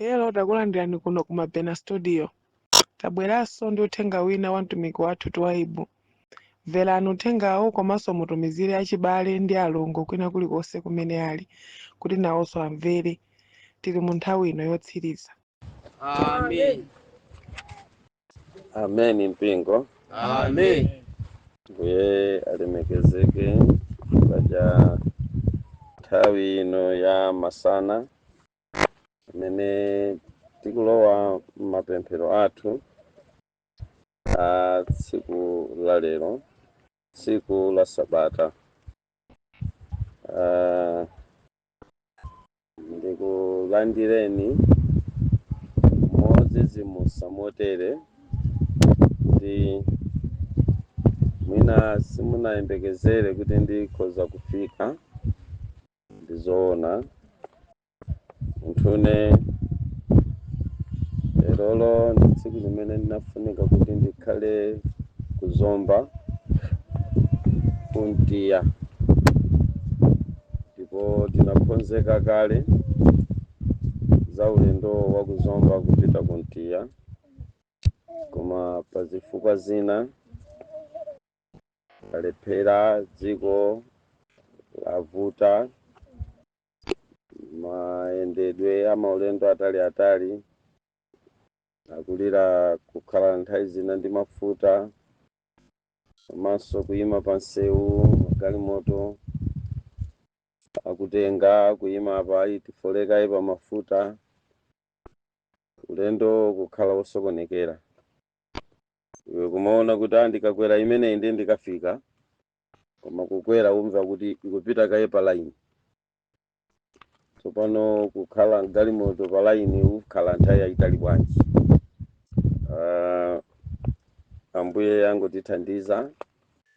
Hello, takulandirani kuno ku Mabena Studio. Tabweranso ndi uthenga wina wa mtumiki wathu Twaibu. Mverani uthengawo komanso mutumizire achibale ndi alongo kwina kulikonse kumene ali kuti nawonso amvere. Tili mu nthawi ino yotsiriza. Amen. Amen, mpingo. Amen. Mbuye alemekezeke chifukwa cha nthawi ino ya masana amene tikulowa m'mapemphero athu a tsiku la lero, tsiku la Sabata. Ndikulandireni modzidzimutsa motere kuti mwina simunayembekezere kuti ndikhoza kufika. Ndizoona, munthune lerolo ndi tsiku limene ndinafunika kuti ndikhale kuzomba kuntiya, ndipo tinakonzeka kale za ulendo wa kuzomba kupita kuntiya, koma pa zifukwa zina talephera. Dziko lavuta, mayendedwe amaulendo atali atali akulira kukhala nthawi zina ndi mafuta, komanso kuyima pa msewu, magalimoto akutenga kuyima apa, ayi, tifolekayi pa mafuta, ulendo kukhala wosokonekera. Iwe kumaona kuti ah, ndikakwera imeneyi ndi ndikafika, koma kukwera umva kuti ikupita kaye pa line. Tsopano kukhala mgalimoto pa line ukhala nthawi yayitali bwanji? Ambuye angotithandiza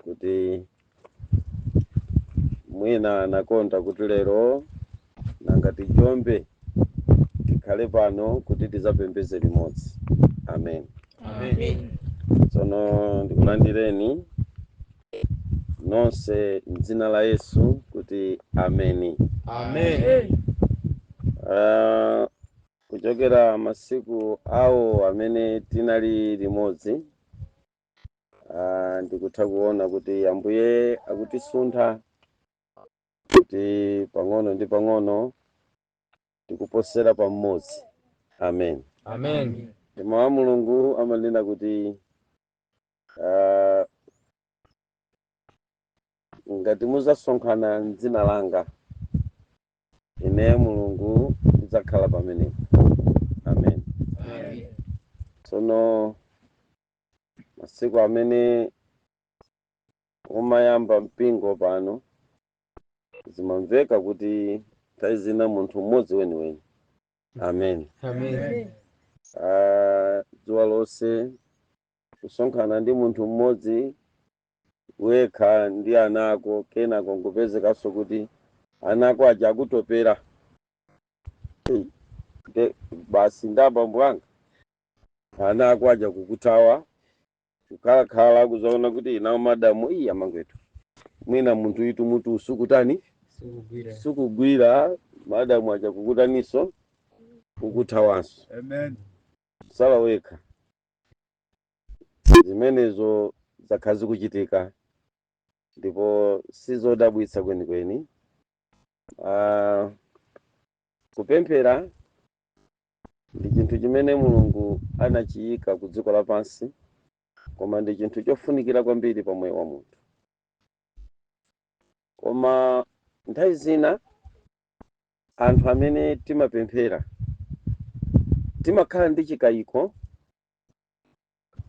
kuti mwina anakonda kuti lero nanga tijombe, tikhale pano kuti tidzapembeze limodzi. Amen. Amen. Tsono ndikulandireni nonse mdzina la Yesu kuti ameni. Amen. Kuchokera masiku awo amene tinali limodzi, ndikutha kuona kuti Ambuye akutisuntha kuti pang'ono ndi pang'ono tikuposera pa mmodzi. Amen. Amen. Mawu a Mulungu amanena kuti ngati muzasonkhana mdzina langa, ine Mulungu ndidzakhala pamenepo. Amen. Amen. Tsono masiku amene umayamba mpingo pano, zimamveka kuti nthawi zina munthu mmodzi weniweni. Amen. Amen. Dzuwa lonse kusonkhana ndi munthu mmodzi wekha ndi ana ako, kenako nkupezekanso kuti ana ako aja akutopera. Ei, basi ndabambo anga, ana ako aja kukuthawa, kukhalakhala kuzaona kuti inawo madamu iyi amangwetu, mwina munthu itu mutu usukutani. Sukugwira. Sukugwira. Madamu aja kukutaniso, kukuthawanso. Amen. Sala wekha. Zimenezo zakhala zikuchitika ndipo sizodabwitsa kwenikweni. Kupemphera ndi chinthu chimene Mulungu anachiyika ku dziko lapansi, koma ndi chinthu chofunikira kwambiri pa moyo wa munthu. Koma nthawi zina anthu amene timapemphera timakhala ndi chikayiko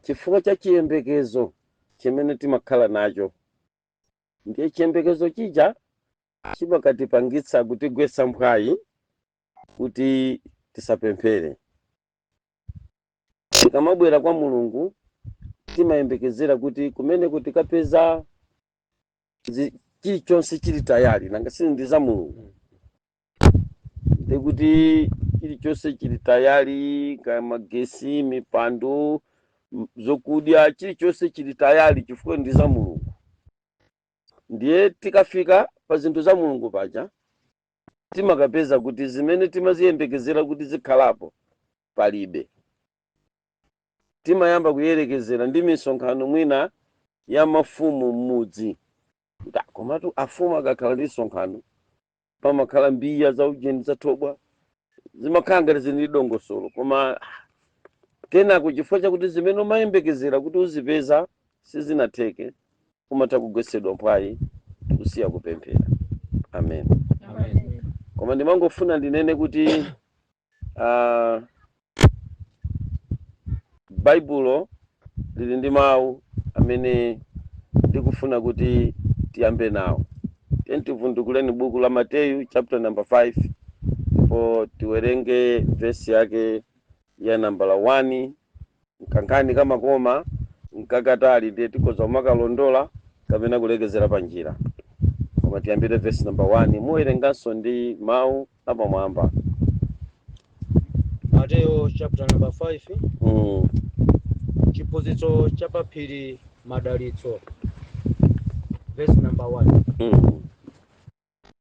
chifukwa cha chiyembekezo chimene timakhala nacho. Ndiye chiyembekezo chija chimakatipangitsa kutigwetsa mphwayi kuti tisapemphere. Tikamabwera kwa Mulungu timayembekezera kuti kumeneko tikapeza chilichonse chili tayali. Nanga sili ndi za Mulungu, ndikuti chilichonse chili tayali, kaya magesi, mipando, zokudya, chilichonse chili tayali chifukwa ndi za Mulungu. Ndiye tikafika pa zinthu za Mulungu paja timakapeza kuti zimene timaziyembekezera kuti zikhalapo Palibe. Timayamba kuyerekezera ndi misonkhano mwina ya mafumu m'mudzi, kuti, "Ah, komatu afumu akakhala ndi misonkhano pamakhala mbiya za ujeni, zathobwa, zimakhala ngati zili ndi dongosolo." Koma kenako, chifukwa chakuti zimene umayembekezera kuti uzipeza sizinatheke, umatha kugwetsedwa mphwayi ndikusiya kupemphera. Amen. Amen. Koma ndimangofuna ndinene kuti Baibulo lili ndi mawu amene ndikufuna kuti tiyambe nawo. Tiyeni tivundukuleni buku la Mateyu chapter number 5, ndipo tiwerenge vesi yake ya nambala 1. Nkankhani kamakoma nkakatali, ndiye tikhoza kumakalondola kapena kulekezera pa njira, koma tiyambire vesi number 1. Muwerenganso ndi mawu apamwamba. Mateyu chapter number 5. Chiphunzitso cha paphiri, madalitso, verse number 1.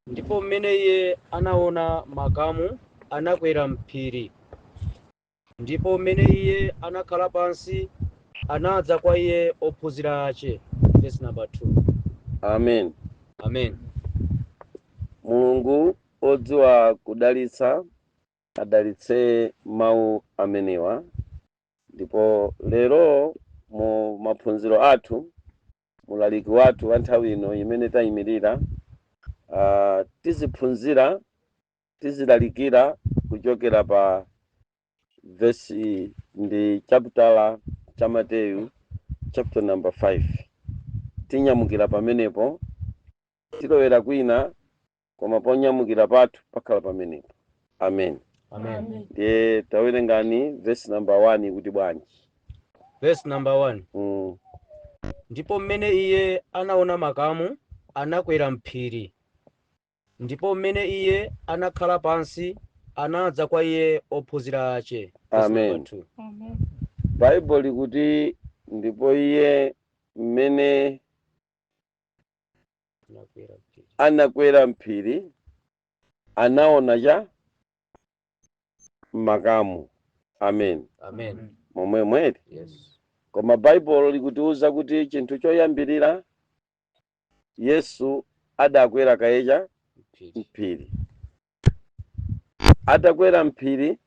Ndipo mmene iye anaona makamu, anakwera mphiri, ndipo mmene iye anakhala pansi, anadza kwa iye ophunzira ache. Verse number 2. Amen. Amen. Mulungu odziwa kudalitsa adalitse mawu amenewa. Ndipo lero mu maphunziro athu, mulaliki wathu wa nthawi ino imene tayimirira, tiziphunzira, tizilalikira kuchokera pa vesi ndi chaputala cha Mateyu chapter number 5. Tinyamukira pamenepo, tilowera kwina, koma ponyamukira pathu pakhala pamenepo. Amen. Amen. Ndiye tawerengani vesi number 1, kuti bwanji? Verse number 1. Ndipo mmene iye anaona makamu, anakwera mphiri, ndipo mmene iye anakhala pansi, anadza kwa iye ophunzira ache. Verse Amen. number 2. Baibulo likuti, ndipo iye mmene Anakwera mphiri. Anakwera mphiri, anaona cha makamu. Amen. Amen. Momwemweri? Yes. Koma Baibulo likutiuza kuti chinthu choyambirira, Yesu adakwera kayecha Mphiri. Mphiri. Atakwera mphiri,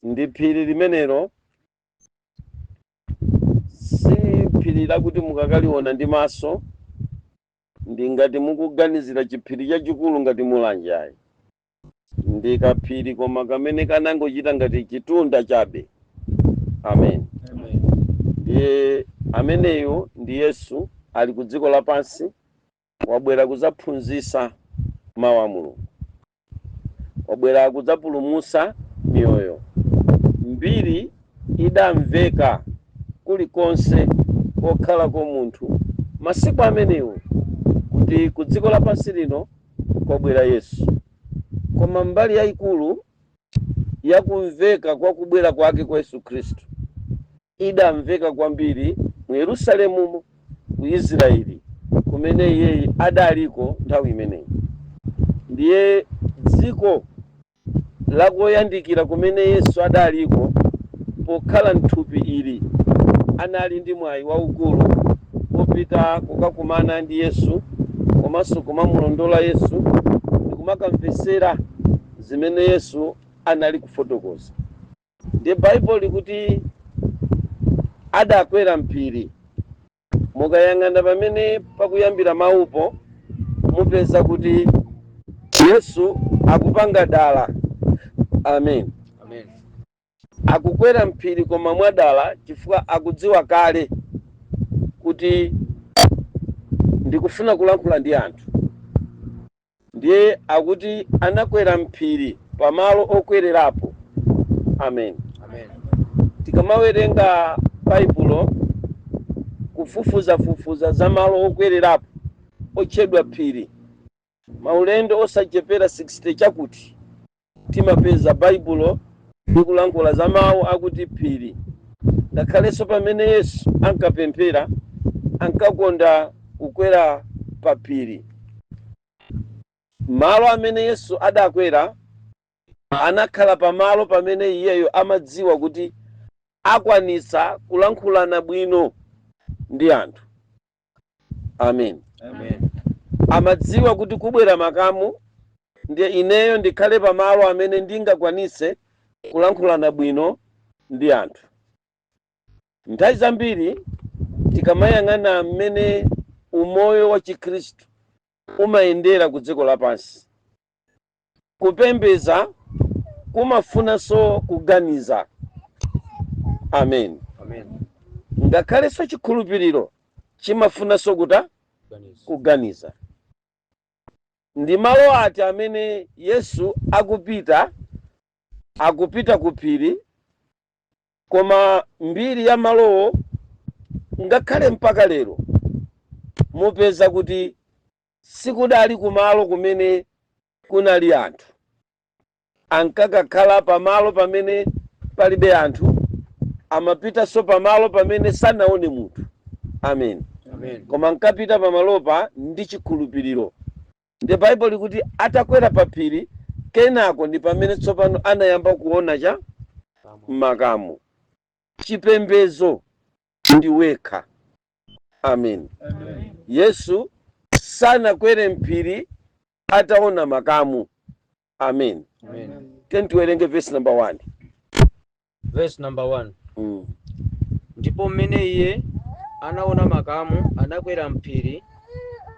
ndi phiri limenelo si phiri lakuti mukakaliona ndi maso, ndi ngati mukuganizira chiphiri chachikulu ngati Mulanje, ayi. Ndi kaphiri koma kamene kanangochita ngati chitunda chabe. Amen. Amen. Ndiye ameneyo ndi Yesu, ali ku dziko lapansi, wabwera kudzaphunzitsa mawu a Mulungu, wabwera kudzapulumutsa miyoyo. Mbiri idamveka kulikonse kokhalako munthu masiku amenewo kuti ku dziko lapansi lino kwabwera Yesu. Koma mbali yayikulu yakumveka kwa kubwera kwake kwa Yesu Khristu idamveka kwambiri mu Yerusalemumo, ku Israeli kumene iyeyi adaliko nthawi imeneyi. Ndiye dziko lakoyandikira kumene Yesu adaliko, pokhala mthupi ili, anali ndi mwayi waukulu wopita kukakumana ndi Yesu, komanso kumamulondola Yesu ndi kumakamvesera zimene Yesu anali kufotokoza. Ndiye Baibulo likuti adakwera mphiri. Mukayang'ana pamene pakuyambira mawupo, mupeza kuti Yesu akupanga dala. Amen. Amen. Akukwera mphiri, koma mwadala, chifukwa akudziwa kale kuti ndikufuna kulankhula ndi anthu. Ndiye akuti anakwera mphiri pamalo okwererapo. Amen. Amen. Tikamawerenga Baibulo, kufufuzafufuza za malo okwererapo otchedwa phiri, maulendo osachepera 60 chakuti timapeza Baibulo likulankhula za mawu akuti phiri. Ngakhalenso pamene Yesu ankapemphera, ankakonda kukwera pa phiri. Malo amene Yesu adakwera Anakhala pamalo pamene iyeyo amadziwa kuti akwanisa kulankhulana bwino ndi anthu. Amen. Amen. Amadziwa kuti kubwera makamu, ndiye ineyo ndikhale pamalo amene ndingakwanise kulankhulana bwino ndi anthu. Nthawi zambiri tikamayang'ana mmene umoyo wa Chikhristu umayendera ku dziko lapansi, kupembeza kumafunanso kuganiza. Amen. Amen. Ngakhalenso chikhulupiriro chimafunanso kuta? Kuganiza. Kuganiza. Ndi malo ati amene Yesu akupita? Akupita ku phiri, koma mbiri ya malowo ngakhale mpaka lero mupeza kuti sikudali kumalo kumene kunali anthu. Ankakakhala pamalo pamene palibe anthu, amapitanso pamalo pamene sanaone munthu. Amen. Amen. Koma ankapita pamalopa ndi chikhulupiriro. Ndi Baibulo likuti atakwera pa phiri, kenako ndi pamene tsopano anayamba kuona cha makamu. Chipembezo ndi wekha. Amen. Amen. Yesu sanakwere mphiri ataona makamu. Amen. Amen. Tiwerenge verse number 1. Verse number 1. Ndipo mmene iye anaona makamu, anakwera mphiri,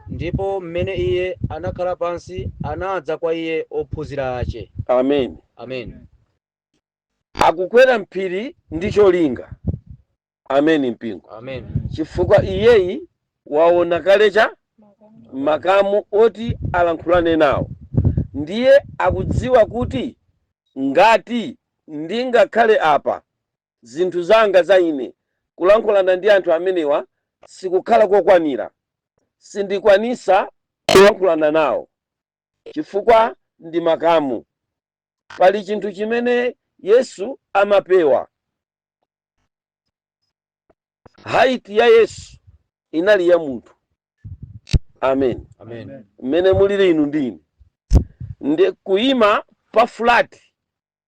ndipo mmene iye anakhala pansi, anadza kwa iye ophunzira ache. Amen. Amen. Akukwera mphiri ndi cholinga. Amen, mpingo. Amen. Chifukwa iyeyi waona kale cha makamu oti alankhulane nawo, ndiye akudziwa kuti ngati ndingakhale apa, zinthu zanga za ine kulankhulana ndi anthu amenewa sikukhala kokwanira, sindikwanisa kulankhulana nawo chifukwa ndi makamu. Pali chinthu chimene Yesu amapewa. Height ya Yesu inali ya munthu. Amen. Amen. Mmene mulili inu ndine, ndi kuyima pa flat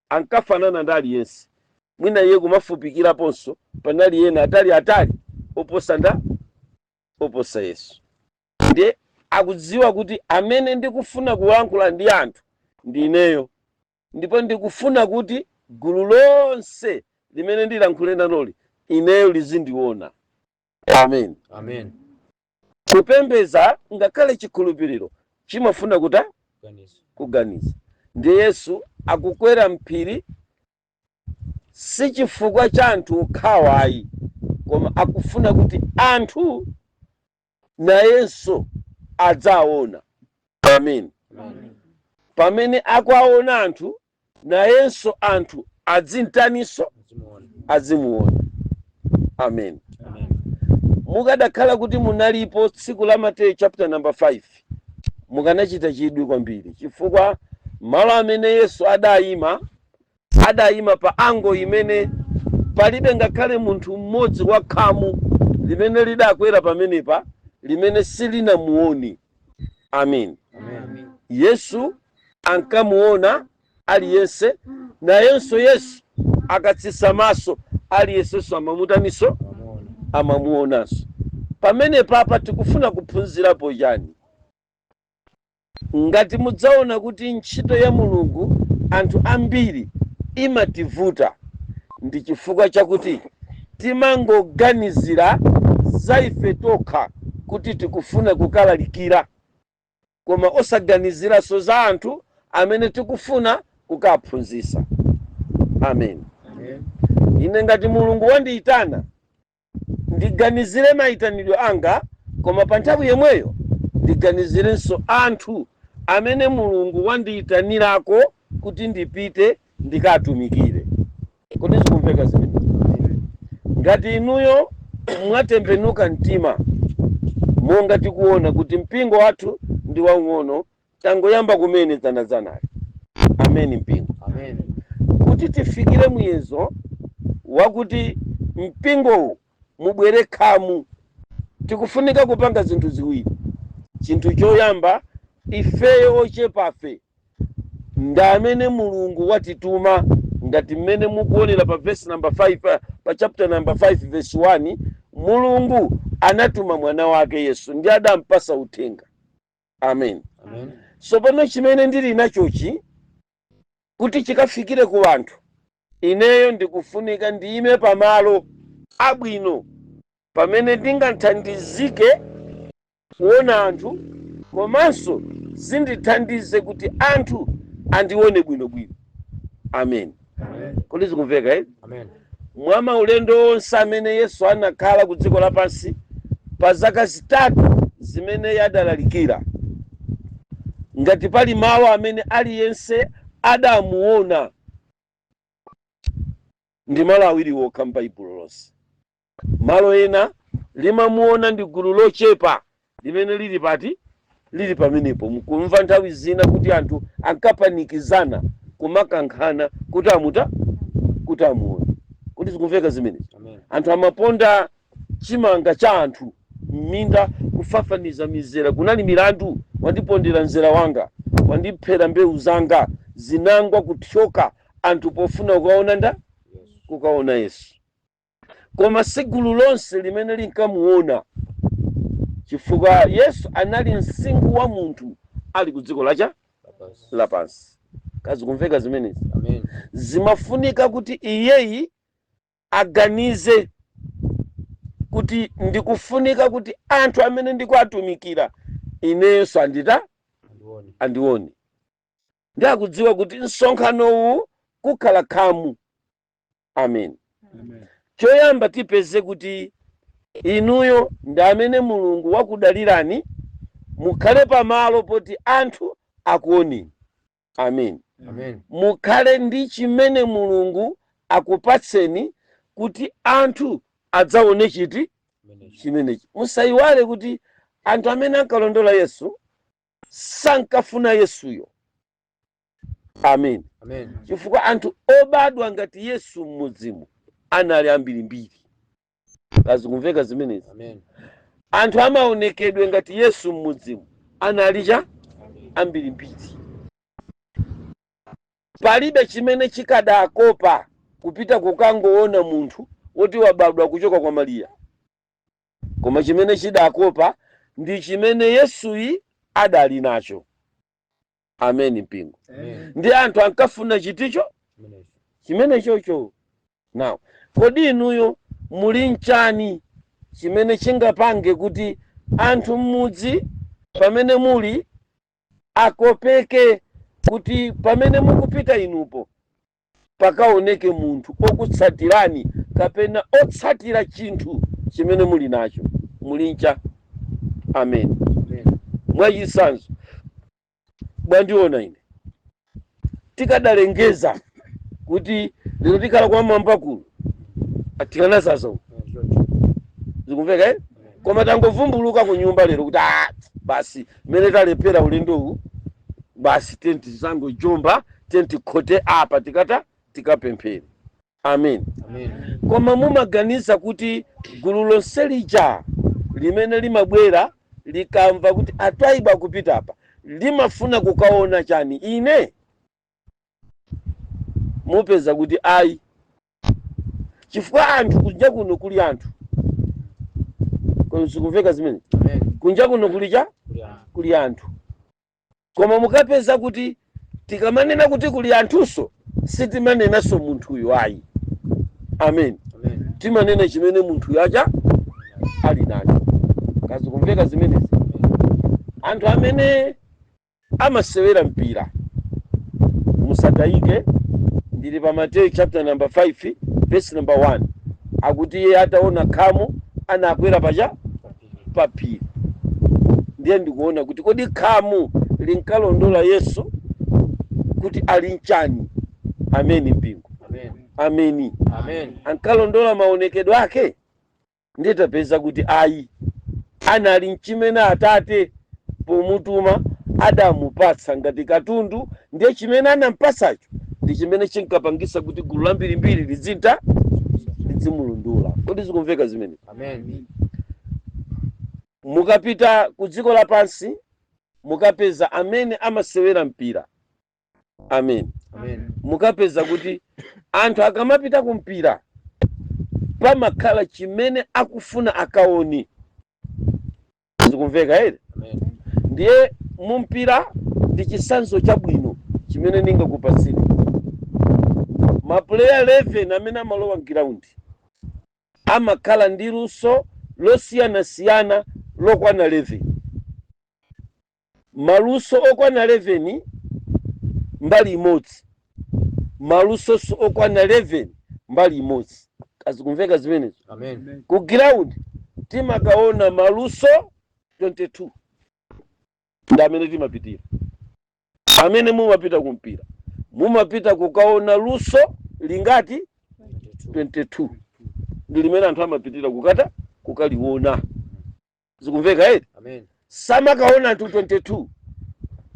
ankafanana ndi aliyense. Mwina iye kumafupikiraponso, panali ena atali atali oposa nda oposa Yesu. Ndiye akudziwa kuti amene ndikufuna kulankhula ndi anthu ndi ineyo, ndipo ndikufuna kuti gulu lonse limene ndilankhule nanoli ineyo lizindiona. Amen. Amen. Kupembeza ngakhale chikhulupiriro chimafuna kuta? Kuganiza. Kuganiza. Ndiye Yesu akukwera mphiri si chifukwa cha anthu okhawa ayi, koma akufuna kuti anthu nayenso adzaona. Amen. Amen. Pamene akuwaona anthu, nayenso anthu adzimtaninso? Azimuona. Azimuona. Amen. Amen. Mukadakhala kuti munalipo tsiku la Mateyu chapter number 5, mukanachita chidwi kwambiri, chifukwa malo amene Yesu adayima, adayima pa angle imene palibe ngakhale munthu mmodzi wa khamu limene lidakwera pamenepa limene silinamuoni. Amen. Amen. Yesu ankamuona aliyense, nayenso Yesu akatsitsa maso aliyensenso amamutaninso? Amamuona. Amamuonanso. Pamene papa tikufuna kuphunzirapo chani? Ngati mudzaona kuti ntchito ya Mulungu anthu ambiri imativuta, ndi chifukwa chakuti timangoganizira za ife tokha kuti tikufuna kukalalikira, koma osaganiziranso za anthu amene tikufuna kukaphunzitsa. Amen. Amen. Ine ngati Mulungu wandiyitana, ndiganizire mayitanidwe anga, koma pa nthawi yomweyo ndiganizirenso anthu amene Mulungu wandiyitanirako kuti ndipite ndikatumikire. Kodi zikumveka zimenezi? Ngati inuyo mwatembenuka mtima, monga tikuona kuti mpingo wathu ndi waung'ono, tangoyamba kumene dzanadzanali. Amen, mpingo. Amen. Kuti tifikire muyezo wakuti mpingowu mubwere khamu, tikufunika kupanga zinthu ziwiri. Chinthu choyamba, ifeyo ochepafe Ndi amene Mulungu watituma, ngati mmene mukuonera pa verse number 5, pa chapter number 5 verse 1. Mulungu anatuma mwana wake Yesu ndi adampasa uthenga. Amen. Amen. Tsopano chimene ndili nachochi, kuti chikafikire ku anthu, ineyo ndikufunika ndiyime pamalo abwino pamene ndingathandizike kuona anthu, komanso zindithandize kuti anthu andione bwinobwino. Amen. Amen. Kodi zikumveka, eh? Amen. Mwa maulendo onse amene Yesu anakhala ku dziko lapansi, pa zaka 3 zimene yadalalikira, ngati pali malo amene aliyense adamuona, ndi malo awiri okha m'Baibulo lonse. Malo ena limamuona ndi gulu lochepa limene lili pati, lili pamenepo. Mukumva nthawi zina kuti anthu ankapanikizana, kumakankhana kuti amuta, kuti amuone. Kuti zikumveka zimenezi? Amen. Anthu amaponda chimanga cha anthu m'minda, kufafaniza mizera. Kunali milandu: wandipondera mzera wanga, wandiphera mbewu zanga, zinangwa kuthyoka, anthu pofuna kukaona nda kukaona Yesu. Koma si gulu lonse limene linkamuona, chifukwa Yesu anali msinkhu wa munthu ali ku dziko lacha Lapansi. lapansi. Kazikumveka zimenezi? Amen. Zimafunika kuti iyeyi aganize kuti ndikufunika kuti anthu amene ndikuatumikira inenso andita Andione. Andione. Ndi akudziwa kuti msonkhano uwu kukhala khamu. Amen. Choyamba tipeze kuti inuyo ndi amene Mulungu wakudalirani, mukhale pamalo poti anthu akuoneni. Amen. Amen. Mukhale ndi chimene Mulungu akupatseni kuti anthu adzaone chiti? Chimenechi. Chimenechi. Musayiwale kuti anthu amene ankalondola Yesu sankafuna Yesuyo. Amen. Amen. Chifukwa anthu obadwa ngati Yesu m'mudzimu anali ambirimbiri. Kazikumveka zimenezi? Amen. Anthu amaonekedwe ngati Yesu m'mudzimu anali cha ambirimbiri. Palibe chimene chikadakopa kupita kukangoona munthu woti wabadwa kuchoka kwa Mariya, koma chimene chidakopa ndi chimene Yesuyi adali nacho. Amen, mpingo. Amen. Ndi anthu ankafuna chiticho? Chimenechi. Chimene chocho. Now, kodi inuyo muli nchani chimene chingapange kuti anthu m'mudzi pamene muli akopeke kuti pamene mukupita inupo pakaoneke munthu okutsatirani kapena otsatira chinthu chimene muli nacho? Muli ncha? Amen. Amen. Mwachitsanzo, bwandiona ine, tikadalengeza kuti lero tikhala kwa Mwambakulu, tikanazaza uku. Zikumveka, eh? Koma tangovumbuluka ku nyumba lero kuti, ah, basi, mmene talephera ulendowu, basi tenti zangojomba, tenti khote apa, tikata tikapemphere. Amen. Amen. Koma mumaganiza kuti gulu lonse lija limene limabwera likamva kuti atwayiba kupita apa, limafuna kukaona chani ine? Mupeza kuti ayi, chifukwa anthu kunja kuno kuli anthu. Kodi zikumveka zimene? Amen. Kunja kuno kuli cha? Kuli anthu. Kuli anthu. Koma mukapeza kuti tikamanena kuti kuli anthunso, sitimanenanso munthuyo ayi. Amen. Amen. Timanena chimene munthuyo acha ali nacho. Kazikumveka zimenezi? Anthu amene amasewera mpira, musatayike, ndili pa Mateyu chapter number 5 verse number 1. Akuti iye ataona khamu anakwera pacha pa phiri. Ndiye ndikuona kuti kodi khamu linkalondola Yesu kuti ali nchani? Ameni, mpingo. Amen. Ameni. Amen. Ankalondola maonekedwe ake? Nditapeza kuti ayi, anali mchimene Atate pomutuma adamupatsa ngati katundu. Ndiye chimene anampatsacho ndi chimene chinkapangisa kuti gulu lambirimbiri lidzita lidzimulondola. Kodi zikumveka zimene? Amen. Mukapita ku dziko lapansi, mukapeza amene amasewera mpira. Amen. Amen. Mukapeza kuti anthu akamapita kumpira pamakhala chimene akufuna akaone. Zikumveka ere? Amen. Ndiye mumpira ndi chitsanzo chabwino chimene ndingakupatsire. Ma player 11 amene amalowa m'ground amakhala ndi luso losiyanasiyana lokwana 11, maluso okwana 11 mbali imodzi, malusonso okwana 11 mbali imodzi. Kazikumveka zimenezo? Amen. Ku ground timakaona maluso 22 ndi amene timapitira. Amene mumapita kumpira mumapita kukaona luso lingati? 22. 22 ndi limene anthu amapitira kukata kukaliona. Zikumveka ere? Amen. Samakaona anthu 22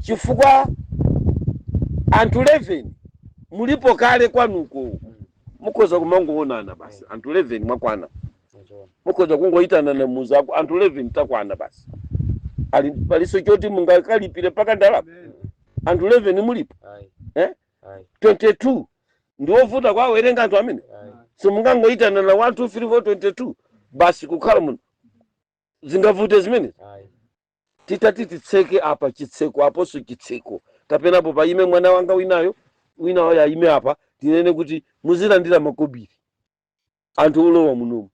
chifukwa anthu 11 mulipo kale kwanuko, mukhoza kumangoonana basi. Anthu 11 mwakwana, mukhoza kungoyitanana muzako, anthu 11 takwana basi. Ali paliso choti mungakalipire paka ndalama, anthu 11 mulipo. Ayi. Eh? Ayi. 22 ndiwovuta kwawerenga anthu amene Ayi. simungangoyitanana 1 2 3 4 22 basi kukhala muno, zingavute zimene? Ayi. Titati titseke apa chitseko, aponso chitseko, kapenapo paime mwana wanga winayo, winayo ayime apa, tinene kuti muzilandira makobiri anthu olowa munomo.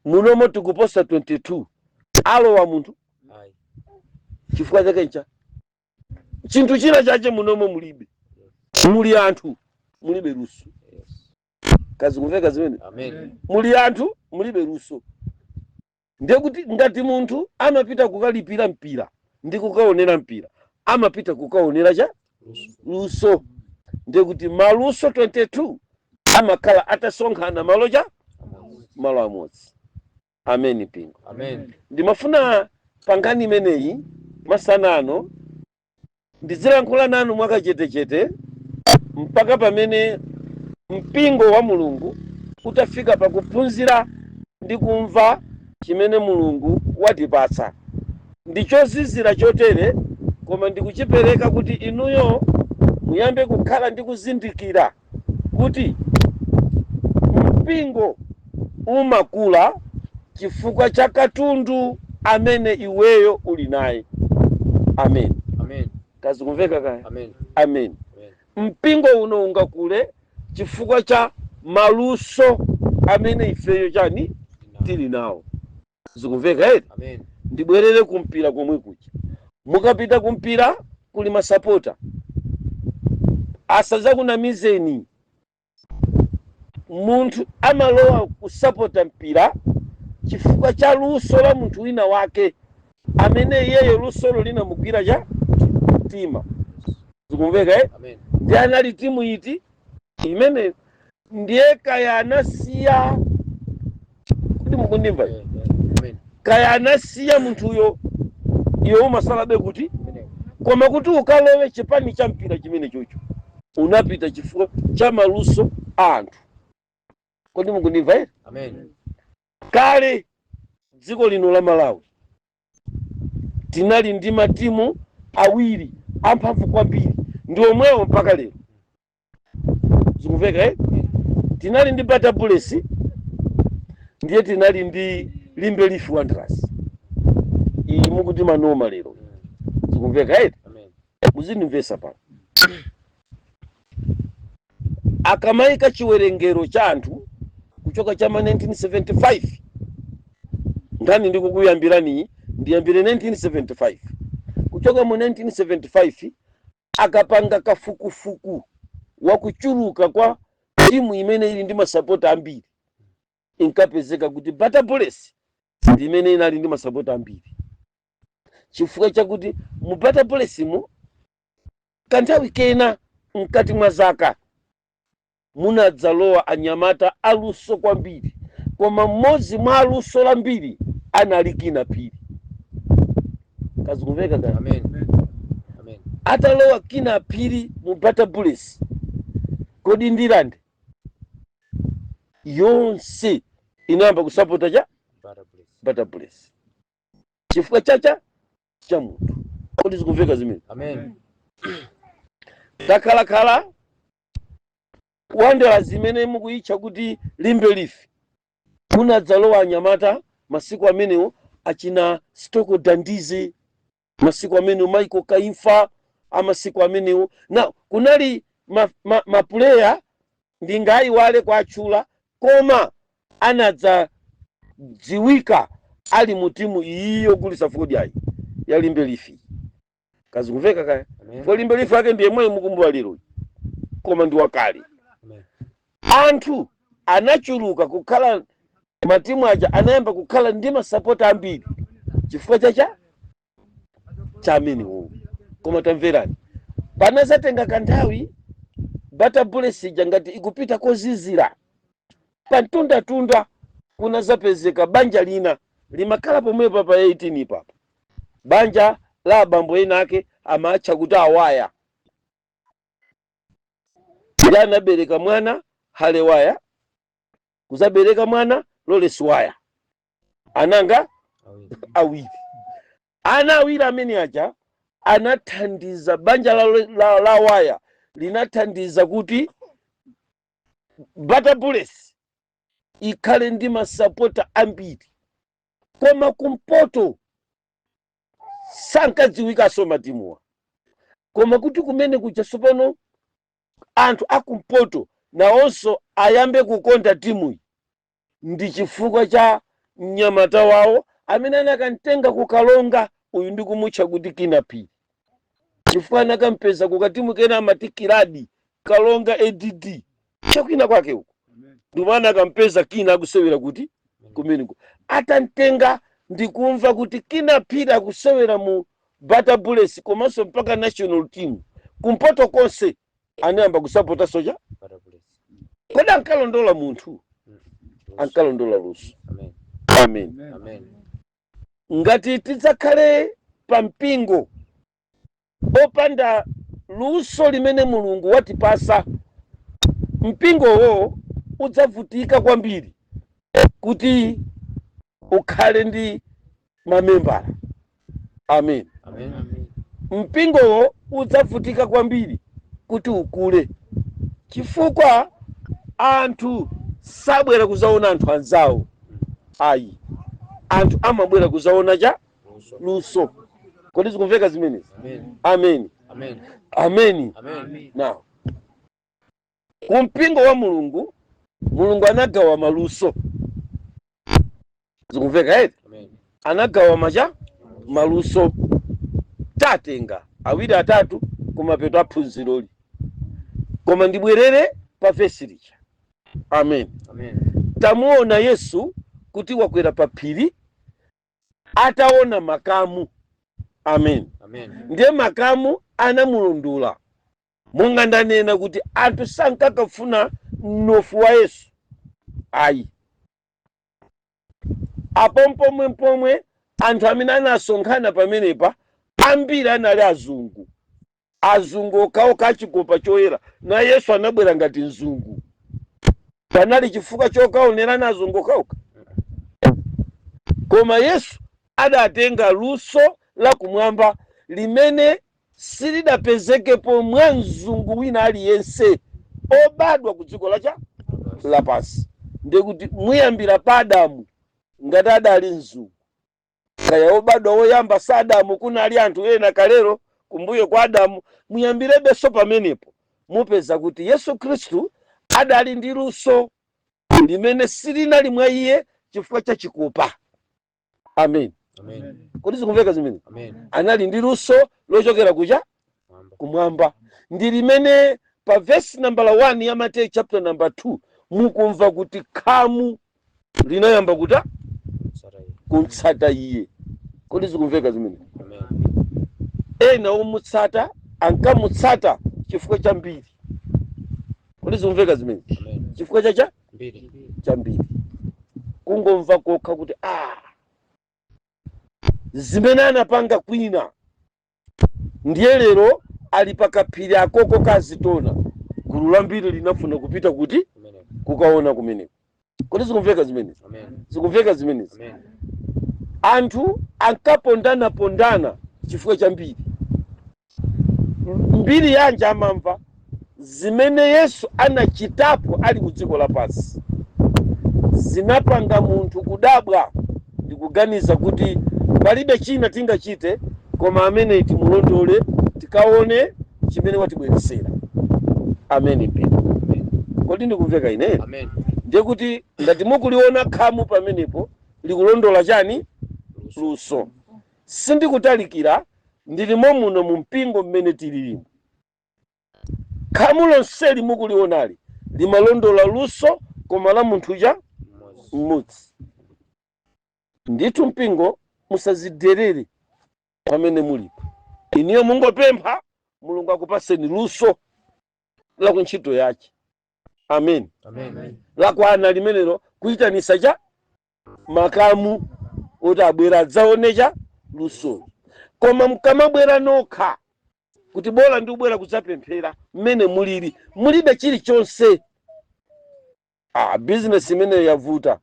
Munomo tikuposa 22, alowa munthu? Ayi. Chifukwa chake ncha chinthu china chache munomo mulibe, muli anthu mulibe luso. Kazikumveka zimene? Amen. Muli anthu mulibe luso. Ndiye kuti ngati munthu amapita kukalipira mpira ndi kukaonera mpira, amapita kukaonera cha luso. Ndiye kuti maluso 22 amakhala atasonkhana malo cha malo amodzi. Amen, mpingo. Amen. Ndimafuna pangani imeneyi masana ano ndizilankhula nanu mwakachetechete mpaka pamene mpingo wa Mulungu utafika pakuphunzira ndi kumva chimene Mulungu watipatsa. Ndi chozizira chotere, koma ndikuchipereka kuti inuyo muyambe kukhala ndi kuzindikira kuti mpingo umakula chifukwa cha katundu amene iweyo uli naye. Amen. Amen. Kazikumveka kaya? Amen. Amen. Amen. Mpingo uno ungakule chifukwa cha maluso amene ifeyo chani tili nawo. Zikumveka ere? Amen. Ndibwerere kumpira komwe kuja. Mukapita kumpira kuli masapota, asazakunamizeni. Munthu amalowa kusapota mpira chifukwa cha luso la munthu wina wake amene iyeyo lusolo linamugwira cha mtima. Zikumveka eh? Amen. Ndi anali timu iti imene ndiye kaya anasiya kuti, mukundimva? Amen. Kaya anasiya munthuyo, iwe umasalabe kuti Amen. koma kuti ukalowe chipani cha mpira chimene chocho unapita chifukwa cha maluso a anthu. Kodi mukundimva ere? Amen. Kale dziko lino la Malawi tinali ndi matimu awiri amphamvu kwambiri, ndi omwewo mpaka lero. Zikumveka eh? Tinali ndi Bata Bullets, ndiye tinali ndi Limbe Leaf Wanderers iyi mukuti Manoma lero. Zikumveka eh? Amen. Muzindimvesa pano. Akamayika chiwerengero cha anthu kuchoka chama 1975, nkhani ndikukuyambirani ndiyambire 1975, kuchoka mu 1975 akapanga kafukufuku wakuchuluka kwa timu imene ili ndi masapota ambiri, inkapezeka kuti Bata Bullets ndi imene inali ndi masapota ambiri, chifukwa chakuti mu Bata Bullets mu kanthawi kena mkati mwa zaka munadzalowa anyamata aluso kwambiri, koma mmodzi mwa aluso lambiri anali Kinnah Phiri. Kazikumveka kaya? Amen. Amen. Atalowa Kinnah Phiri mu Bata Bullets, kodi Ndirande yonse inayamba kusapota cha Bata Bullets. Bata Bullets chifukwa chacha cha munthu. Kodi zikumveka zimene? Amen. Takhalakhala Wanderers imene mukuyitcha kuti Limbe Leaf, kunadzalowa anyamata masiku amenewo achina Stoko Dandize, masiku amenewo Michael Kaimfa, amasiku amenewo na kunali ma player ndingayiwale kwatchula, koma anadzadziwika ali mu timu iyi yogulitsa fodyayi ya Limbe Leaf. Kazikumveka kaya? Amen. Fo Limbe Leaf ake ndiye mwe mukumbuwa lero, koma ndi wakale. Amen. Anthu anachuluka kukhala matimu aja anayamba kukhala ndi masapota ambiri chifukwa cha amenewo. Koma tamverani, panazatenga kanthawi Bata Bullets ija ngati ikupita kozizira pantundatunda, kunazapezeka banja lina limakhala pomwepa pa 18 papa, banja la abambo ena ake amatcha kuti Awaya. Ndi anabereka mwana Halewaya, kuzabereka mwana Lawrence Waya, ananga Awiri. Awiri. Ana awiri amene aja anathandiza banja la Waya linathandiza kuti Bata Bullets ikhale ndi masapota ambiri, koma kumpoto sankadziwikanso matimuwa. Koma kuti kumene kuja tsopano anthu akumpoto nawonso ayambe kukonda timuyi ndi chifukwa cha mnyamata wawo amene anakamtenga kukalonga uyu ndi kumutcha kuti Kinaphiri, chifukwa anakampeza kukatimu kena amati Kiladi Kalonga ADD chakwina kwake uko, ndipo anakampeza Kina akusewera kuti kumeneko. Atamtenga ndikumva kuti Kinaphiri akusewera mu Bata Bullets komanso mpaka national team, kumpoto konse anayamba kusapota soja. Bata Bullets. Kodi ankalondola munthu? Ankalondola luso. Amen. Amen. Amen. Ngati tidzakhale pa mpingo opanda luso limene Mulungu watipasa, mpingowo udzavutika kwambiri kuti ukhale ndi mamembala. Amen. Amen. Mpingowo udzavutika kwambiri kuti ukule, chifukwa anthu sabwera kuzaona anthu anzawo ayi, anthu amabwera kuzaona cha Luso. Luso. Kodi zikumveka zimenezi? Amen. Amen. Amen. Amen. Amen. Now, ku mpingo wa Mulungu, Mulungu anagawa maluso. Zikumveka eti? Amen. Anagawa macha maluso. Tatenga awiri atatu kumapeto aphunziroli, koma ndibwerere pa vesi lija. Amen. Amen. Tamuona Yesu kuti wakwera pa phiri ataona makamu. Amen. Amen. Ndiye makamu anamulondola. Monga ndanena kuti anthu sankakafuna mnofu wa Yesu ayi. Apo mpomwe anthu amene anasonkhana pamenepa ambiri anali azungu, azungu okhaokha achikopa choyera, na Yesu anabwera ngati mzungu. Panali chifukwa chokaonerana azungu okhaokha? Koma Yesu adatenga luso la kumwamba limene silidapezekepo mwa mzungu wina aliyense obadwa ku dziko lacha lapansi. Ndikuti muyambira pa Adamu, ngati adali mzungu kaya obadwa woyamba sa Adamu, kunali anthu ena kalero kumbuyo kwa Adamu, muyambirebenso pamenepo, mupeza kuti Yesu Khristu adali ndi luso limene silinali mwa iye chifukwa cha chikopa. Amen. Amen. Kodi zikumveka zimene? Amen. Anali ndi luso lochokera kucha Mwamba. kumwamba, ndi limene pa vesi nambala 1 ya Mateyu chapter number 2 mukumva kuti khamu linayamba kuta Tsata iye. Kumtsata iye. Kodi zikumveka zimene? Amen. Ena omutsata ankamutsata chifukwa cha mbiri. Kodi zikumveka zimene? Amen. Chifukwa chacha Mbiri. Cha mbiri, kungomva kokha kuti ah, zimene anapanga kwina, ndiye lero ali pakaphiri akoko kazitona, gulu lambiri linafuna kupita kuti? Kumeneko. Kukaona kumeneko. Kodi zikumveka zimenezi? Amen. Zikumveka zimenezi? Amen. Anthu ankapondana-pondana chifukwa cha mbiri. Mbiri yanji amamva? Zimene Yesu anachitapo ali ku dziko lapansi zinapanga munthu kudabwa ndi kuganiza kuti palibe china tingachite koma amene timulondole, tikaone chimene watibweresera. Ameni mpingo. Kodi ndikumveka ine? Amen. Ndiye kuti ngati mukuliona khamu pamenepo likulondola chani? Luso. Sindikutalikira, ndilimo muno mu mpingo mmene tililimo. Khamu lonseli mukulionali limalondola luso, koma la munthu cha Mmodzi. Mmodzi. Ndithu mpingo, musaziderere pamene mulipo. Iniyo mungopempha Mulungu akupaseni luso la kuntchito yake. Amen. Amen. Lakwana limenelo kuyitanisa cha makamu oti abwera adzaone cha luso. Koma mkamabwera nokha kuti bola ndi ubwera kudzapemphera, mmene mulili mulibe chilichonse, bizinesi imeneyo yavuta,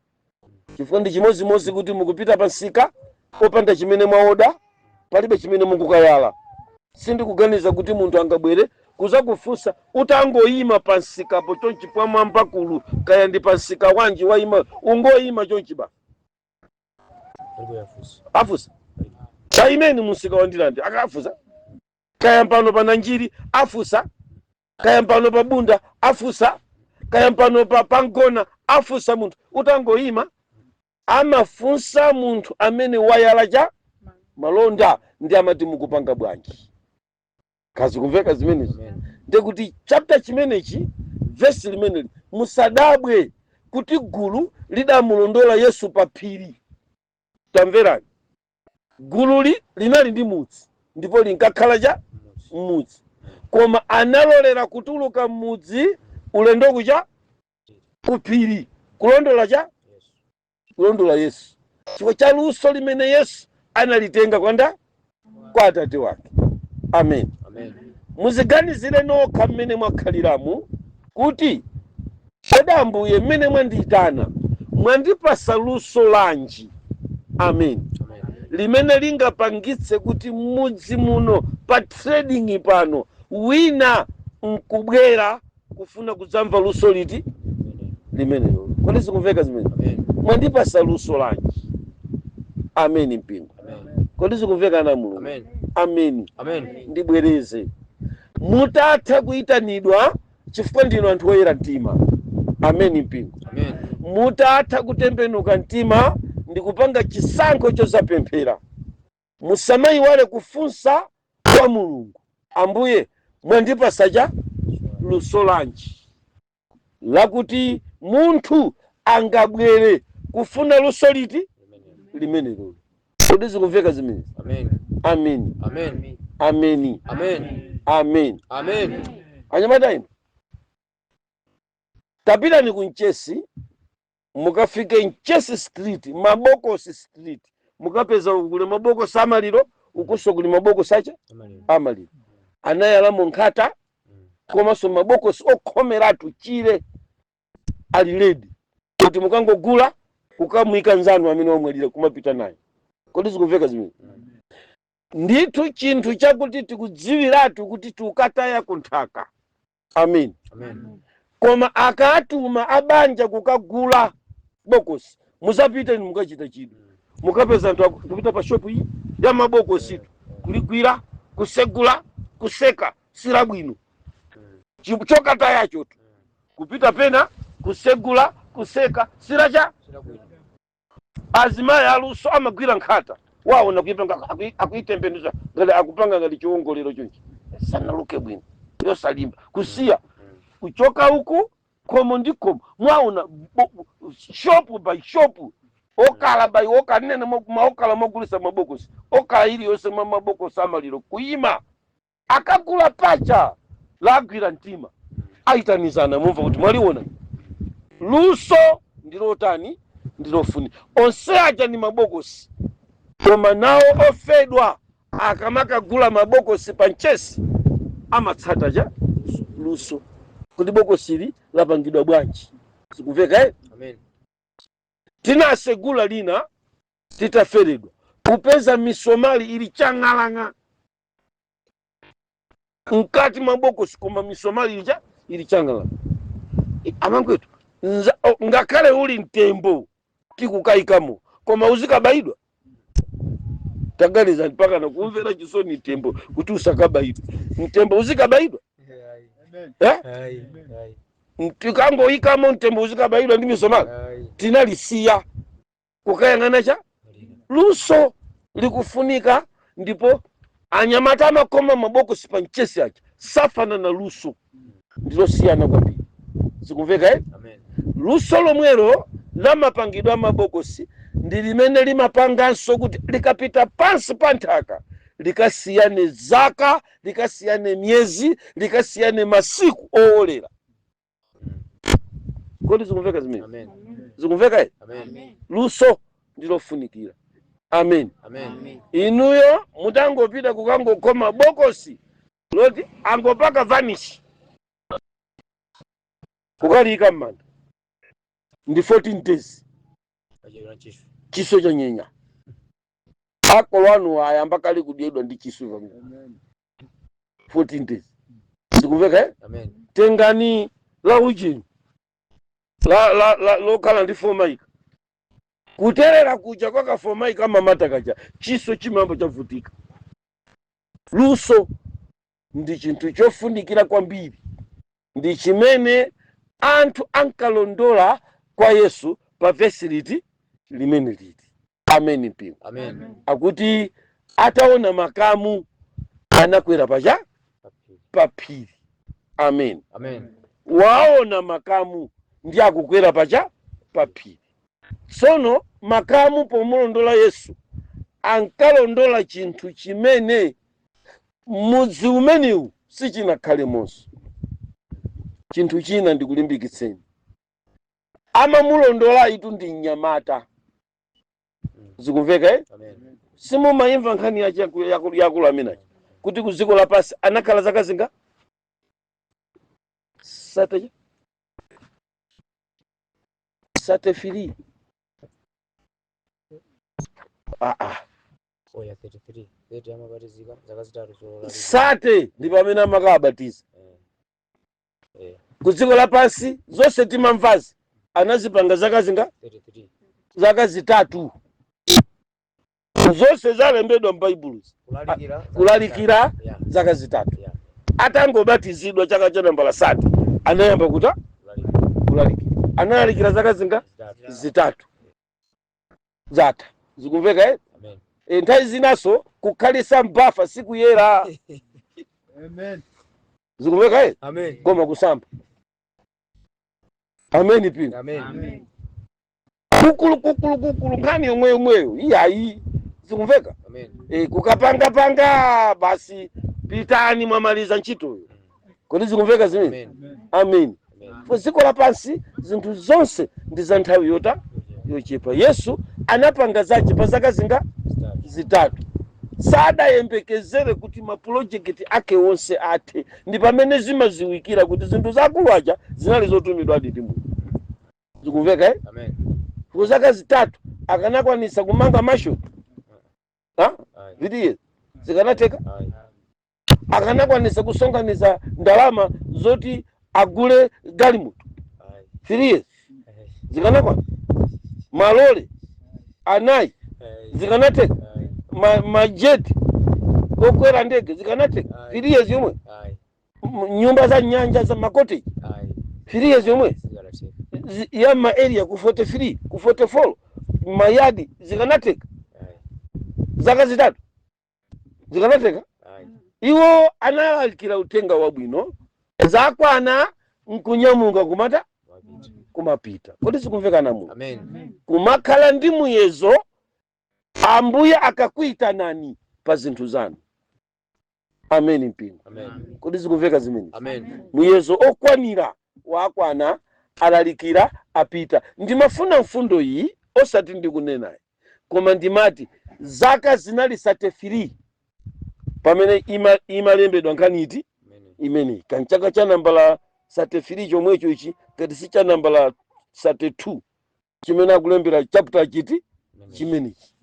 chifukwa ndi chimodzimodzi kuti mukupita pa msika popanda chimene mwaoda, palibe chimene mukukayala. Sindikuganiza kuti munthu angabwere kuzakufunsa utangoyima pa msikapo chonchi pamwamba kulu, kaya ndi pa msika wanji wayima, ungoyima chonchi ba. Palibe yafunsa. Afusa tayimeni mumsika wa Ndilande, akafusa kaya mpano pa Nanjiri, afusa kaya mpano pa Bunda, afusa kaya mpano pa Pangona, afusa. Munthu utangoyima, amafunsa munthu amene wayala cha malonda ndi amati mukupanga bwanji? Kazi kumveka zimenezi? Amen. Ndekuti chapter chimenechi, vesi limeneli, musadabwe kuti gulu lidamulondola Yesu pa phiri. Tamverani, gululi linali ndi mudzi ndipo linkakhala cha Mmodzi. mmudzi, koma analolera kutuluka mmudzi ulendo kucha kuphiri kulondola cha Yesu. Kulondola Yesu chifukwa cha luso limene Yesu analitenga kwanda kwa Atate wake. Amen. Amen. Muziganizire nokha mmene mwakhaliramu kuti kodi Ambuye, mmene mwandiyitana, mwandipasa luso lanji? Amen. Amen. Limene lingapangitse kuti m'mudzi muno pa trading pano wina nkubwera kufuna kudzamva luso liti? Limenelo. Kodi zikumveka zimene? Amen. Mwandipasa luso lanji? Amen mpingo. Amen. Kodi zikumveka na Mulungu? Amen. Amen. Amen. Ndibwereze, mutatha kuyitanidwa, chifukwa ndinu anthu oyera mtima. Amen mpingo. Amen. Mutatha kutembenuka mtima ndi kupanga chisankho chozapemphera, musamayiwale kufunsa kwa Mulungu, Ambuye, mwandipasa cha luso lanji lakuti munthu angabwere kufuna luso liti limenelo? Kodi zikumveka zimenezi? Amen. Amen. Amen. Ameni. Amen. Amen. Amen. Anyamata inu, tapitani ku Mchesi, mukafike Mchesi Street, Mabokosi Street, mukapeza uku kuli mabokosi amaliro, ukunso kuli mabokosi acha Amen. amaliro. Anayalamo nkhata komanso mabokosi okhomeratu chire ali ready kuti mukangogula kukamuyika nzanu amene wamwalira kumapita naye. Kodi zikumveka zimene? Ndithu chinthu chakuti tikudziwiratu kuti tikataya kunthaka. Amen. Amen. Koma akatuma abanja kukagula bokosi, muzapita inu mukachita chidwi, mukapeza anthu kupita pa shopu iyi ya mabokositu, kuligwira, kusegula, kuseka, silabwino. Chokatayachotu, kupita pena, kusegula, kuseka, silacha. Azimayi aluso amagwira nkhata, waona kuipanga, akuitembenuza ngati akupanga ngati chiwongolero chonchi, sanaluke bwino, yosalimba, kusiya kuchoka uku khomo ndi khomo. Mwaona shop by shop, okala by okala, nene maokala mogulisa mabokosi, okala iliyonse mwa mabokosi amaliro kuyima, akagula pacha lagwira mtima, ayitanizana, mumva kuti mwaliona luso ndilotani, ndilofuni. Onse aja ndi mabokosi, koma nawo ofedwa akamakagula mabokosi pa Mchesi amatsata cha luso kuti bokosili lapangidwa bwanji. Sikumveka, eh? Amen. Tinasegula lina titaferedwa, kupeza misomali ili chang'alang'a. Mkati mwa bokosi, koma misomali ilija ili changala. Amangwetu ngakhale uli mtembo tikukayikamo, koma uzikabayidwa. Taganiza, mpaka nakumvera chisoni mtembo kuti usakabayidwe. Mtembo uzikabayidwa, eh? Tikangoyikamo mtembo uzikabayidwa ndi misomali? Tinalisiya kukayang'ana cha luso likufunika. Ndipo anyamata amakoma mabokosi pa mchesi aja safanana, luso ndilosiyana kwambiri. Zikumveka, eh? Amen. Luso lomwelo lamapangidwe amabokosi ndi limene limapanganso kuti likapita pansi pa nthaka likasiyane zaka, likasiyane miyezi, likasiyane masiku owolera. Kodi zikumveka zimene? Amen. Zikumveka, eh? Amen. Luso ndilofunikira. Amen. Amen. Inuyo mutangopita kukangokoma bokosi loti angopaka varnish, kukaliyika m'manda, ndi 14 days. Achedwa nchiswe. Chiswe chanyenya. Akolo anu ayamba kale kudyedwa ndi chiswe pamene 14 days. Zikumveka, eh? Amen. Tengani la ujini la lokhala ndi formica, kuterera kuja kwa ka formica amamata kaja, chiswe chimambo chavutika. Luso ndi chinthu chofunikira kwambiri, ndi chimene anthu ankalondola kwa Yesu pa vesi liti limene liti. Amen, mpingo. Amen. Akuti ataona makamu anakwera pacha pa phiri. Amen. Amen. Waona makamu ndi akukwera pacha pa phiri. Tsono makamu pomulondola Yesu ankalondola chinthu chimene mudzi umenewu sichinakhalemo. Chinthu china ndikulimbikitseni, amamulondola itu ndi mnyamata. Zikumveka, eh? Amen. Simumayimva nkhani yakulu amenachi kuti ku dziko lapansi anakhala zaka zinga? 33. Ah, ah. Oya, 33, 30 amabatizika, zaka 3 zolola. 30 ndi pamene amakawabatiza. Eh. Ku dziko lapansi zonse timamvazi anazipanga zaka zinga? 33. Zaka 3, zonse zalembedwa m'Baibulozi. Kulalikira. Kulalikira. Yeah. Zaka 3. Atangobatizidwa chaka cha nambala 30 anayamba kuta Kulalikira. Kulalikira. Analalikira zaka zinga? 3. 3 zatha. Zikumveka, eh? Amen. E, nthawi zinaso kukhalisa mbafa sikuyera. Zikumveka, eh? Amen. Koma kusamba. Amen, pino. Amen. Kukulu kukulu kukulu, nkhani yomwe yomweyo iyayi. Zikumveka? Amen. E, kukapangapanga basi, pitani, mwamaliza ntchitoyo. Kodi zikumveka zimene? Amen. Amen. Amen. Po dziko lapansi zinthu zonse ndi za nthawi yota yochepa. Yesu anapanga zache pa zaka zinga? 3. 3. Sadayembekezere kuti mapulojekiti ake onse athe. Ndi pamene zimaziwikira kuti zinthu zakulu aja zinali zotumidwa ndi Mulungu. Zikumveka, eh? Amen. Ku zaka 3 akanakwanisa kumanga mansion, ha? Ayi. Vidiye zikanatheka? Ayi. Akanakwanisa kusonkhanitsa ndalama zoti agule galimoto? Ayi. 3 years zikanakwana? Malole anayi? Ayi. Zikanatheka? Ayi. Majeti okwera ndege zikanatheka? Ayi. 3 years yomwe? Ayi. Nyumba za nyanja za ma cottage? Ayi. 3 years yomwe? Zikanatheka. Ya ma area ku 43, ku 44 mayadi zikanatheka? Ayi. Zaka 3 zikanatheka? Ayi. Iwo analalikira uthenga wabwino, zakwana, nkunyamuka kumata Wapita. kumapita. Kodi zikumveka namuno? Amen. Kumakhala ndi muyezo Ambuye akakuyitanani pa zinthu zanu. Amen, mpingo. Amen. Kodi zikumveka zimene? Amen. Muyezo okwanira wakwana, alalikira, apita. Ndimafuna mfundo iyi, osati ndikunenayi, koma ndimati zaka zinali 33 pamene imalembedwa nkhani iti? Amen. Imeneyi kanchaka cha nambala 33 chomwecho ichi, ngati si cha nambala 32 chimene akulembera chapter chiti? Amen. Chimenechi.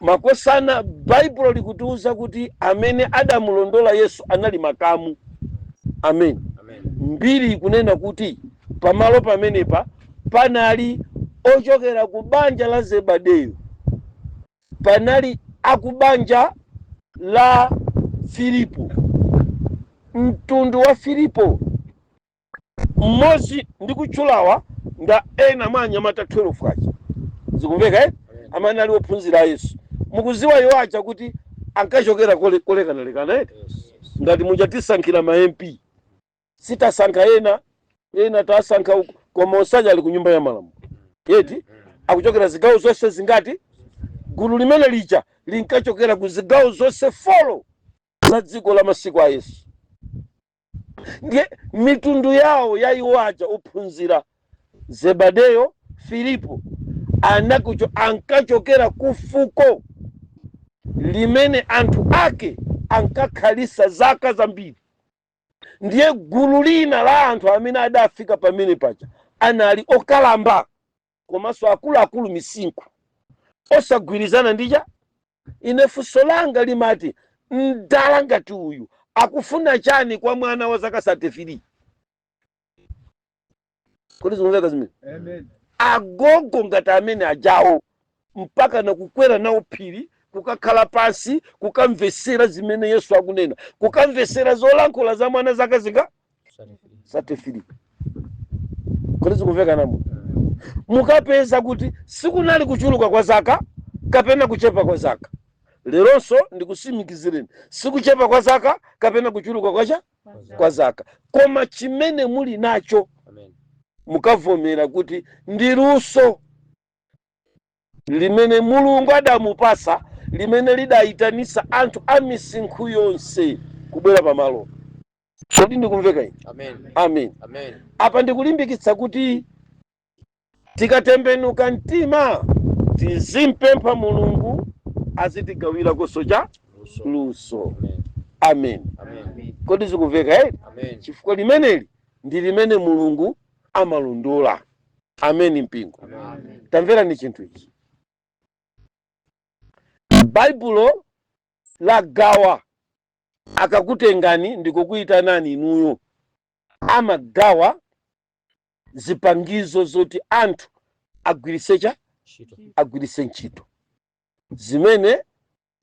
Makosana, Baibulo likutiuza kuti amene adamulondola Yesu anali makamu. Amen. Amen. Mbiri ikunena kuti pamalo pamenepa panali ochokera ku banja la Zebedeyo, panali akubanja la Filipo, mtundu wa Filipo mmodzi ndi kutchulawa nda ena mwa anyamata 12 aja. Zikumveka, eh? Amen. Amene ali ophunzira a Yesu, mukuziwa iwo aja kuti ankachokera kolekanalekana, eh? Yes. Ngati muchatisankhira ma MP, sitasankha ena, ena tasankha uku, koma osaja ali ku Nyumba ya Malamulo, eti? Akuchokera zigawo zonse zingati? Gulu limene lija linkachokera ku zigawo zonse four za dziko la masiku a Yesu. Ndiye mitundu yawo ya iwo aja ophunzira, Zebedeyo, Filipo, ankachokera ku fuko limene anthu ake ankakhalisa zaka zambiri. Ndiye gulu lina la anthu amene adafika pamene paja anali okalamba komanso akuluakulu misinkhu, osagwirizana ndija. Ine funso langa limati, mdala ngati uyu akufuna chani kwa mwana wa zaka 33? Kodi zikumveka zimene? Amen. Agogo ngati amene ajawo, mpaka nakukwera nawo phiri, kukakhala pansi, kukamvesera zimene Yesu akunena, kukamvesera zolankhula za mwana zaka zinga 33. Kodi zikumveka namo? Mukapeza kuti sikunali kuchuluka kwa zaka kapena kuchepa kwa zaka. Leronso ndikusimikizireni, sikuchepa kwa zaka kapena kuchuluka kwa zaka, koma chimene muli nacho. Amen. Mukavomera kuti ndi luso limene Mulungu adamupasa, limene lidayitanisa anthu a misinkhu yonse kubwera pamalo. Kodi ndikumveka ine? Amen. Amen. Amen. Apa ndikulimbikitsa kuti tikatembenuka mtima, tizimpempha Mulungu azitigawira koso cha Luso. luso. Amen. Amen. Amen. Kodi zikumveka, eh? Amen. Chifukwa limeneli ndi limene Mulungu amalondola. Amen, mpingo. Amen. Tamverani chinthu ichi. Baibulo lagawa, akakutengani ndikukuyitanani inuyo, amagawa zipangizo zoti anthu agwiritse cha Ntchito. agwiritse ntchito, zimene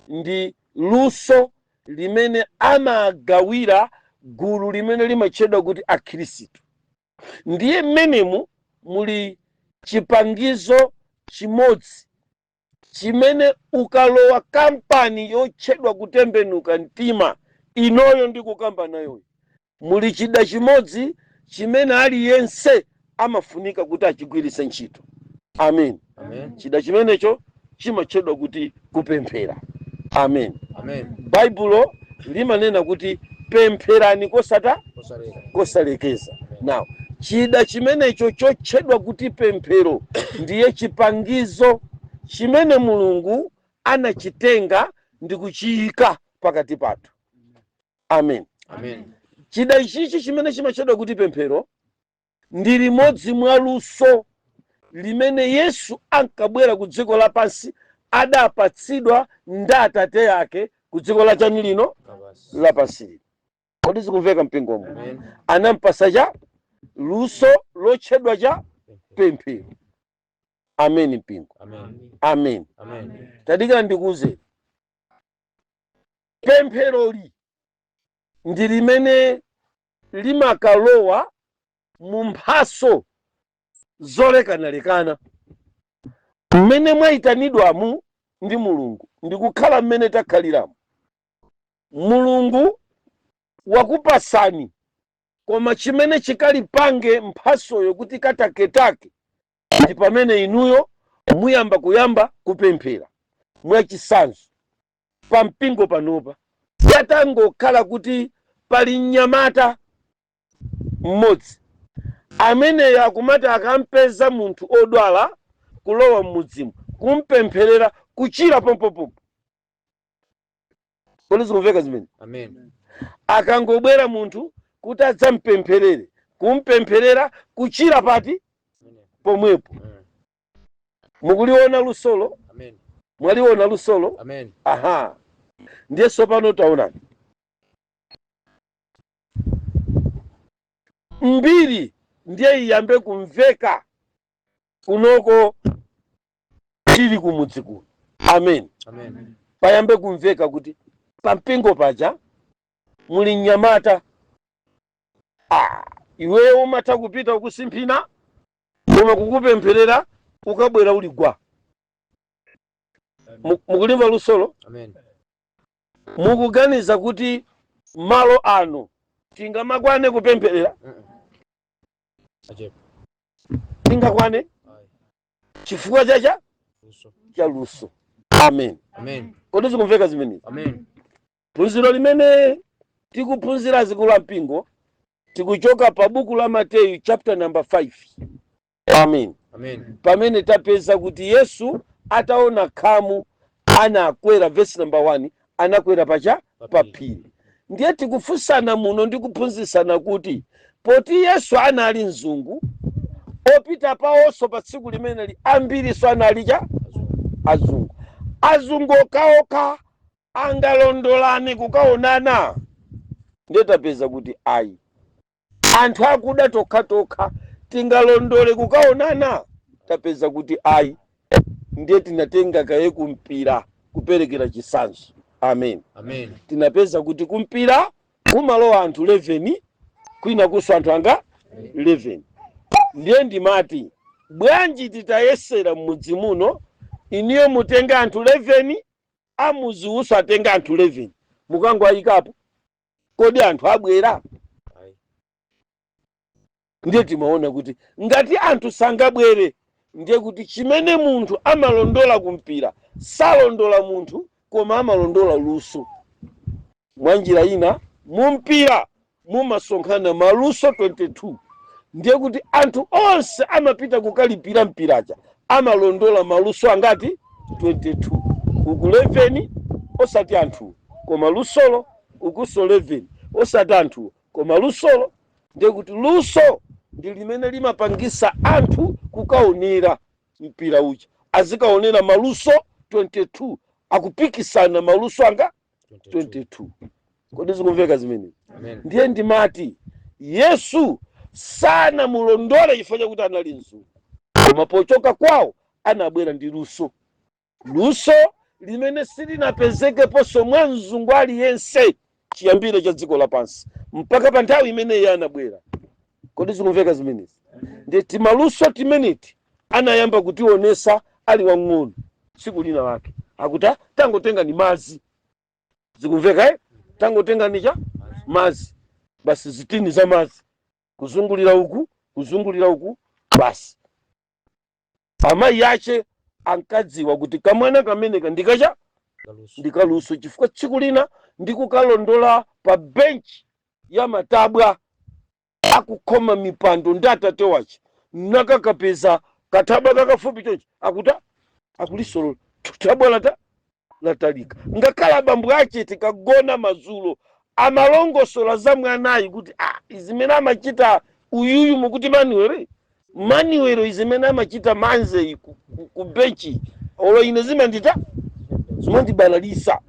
ndi luso limene amagawira gulu limene limatchedwa kuti Akhristu. Ndiye mmenemu muli chipangizo chimodzi chimene ukalowa kampani yotchedwa kutembenuka mtima inoyo ndi kukamba nayoyo, muli chida chimodzi chimene aliyense amafunika kuti achigwiritse ntchito. Amen. Amen. Chida chimenecho chimatchedwa kuti kupemphera. Amen. Amen. Baibulo limanena kuti pempherani kosata Kosaleka. kosalekeza. Now, chida chimenecho chotchedwa kuti pemphero ndiye chipangizo chimene Mulungu anachitenga ndi kuchiyika pakati pathu. Amen. Amen. Chida ichichi chimene chimatchedwa kuti pemphero ndi limodzi mwa luso limene Yesu ankabwera ku dziko lapansi adapatsidwa ndi Atate ake ku dziko lachani lino? Lapansi. Lapansi lino. Kodi zikumveka, mpingomo? Amen. Anampasa cha luso lotchedwa cha pemphero. Amen, mpingo. Amen. Amen. Amen. Tadikira ndikuwuzeni, pempheroli ndi limene limakalowa mu mphaso zolekanalekana mmene mwayitanidwamu ndi Mulungu ndikukhala mmene takhaliramo. Mulungu wakupasani, koma chimene chikalipange mphasoyo kuti kataketake ndi pamene inuyo muyamba kuyamba kupemphera. Mwachisanzo, pa mpingo panopa patangokhala kuti pali mnyamata mmodzi ameneyo akumati akampeza munthu odwala kulowa mmudzimu, kumpempherera, kuchira pompopompo. Kodi zikumveka zimene? Amen. Akangobwera munthu kuti adzampempherere, kumpempherera, kuchira pati? Amen. Pomwepo. Mukuliona lusolo? Amen. Mwaliona lusolo? Amen. Aha, ndiye tsopano taonani mbiri ndiye iyambe kumveka kunoko tili kumudzi kuno. Amen. Amen. Payambe kumveka kuti pampingo paja muli mnyamata. Ah, iweyo umatha kupita ukusimphina, koma kukupempherera ukabwera uli gwa. Mukulimva lusolo? Amen. Mukuganiza kuti malo ano tingamakwane kupempherera? Achepa. Tingakwane? Ayi. Chifukwa chacha Luso. cha luso. Amen. Amen. Kodi zikumveka zimenezi? Amen. Phunziro limene tikuphunzira zikulu la mpingo tikuchoka pa buku la Mateyu chapter number 5. Amen. Amen. Pamene tapeza kuti Yesu ataona khamu anakwera, verse number 1, anakwera pacha pa phiri. Ndiye tikufunsana muno ndi kuphunzitsana kuti poti Yesu anali mzungu, opita pawonso pa tsiku limeneli ambirinso anali cha azungu. Azungu okhaokha angalondolane kukaonana? Ndiye tapeza kuti ayi. Anthu akuda tokhatokha tingalondole kukaonana? Tapeza kuti ayi. Ndiye tinatenga kaye kumpira kuperekera chitsanzo. Amen. Amen. Tinapeza kuti kumpira kumalowa anthu 11, kwina kuso anthu anga 11. Ndiye ndimati bwanji titayesera m'mudzi muno, iniyo mutenga anthu 11, amudziwunso atenga anthu 11, mukangoyikapo, kodi anthu abwera? Ayi. Ndiye timaona kuti ngati anthu sangabwere, ndiye kuti chimene munthu amalondola kumpira salondola munthu, koma amalondola luso. Mwa njira ina, mumpira mumasonkhana maluso 22. Ndiye kuti anthu onse amapita kukalipira mpiraja amalondola maluso angati? 22. Uku 11, osati anthu, koma lusolo. Ukuso 11, osati anthu, koma lusolo. Ndiye kuti luso ndi limene limapangisa anthu kukaonera mpira uja, azikaonera maluso 22 akupikisana, maluso anga 22. 22. Kodi zikumveka zimenezi? Amen. Ndiye ndimati Yesu sanamulondole chifukwa chakuti anali mzungu, koma pochoka kwawo anabwera ndi luso, luso limene silinapezekeponso mwa mzungu aliyense chiyambire cha dziko lapansi mpaka pa nthawi imene iye anabwera. Kodi zikumveka zimenezi? Ndiye timaluso timeneti anayamba kutionesa ali wang'ono. Tsiku lina lake akuti, "Ah, tangotenga ni mazi." Zikumveka, eh? Tangotenga ni cha mazi basi, zitini za mazi, kuzungulira uku, kuzungulira uku basi. Amayi ache ankadziwa kuti kamwana kameneka ndikacha Kaluso. Ndikaluso, chifukwa tsiku lina ndikukalondola pa benchi ya matabwa akukhoma mipando ndi atate wache, nakakapeza kathabwa kakafupi chonchi, akuta akulisolola thabwa lata latalika. Ngakhale abambo ache tikagona madzulo amalongosola za mwanayi kuti, ah, izimene amachita uyuyu, mukuti Manuel, Manuel, izimene amachita manze ku benchi, olo ine zimandita zimandibalalisa.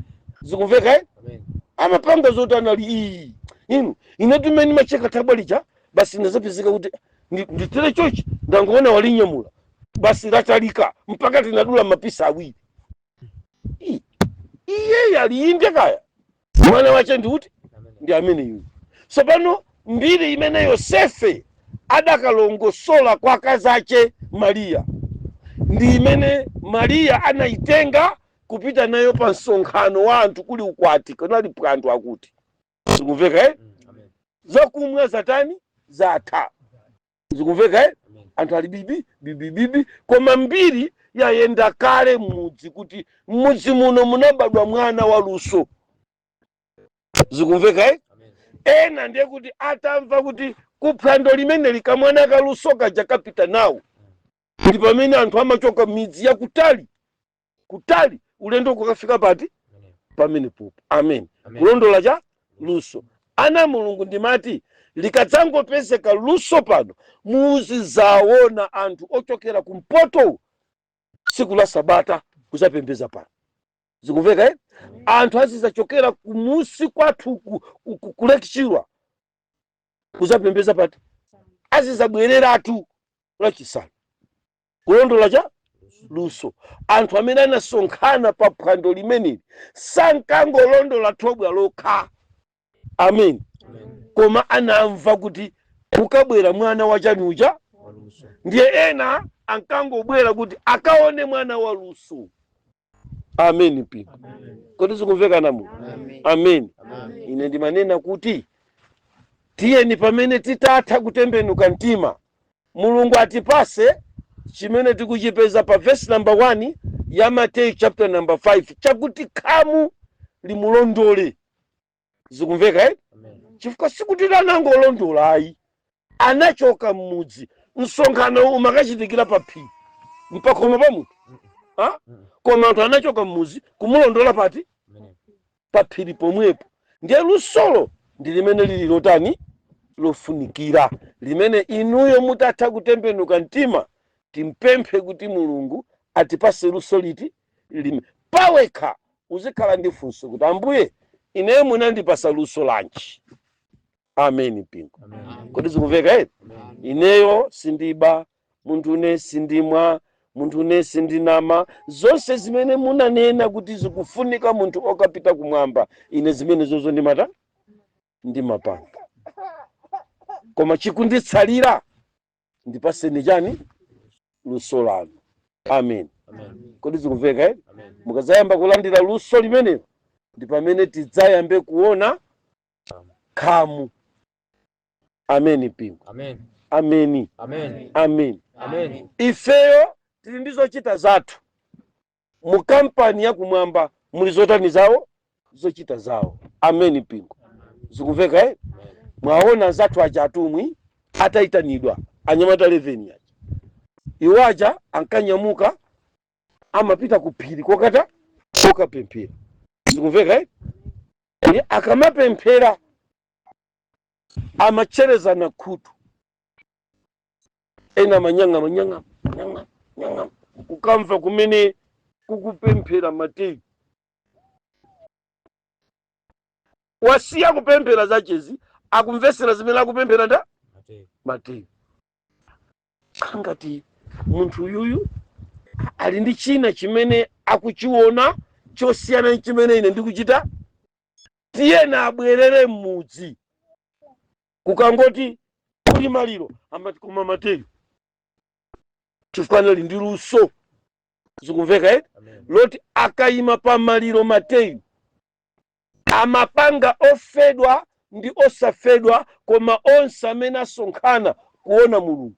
Zikumveka, eh? Amen. Amapanga zoti anali iyi inu ine timene macheka thabwa lija basi, ndazapezeka kuti nditere chochi, ndangoona walinyamula basi, latalika mpaka tinadula mapisa awiri. Iye aliyinde kaya mwana wache ndi uti? Amen. Ndi amene yuyu. Tsopano mbiri imene Yosefe adakalongosola kwa akazache Mariya ndi imene Mariya anayitenga kupita nayo pa msonkhano wa anthu kuli ukwati, kunali phwando akuti. Zikumveka, eh? Amen. Zakumwa zatani? Zatha. Zikumveka, eh? Amen. Anthu ali bibi bibi bibi, koma mbiri yayenda kale m'mudzi kuti m'mudzi muno munabadwa mwana wa luso. Zikumveka, eh? Amen. Ena ndiye kuti atamva kuti kuphwando limeneli kamwana kaluso kaja kapita nawo, ndi pamene anthu amachoka midzi yakutali kutali ulendo kukafika pati? Amen. Pamene popo. Amen. Amen. Kulondola cha luso, ana Mulungu, ndimati likadzangopezeka luso pano, muzizaona anthu ochokera kumpoto tsiku la sabata. Kuzapembeza pano. Zikumveka, eh? Anthu azizachokera kumusi kwathu ku Lake Chilwa kuzapembeza pati? Azizabwereratu Lachisanu kulondola cha luso. Anthu amene anasonkhana pa phwando limeneli sankangolondola thobwa lokha, amen, koma anamva kuti kukabwera mwana wachanucha. Waluso. Ndiye ena ankangobwera kuti akaone mwana wa luso. Amen, mpingo. Kodi zikumveka namu? Amen. Ine ndimanena kuti tiyeni, pamene titatha kutembenuka mtima, Mulungu atipase chimene tikuchipeza pa verse number 1 ya Mateyu chapter number 5, chakuti khamu limulondole. Zikumveka, eh? Amen. Chifukwa sikuti anangolondola ayi, anachoka m'mudzi. Msonkhano umakachitikira pa phiri mpakhomo pa munthu, ha? Koma anthu anachoka m'mudzi kumulondola pati? Amen. Pa phiri pomwepo. Ndiye lusolo ndi limene lili lotani? Lofunikira, limene inuyo mutatha kutembenuka mtima, timpemphe kuti Mulungu atipase luso liti lime pawekha. Uzikhala ndi funso kuti, "Ambuye, ineyo munandipasa luso lanji?" Amen, mpingo. Amen. Kodi zikumveka, eti? Amen. Ineyo sindiba, munthu une sindimwa, munthu une sindinama. Zonse zimene munanena kuti zikufunika munthu okapita kumwamba, ine zimene zozo ndimata ndimapanga, koma chikunditsalira, ndipaseni chani? Luso lanu. Amen. Amen. Kodi zikumveka, eh? Amen. Mukadzayamba kulandira luso limenelo, ndi pamene tidzayambe kuona khamu. Amen, mpingo. Amen. Ameni. Amen. Amen. Amen. Ifeyo tili ndi zochita zathu mu kampani yakumwamba, muli zotani zawo? Zochita zawo. Amen, mpingo. Zikumveka, eh? Mwaona zathu aja atumwi atayitanidwa, anyamata 11 aja, iwo aja ankanyamuka, amapita ku phiri kokata kokapemphera. Zikumveka, eh? Ndi akamapemphera amacherezana khutu, ena amanyang'ama nyang'ama nyang'ama nyang'ama kukamva kumene kukupemphera Mateyu. Wasiya kupemphera zachezi, akumvesera zimene akupemphera nda? Mateyu. Mateyu. Ngati munthu uyuyu ali ndi china chimene akuchiona chosiyana ndi chimene ine ndikuchita, tiyena abwerere m'mudzi. Kukangoti kuli maliro, amati, "Koma Mateyu," chifukwa anali ndi luso. Zikumveka, eh? Amen. Loti akayima pa maliro Mateyu amapanga ofedwa ndi osafedwa, koma onse amene asonkhana kuona Mulungu,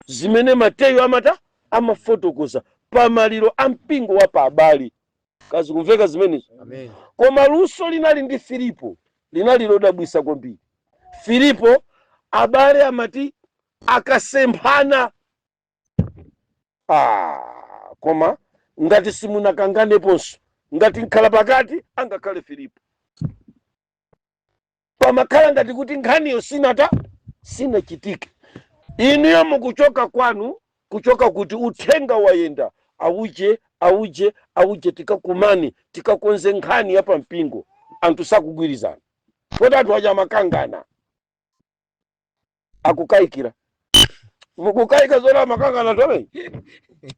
zimene Mateyu amata amafotokoza pa maliro a mpingo wa pa abale. Kazikumveka zimenezo? Amen. Koma luso linali ndi Filipo linali lodabwisa kwambiri. Filipo, abale, amati akasemphana, koma ngati simunakanganeponso, ngati nkhala pakati angakhale Filipo, pamakhala ngati kuti nkhaniyo sinata sinachitike. Inuyo mukuchoka kwanu, kuchoka kuti uthenga wayenda, auje auje auje, tikakumane tikakonze nkhani ya pampingo, anthu sakugwirizana, poti anthu aja amakangana. Akukayikira, mukukayika zoti amakangana anthu amene?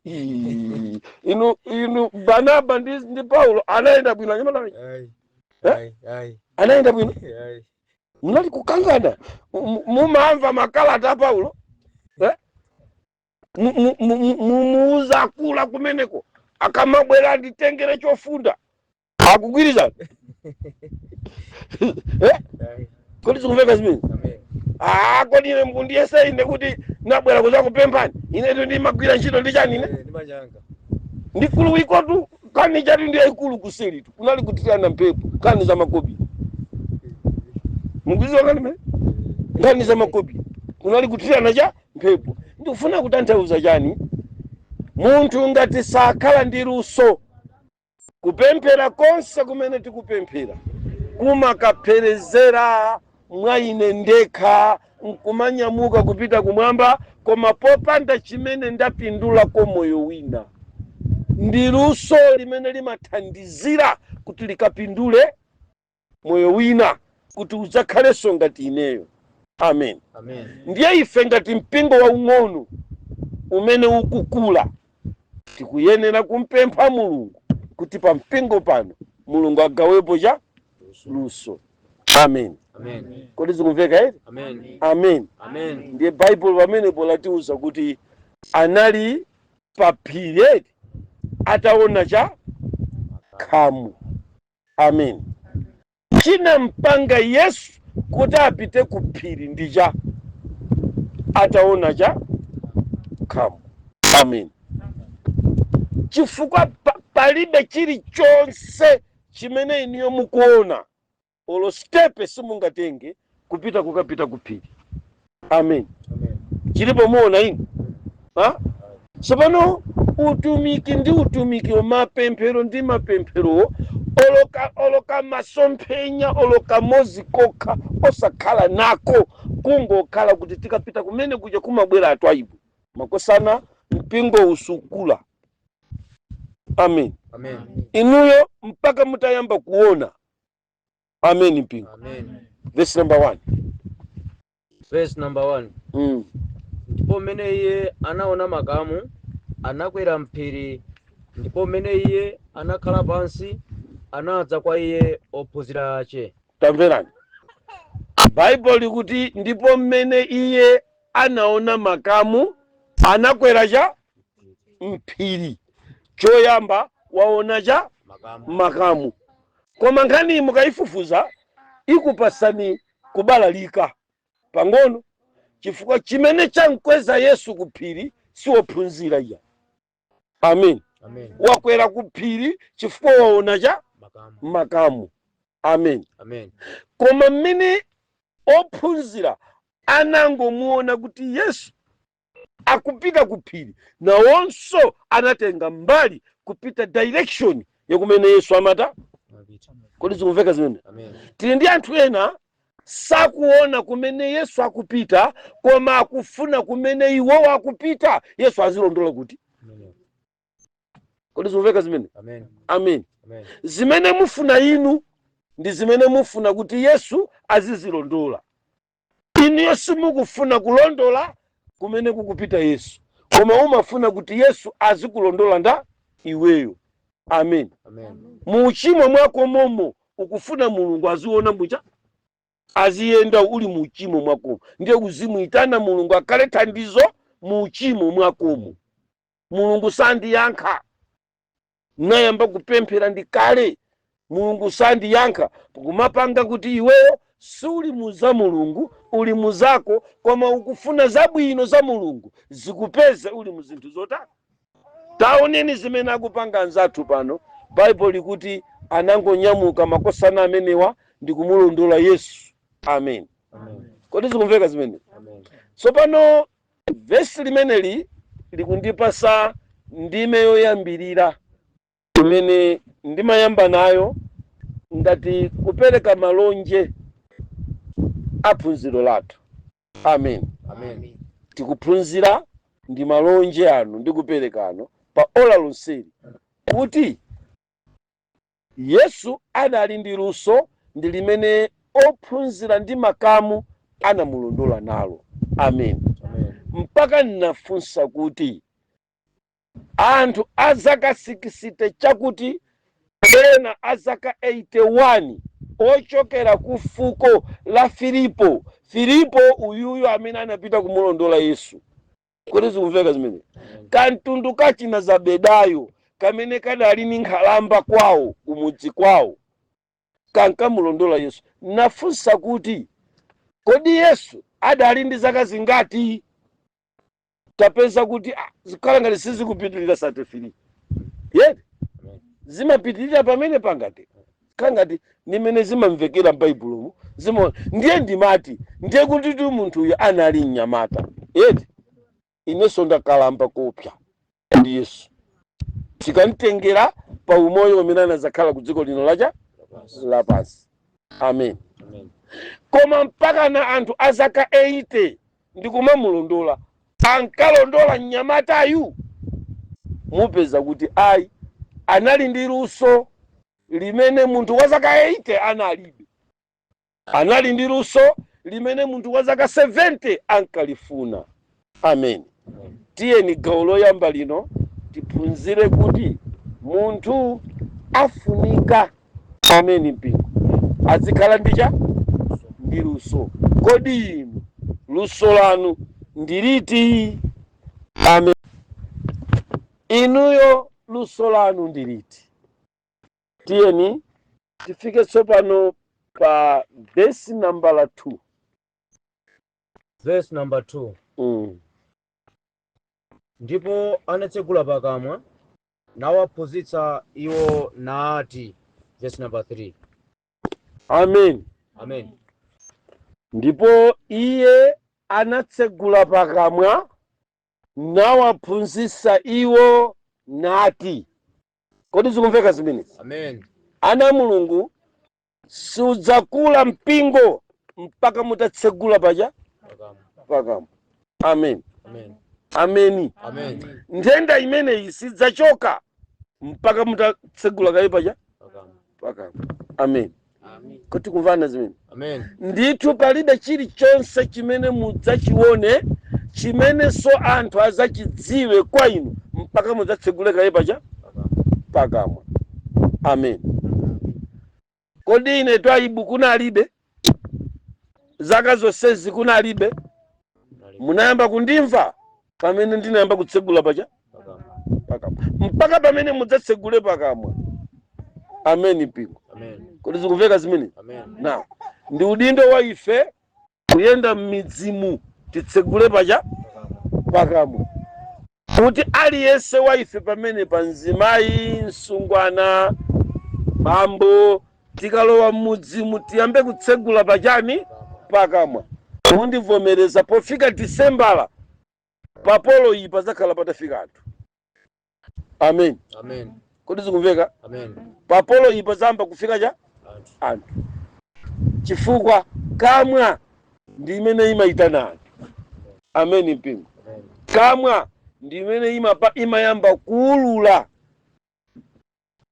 Ii, inu Barnaba ndi Paulo anayenda bwino anyamata amene? Ayi. Eh? Ayi. Ayi. Anayenda bwino? Ayi. Munali kukangana. Mumamva makalata a Paulo, eh? Mumuuza akula kumeneko, akamabwera anditengere chofunda, akugwirizana, eh? Ayi. Kodi zikumveka zimene? Amen. Ah, kodi ine mukundiyesa ine kuti nabwera kuzakupemphani? Inetu ndimagwira ntchito ndi chani ine? Eh, ndi manyanga. Ndikuluwikotu kani chatu ndi yaikulu kuselitu kunali kutirana mphepo, nkhani za makobi. Mukuziwa kani mene nkhani za makobi kunali kutirana cha mphepo? Ndikufuna kutanthauza chani? Munthu ngati sakhala ndi luso, kupemphera konse kumene tikupemphera kumakapherezera mwa ine ndekha, nkumanyamuka kupita kumwamba, koma popanda chimene ndapindulako moyo wina. Ndi luso limene limathandizira kuti likapindule moyo wina, kuti udzakhalenso ngati ineyo. Amen. Amen. Ndiye ife ngati mpingo waung'ono umene ukukula, tikuyenera kumpempha Mulungu kuti pa mpingo pano Mulungu agawepo cha luso. Amen. Amen. Kodi zikumveka ere? Amen. Amen. Amen. Ndiye Baibulo pamenepo latiuza kuti anali pa phiri ataona cha khamu. Amen. Chinampanga Yesu kuti apite ku phiri ndi cha ataona cha khamu. Amen. Chifukwa palibe chilichonse chimene inuyo mukuona, olo step simungatenge kupita kukapita ku phiri. Amen. Amen. Chilipo muona inu, ha? Tsopano utumiki ndi utumiki, mapemphero ndi mapemphero, oloka masomphenya oloka mozi kokha osakhala nako, kungokhala kuti tikapita kumene kuja kumabwera atwaibu makosana, mpingo usukula. Amen. Amen. Inuyo mpaka mutayamba kuona. Amen, mpingo. Amen. Verse number 1. Verse number 1. Ndipo mmene iye anaona makamu, anakwera mphiri, ndipo mmene iye anakhala pansi, anadza kwa iye ophunzira ache. Tamverani, Baibulo likuti ndipo mmene iye anaona makamu, anakwera cha mphiri. Choyamba waona cha makamu. Makamu. Koma nkhani mukayifufuza ikupasani kubalalika pang'ono, chifukwa chimene chamkweza Yesu ku phiri siwophunzira iya. Amen. Amen. Wakwera ku phiri chifukwa waona cha makamu. Makamu. Amen. Amen. Koma mmene ophunzira anangomuona kuti Yesu akupita ku phiri, nawonso anatenga mbali kupita direction yakumene Yesu amata. Mapita. Kodi zikumveka zimene? Amen. Tili ndi anthu ena sakuona kumene Yesu akupita, koma akufuna kumene iwowo akupita Yesu azilondola kuti. Amen. Kodi zikumveka zimene? Amen. Amen. Amen. Zimene mufuna inu ndi zimene mufuna kuti Yesu azizilondola. Inuyo simukufuna kulondola kumene kukupita Yesu, koma umafuna kuti Yesu azikulondola nda iweyo. Amen. Amen. Muuchimo mwako momo ukufuna Mulungu aziona mucha aziyenda uli muuchimo mwakomo, ndiye uzimuyitana Mulungu akhale thandizo muuchimo mwakomo. Mulungu sandiyankha, nayamba kupemphera ndi kale, Mulungu sandiyankha. Kumapanga kuti iweyo suli muza Mulungu, uli muzako, koma ukufuna zabwino za Mulungu zikupeze uli mu zinthu zotani. Taoneni zimene akupanga anzathu pano. Baibulo likuti anangonyamuka makosana amenewa ndi kumulondola Yesu. Amen. Amen. Kodi zikumveka zimene? Amen. Tsopano vesi limeneli likundipasa ndime yoyambirira imene ndimayamba nayo ngati kupereka malonje a phunziro lathu. Amen. Amen. Tikuphunzira ndi malonje anu ndi kupereka ano pa ola lonseli kuti Yesu anali ndi luso, ndi limene ophunzira ndi makamu anamulondola nalo. Amen. Amen. Mpaka nnafunsa kuti anthu a zaka 60 chakuti, ena a zaka 81, ochokera ku fuko la Filipo, Filipo uyuyu amene anapita kumulondola Yesu. Kodi zikumveka zimene? Amen. Kamtundu kachina Zebedayo kamene kadali ni nkhalamba kwawo, kumudzi kwawo, kankamulondola Yesu. Nafunsa kuti kodi Yesu adali ndi zaka zingati? Tapeza kuti zikhala ngati sizikupitilira 33 yeti. Amen. Zimapitilira pamene pangati khala ngati nimene zimamvekera m'Baibulomu zima. Ndiye ndimati ndiye kuti tu munthu uyu anali mnyamata yeti. Inenso ndakalamba kopsa ndi Yesu tikamtengera pa umoyo umene anazakhala ku dziko lino lacha lapansi. Amen. Amen. Koma mpaka na anthu a zaka 80 ndikumamulondola, ankalondola mnyamatayu. Mupeza kuti ayi, anali ndi luso limene munthu wa zaka 80 analibe, anali ndi luso limene munthu wa zaka 70 ankalifuna. Amen. Tiyeni gawo loyamba lino tiphunzire kuti munthu afunika, ameni mpingo, azikhala ndi ndi luso. Kodi inu luso lanu ndi liti? Amen. Inuyo luso lanu ndi liti? Tiyeni tifike tsopano pa vesi nambala 2. Verse number 2. Ndipo anatsegula pakamwa nawaphunzitsa iwo nati. Verse number 3. Amen. Amen. Ndipo iye anatsegula pakamwa nawaphunzitsa iwo nati. Kodi zikumveka zimenezi? Amen. Ana Mulungu, sudzakula mpingo mpaka mutatsegula pacha pakamwa. Pakamwa. Amen. Amen. Ameni. Amen. Nthenda imeneyi sidzachoka mpaka mutatsegula kaye pacha pakamwa. Pakamwa. Amen. Amen. Kuti kumvana zimene? Amen. Ndithu, palibe chilichonse chimene mudzachione chimenenso anthu azachidziwe kwa inu mpaka mudzatsegule kaye pacha pakamwa. Pakamwa. Amen. Kodi ine Twaibu kunalibe? Zaka zonsezi kunalibe? Munayamba kundimva pamene ndinayamba kutsegula pacha pakamwa. Pakamwa. Mpaka pamene mudzatsegule pakamwa. Amen mpingo. Amen. Kodi zikumveka zimene? Amen. Na ndi udindo wa ife kuyenda m'midzimu, titsegule pacha pakamwa, kuti aliyense wa ife pamene pa mzimayi, msungwana, bambo, tikalowa m'mudzimu tiyambe kutsegula pachani? Pakamwa. Mundivomereza, pofika Disembala papolo iyi pazakhala patafika anthu. Amen. Amen. Kodi zikumveka? Amen. Papolo iyi pazamba kufika cha anthu. Anthu, chifukwa kamwa ndi imene imayitana anthu. Amen mpingo. Amen. Kamwa ndi imene imayamba kuulula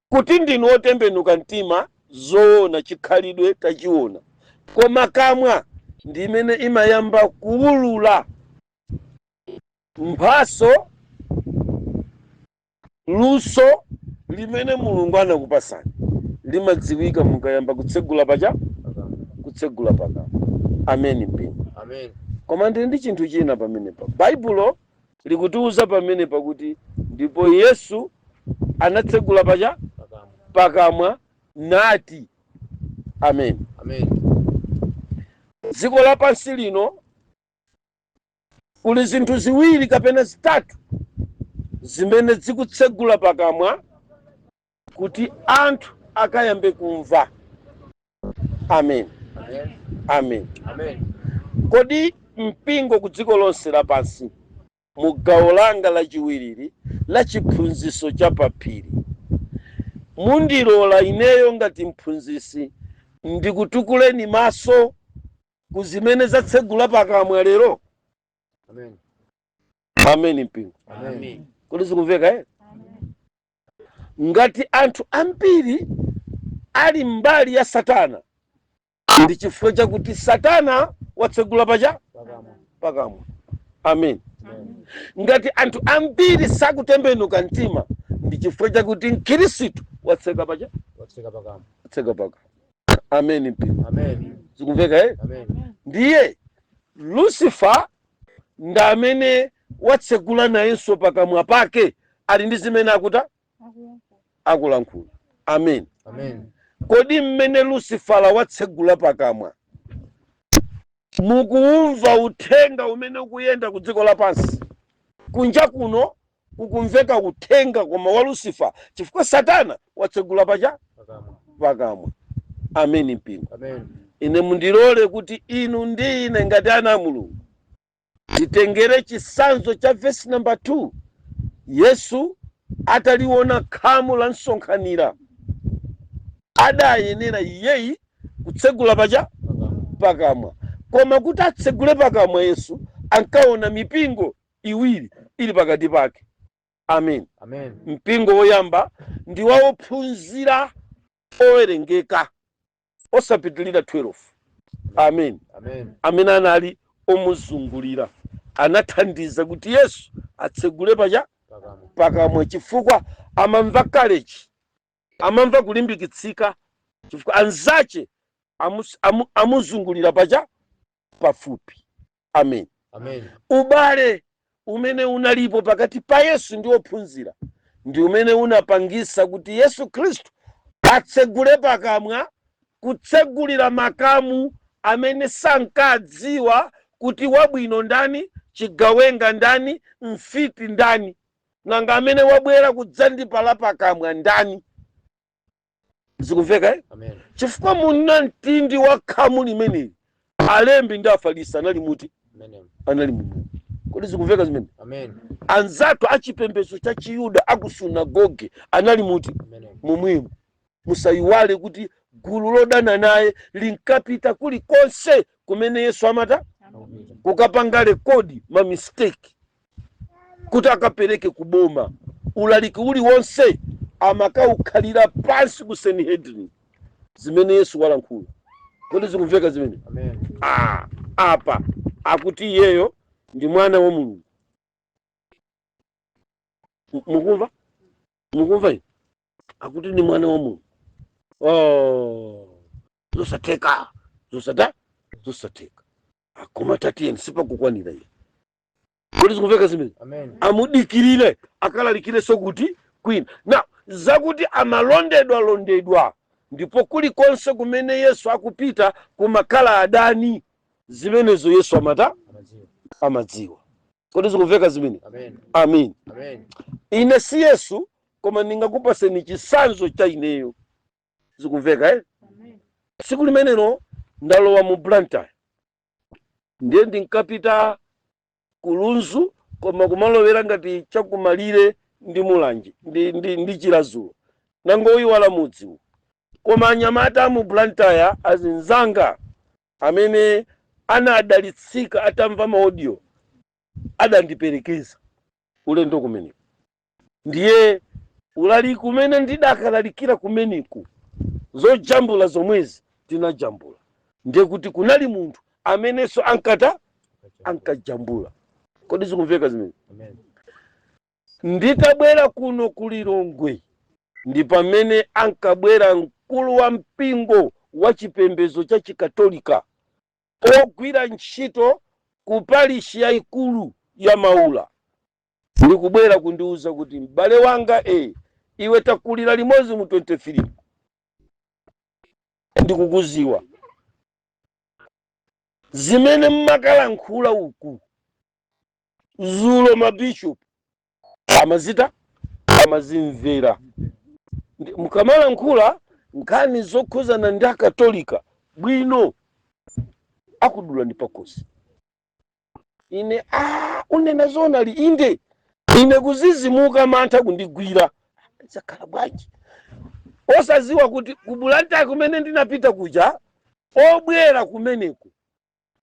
kuti ndinu otembenuka mtima zoona. Chikhalidwe tachiona, koma kamwa ndi imene imayamba kuulula mphaso, luso limene Mulungu anakupasani limadziwika mukayamba kutsegula pacha pakamwa. Kutsegula pakamwa. Amen mpingo. Amen. Koma ndili ndi chinthu china pamenepa. Baibulo likutiuza pamenepa kuti ndipo Yesu anatsegula pacha pakamwa. Pakamwa nati. Amen. Amen. Dziko lapansi lino kuli zinthu ziwiri kapena zitatu zimene zikutsegula pakamwa kuti anthu akayambe kumva. Amen. Amen. Amen. Amen. Kodi mpingo ku dziko lonse lapansi, mu gawo langa lachiwiriri la chiphunzitso cha paphiri, mundilola ineyo ngati mphunzitsi ndikutukuleni maso ku zimene zatsegula pakamwa lero? Amen. Amen mpingo. Amen. Kodi zikumveka, eh? Ngati anthu ambiri ali mbali ya Satana, ndi chifukwa chakuti Satana watsegula pacha pakamwa. Pakamwa. Amen. Amen. Ngati anthu ambiri sakutembenuka mtima, ndi chifukwa chakuti Mkhristu watseka pacha watseka pakamwa. Watseka pakamwa. Amen mpingo. Amen. Zikumveka, eh? Amen. Ndiye Lucifer ndi amene watsegula nayenso pakamwa pake, ali ndi zimene akuta akulankhula. Amen. Amen. Kodi mmene Lucifera watsegula pakamwa, mukuumva uthenga umene ukuyenda ku dziko lapansi kunja kuno? Kukumveka uthenga koma wa Lucifer, chifukwa Satana watsegula pacha pakamwa. Pakamwa. Amen mpingo. Amen. Ine mundilole kuti inu ndi ine ngati ana a Mulungu titengere chitsanzo cha vesi namba 2. Yesu ataliona khamu la msonkhanira, adayenera iyeyi kutsegula pacha pakamwa. Pakamwa. Koma kuti atsegule pakamwa, Yesu ankaona mipingo iwiri ili pakati pake. Amen. Amen. Mpingo woyamba ndi wa ophunzira owerengeka osapitilira 12. Amen. Amen. Amene anali omuzungulira anathandiza kuti Yesu atsegule pacha pakamwa. Pakamwa, chifukwa amamva courage, amamva kulimbikitsika chifukwa anzache amuzungulira pacha pafupi. Amen. Amen. Ubale umene unalipo pakati pa Yesu ndi ophunzira ndi umene unapangisa kuti Yesu Khristu atsegule pakamwa, kutsegulira makamu amene sankadziwa kuti wabwino ndani, chigawenga ndani, mfiti ndani, nanga amene wabwera kudzandipala pakamwa ndani. Zikumveka, eh? Amen. Chifukwa munamtindi wa khamu limeneli, alembi ndi Afarisi anali muti? Amen. Anali mumu. Kodi zikumveka zimene? Amen. Anzathu achipembedzo cha Chiyuda aku sunagoge anali muti? Amen. Momwemo. Musayiwale kuti gulu lodana naye linkapita kulikonse kumene Yesu amata kukapanga record ma mistake kuti akapereke kuboma. Ulaliki uliwonse amakaukhalira pansi ku Sanhedrin zimene Yesu walankhula. Kodi zikumveka zimene? Amen. Ah, apa akuti iyeyo ndi mwana wa Mulungu. Mukumva? Mukumva ine? Akuti ndi mwana wa Mulungu. Oh, zosatheka, zosatheka. Koma tatiyeni, sipakukwanira iye. Kodi zikumveka zimene? Amen. Amudikirire akalalikirenso kuti kwina na zakuti amalondedwa londedwa, ndipo kulikonse kumene Yesu akupita kumakhala adani, zimenezo Yesu amata Amadziwa. Amadziwa. Kodi zikumveka zimene? Amen. Amen. Amen. Ine si Yesu, koma ndingakupaseni chitsanzo cha ineyo. Zikumveka, eh? Tsiku limenelo ndalowa mu Blantyre, ndiye ndinkapita ku Lunzu, koma kumalowera ngati chakumalire ndi Mulanje ndi Chiradzulu, nangoyiwala mudziwu. Koma anyamata mu Blantyre, azinzanga amene anadalitsika atamva ma audio, adandiperekeza ulendo kumeneko. Ndiye ulaliki kumene ndidakalalikira kumeneku, zojambula zomwezi tinajambula, ndiye kuti kunali munthu amenenso ankata ankajambula. Kodi zikumveka zimene? Amen. Nditabwera kuno ku Lilongwe, ndi pamene ankabwera mkulu wa mpingo wa chipembedzo cha Chikatolika ogwira ntchito ku parishi yayikulu ya Maula, ndikubwera kundiuza kuti, "M'bale wanga, iwe takulira limodzi mu 23, ndikukuziwa zimene mmakalankhula uku zulo, mabishopu amazita amazimvera. Mukamalankhula nkhani zokhuzana ndi Akatolika bwino, akudula ndi pakhosi." Ine, "Ah, unena zona li?" "Inde." Ine kuzizimuka, mantha kundigwira, zakhala bwanji? Osaziwa kuti ku Blantyre kumene ndinapita kuja, obwera kumeneku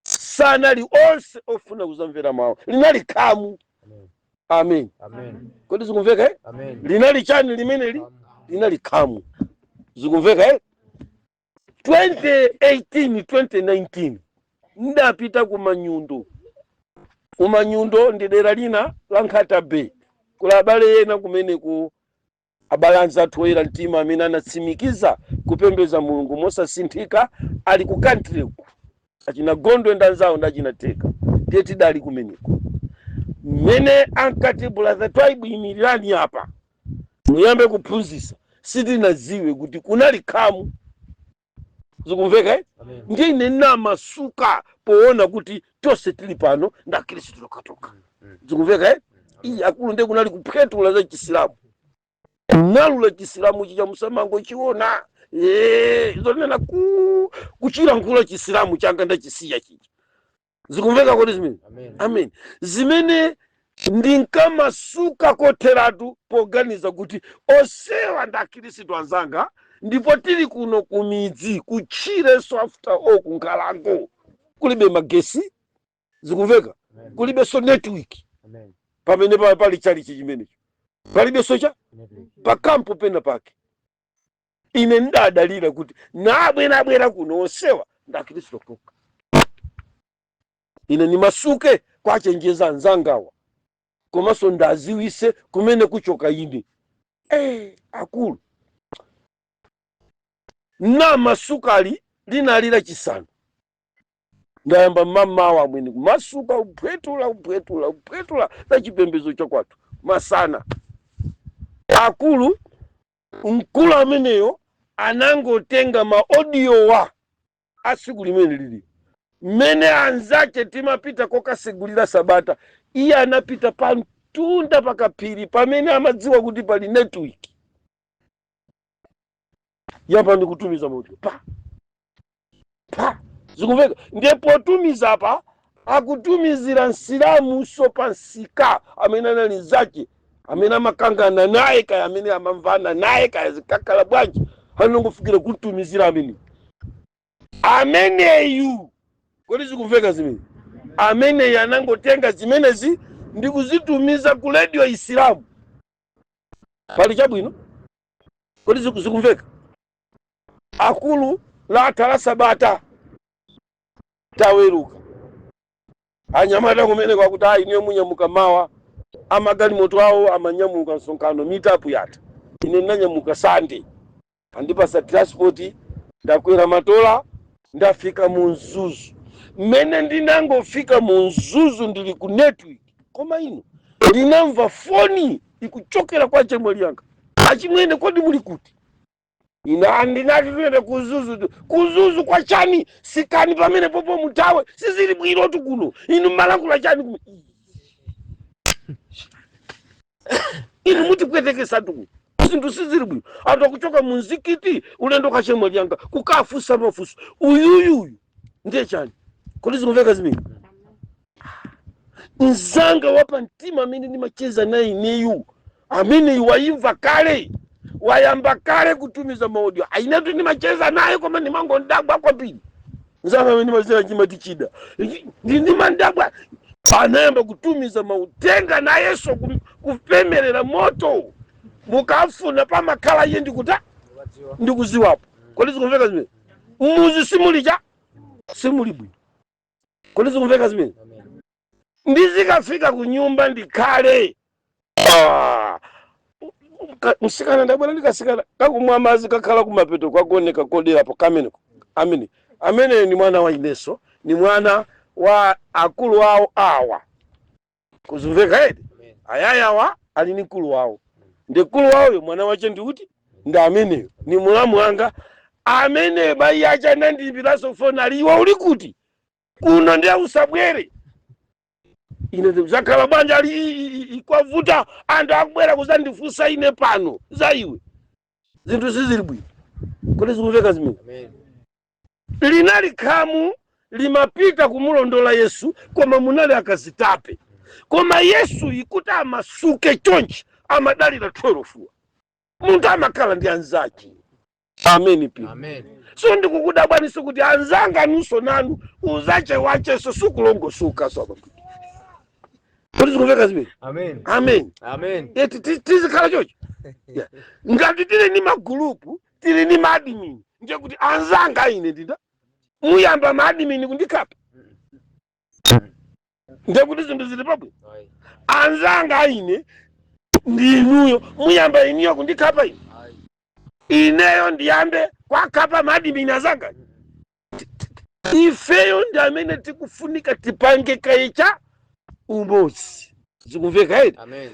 sanali onse ofuna kuzamvera mawu, linali khamu. Amen. Amen. Amen. Kodi zikumveka, eh? Amen. Linali chani limeneli? Linali khamu. Zikumveka, eh? 2018, 2019 ndapita ku Manyundo. Ku Manyundo ndi dera lina la Nkhata Bay, kula abale ena kumeneku, abale anzathu oyera mtima amene anatsimikiza kupembedza Mulungu mosasinthika, ali ku country ku, achina Gondwe ndi anzawo ndi achina Theka. Ndiye tidali kumeneko mmene ankati, "Brother Twaibu, imirirani apa muyambe kuphunzitsa." Sitinadziwe kuti kunali khamu. Zikumveka, eh? Amen. Ndiye ine namasuka poona kuti tonse tili pano nda Khristu tokatoka. Zikumveka, eh? Iyi akulu, ndiye kunali kuphwetula za Chisilamu, nalula Chisilamu chicha musamango chiona, zonena ku kuchilankhula Chisilamu changa ndachisiya chicha. Zikumveka kodi zimene? Amen. Amen. Zimene ndinkamasuka kotheratu poganiza kuti osewa ndi Akhristu anzanga, ndipo tili kuno kumidzi, kutchireso, after all kunkhalango kulibe magesi. Zikumveka? Amen. Kulibenso network Amen. pamene pali chalichi chimenecho. Palibenso cha pakampo pena pake. Ine ndadalira kuti nabwerabwera kuno onsewa ndakhristu okha. Ine ndimasuke kwachenjeza anzangawa, komanso ndaziwise kumene kuchoka ine. Akulu namasukali linali lachisanu, ndayamba mmamawa amwene kumasuka, kuphwetula, kuphwetula, kuphwetula za chipembedzo chakwathu masana. Akulu, mkulu ameneyo anangotenga ma audiowa a tsiku limene lili mmene anzache timapita kokasegulira sabata. Iye anapita pa mtunda pakaphiri pamene amadziwa kuti pali network yapa, ndikutumiza ma audio pa pa, zikumveka. Ndiye potumiza pa akutumizira nsilamuso pa nsika amene anali zache, amene amakangana naye kaya amene amamvana naye kaya zikakhala bwanji, anangofikira kutumizira amene ameneyu. Kodi zikumveka zimene? Ameneyu anangotenga zimenezi ndi kuzitumiza ku radio Isilamu. Pali chabwino? Kodi zikumveka? Akulu, latha la sabata, taweruka. Anyamata kumene kwakuti ayi, niyo munyamuka mawa, amagalimoto awo amanyamuka. Msonkhano meetup yatha, ine ndinanyamuka Sande, andipasa transport, ndakwera matola, ndafika mu Mzuzu. Mmene ndinangofika mu Mzuzu, ndili ku network, koma ino ndinamva foni ikuchokera kwa chemwali yanga: "Achimwene, kodi muli kuti?" Ina ndinati tuyende kuzuzu. Kuzuzu kwa chani? Sikani pamene popo mutawe, sizili bwinotu kuno. Inu mmalankhula chani kuno? Inu mutipwetekesatu kuno, zinthu sizili bwino. Anthu akuchoka mu mzikiti ulendo kachemwali yanga kukafusa mafuso, uyuyuyu ndiye chani? Kodi zikumveka zimene? Mzanga wapa mtima amene ndimacheza naye ineyu, amene waimva kale, wayamba kale kutumiza ma audio. Ainetu ndimacheza naye koma ndimangondabwa kwambiri. Mzanga amene ndimacheza chimati chida ndimandabwa, anayamba kutumiza mautenga nayenso kupemerera moto. Mukafuna pamakhala iye ndikuta ndikuziwapo. Kodi zikumveka zimene? Mmuzi simuli cha simuli bwino. Kodi zikumveka zimene? Ndizikafika ku nyumba ndikhale. Ah, msikana ndabwera ndikasikana kakumwa madzi, kakhala kumapeto kwagoneka koderapo kameneko. Amene ni mwana wa ineso, ni mwana wa akulu awo awa. Kuzumveka edi? Ayayawa ali ni mkulu wawo, ndi mkulu wawoyo mwana wache ndikuti ndi ameneyo, ni mulamu wanga amene bayi acha anandiyimbiranso foni, ali, "Iwe uli kuti kuno? Ndiye usabwere." Ine zakhala bwanja? Ali, "Kwavuta, anthu akubwera kuzandifunsa ine pano za iwe, zinthu sizili bwino." Kodi zikumveka zimene? Linali khamu limapita kumulondola Yesu, koma munali akazitape. Koma Yesu ikuti amasuke chonchi amadalira 12. Munthu amakhala ndi anzake. Ameni pi. Amen. So ndikukudabwaniso kuti anzanga nunso nanu uzache wacheso sukulongosuka so. Kodi zikumveka zimene? Amen. Amen. Amen. Eti tizikhala chocho. Yeah. Ngati tili ni magulupu, tili ni ma admin, ndiye kuti anzanga ine ndinda muyamba ma admin kundikhapa, ndiye kuti zinthu zili pabwino? Ayi. Anzanga ine ndinuyo, muyamba iniyo kundikhapa ine? Ayi. Ineyo ndiyambe kwakhapa ma admin azanga? Ifeyo ndi amene tikufunika tipange kayicha umodzi. Zikumveka eti? Amen.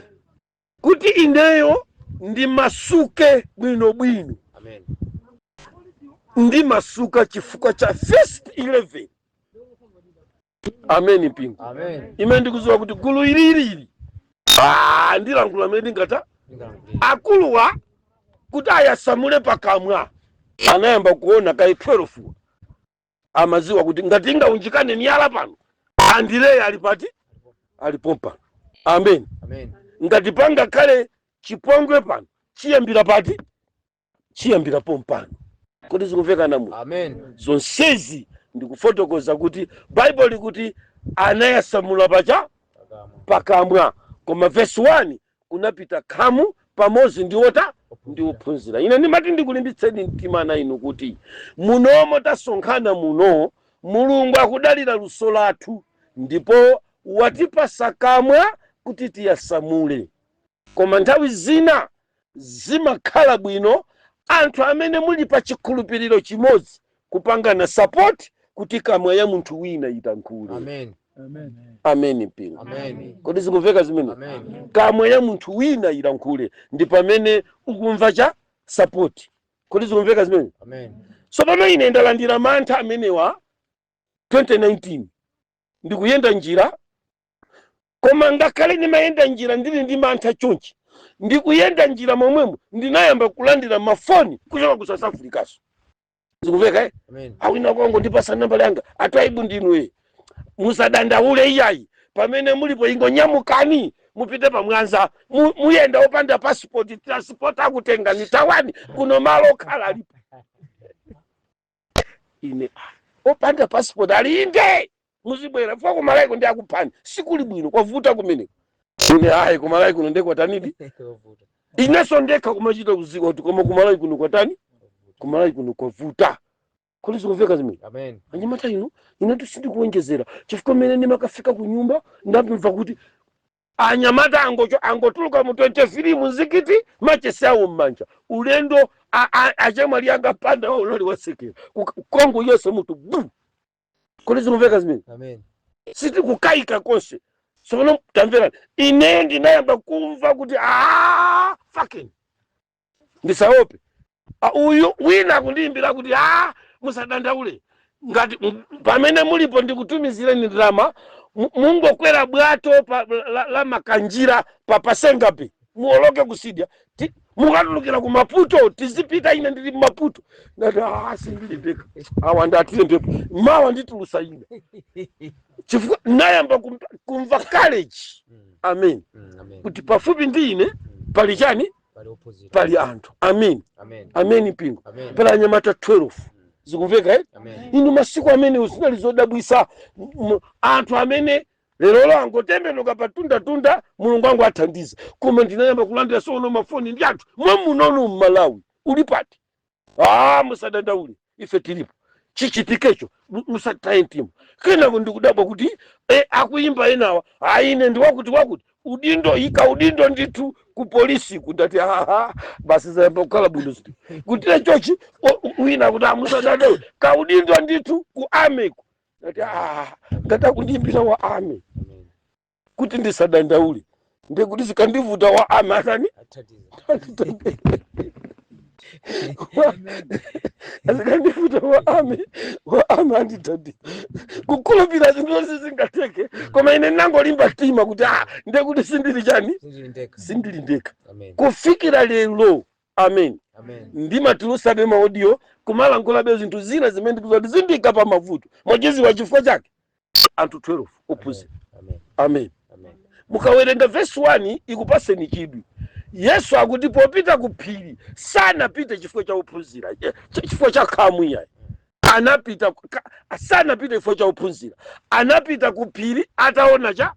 Kuti ineyo ndimasuke bwinobwino, Amen. ndimasuka chifukwa cha first 11. Amen mpingo. Amen. Ime ndikuziwa kuti gulu ililili, ah, ndilankhula amene ndingata. Akuluwa kuti ayasamule pakamwa anayamba kuona kai 12, amaziwa kuti ngati ingaunjikane miyala pano, Andireya ali pati? Alipo pano. Amen. Amen. Ngati pangakhale chipongwe pano, chiyambira pati? Chiyambira pompano. Kodi zikumveka namu? Amen. Zonsezi ndikufotokoza kuti Baibulo likuti anayasamula pacha Pakamwa. pakamwa, koma verse 1. Kunapita khamu pamodzi ndi ota ndi ophunzira. Ine ndimati ndikulimbitseni mtima na inu kuti munomo tasonkhana muno, Mulungu akudalira luso lathu ndipo watipasa kamwa kuti tiyasamule. Koma nthawi zina zimakhala bwino anthu amene muli pa chikhulupiriro chimodzi kupangana support kuti kamwa ya munthu wina itankhule. Amen. Amen, mpingo. Amen. Kodi zikumveka zimene? Amen. Kamwa ya munthu wina ilankhule, ndi pamene ukumva cha support. Kodi zikumveka zimene? Amen. So pano ine ndalandira mantha amenewa 2019, ndikuyenda njira, koma ngakhale ndimayenda njira ndili ndi mantha chonchi, ndikuyenda njira momwemo ndinayamba kulandira mafoni kuchoka ku South Africaso. Zikumveka, eh? Amen. Awina kwangu ndipasa nambala yanga, "Atwaibu, ndinwe, musadandaule iyayi. Pamene mulipo ingonyamukani mupite pamwanza. Muyenda opanda passport, transport akutengani. Tawani kuno, malo okhala alipo." Ine, "Ah, opanda passport?" "Alinde, muzibwera fo kumalawi ndi akuphani, sikuli bwino, kwavuta kumeneko." Ine, "Ayi, kumalawi kuno ndekwatanidi?" Kovuta. Inenso ndekha kumachita kuzika kuti koma kumalawi kuno kwatani? Kumalawi kuno kwavuta. Kodi zikumveka zimene? Amen. Anyamata inu, inetu sindikuwonjezera, chifukwa mmene ndimakafika ku nyumba ndamva kuti anyamata angocho angotuluka mu 23 muzikiti, machesi awo mmanja, ulendo achemwali anga panda wawo unali wasekera Kongo yonse mutu bu. Kodi zikumveka zimene? Amen. Sitikukayika konse. Tsopano tamverani, ine ndinayamba kumva kuti a fucking ndisaope. Ah, uyu wina akundiyimbira kuti, "A, musadandaule, ngati pamene mulipo ndikutumizireni ndalama, mungokwera bwato pa, la makanjira pa Pasengape, muoloke kusidya, mukatulukira ku Maputo, tizipita, ine ndili mMaputo." Ndati, "Ah, sindili ndekha, awa ndatile mphepo, mawa nditulusa ine," chifukwa nayamba kumva courage. Amen. Amen. Kuti pafupi ndi ine pali chani? Pali ophunzira. Pali anthu. Amen. Amen. Amen, mpingo. Amen. Pali anyamata 12. Zikumveka, eh? Amen. Inu, masiku amene zinali zodabwisa. Anthu amene lerolo angotembenuka pa tundatunda, Mulungu wangu athandiza. Koma ndinayamba kulandira sono mafoni ndi anthu mwamunono mMalawi, "Uli pati? Ah, musadandaule, ife tilipo, chichitikecho musataye mtima." Kenako ndikudabwa kuti akuyimba enawa, "Aine ndi wakuti wakuti, udindo ika udindo ndithu ku polisi." Kundati, "Aha, basi, zayamba kukhala bwino zinthu." Kutire chochi wina kuti, "Amusadandaule, kaudindo ndithu ku army ku." Ndati, "Ah, ngati akundiyimbira wa army Amen. kuti ndisadandaule, ndekuti zikandivuta wa army atani?" Athandiza. Azikandivuta wa army, wa army andithandiza. Kukhulupirira zinthu zonse zingateke, koma ine nangolimba mtima kuti, ah, ndekuti sindili chani? Sindili ndekha. Sindili ndekha. Amen. Kufikira lero, amen. Amen. Ndimatulusabe ma audio, kumalankhulabe zinthu zina zimene ndikuti zindika pa mavuto. Mwachiziwa chifukwa chake? Anthu 12 ophunzira. Amen. Amen. Amen. Mukawerenga vesi 1 ikupaseni chidwi. Yesu akuti popita ku phiri sanapite chifukwa cha ophunzira, chifukwa cha khamu iyayi. Anapita sanapite chifukwa cha ophunzira, anapita ku phiri ataona cha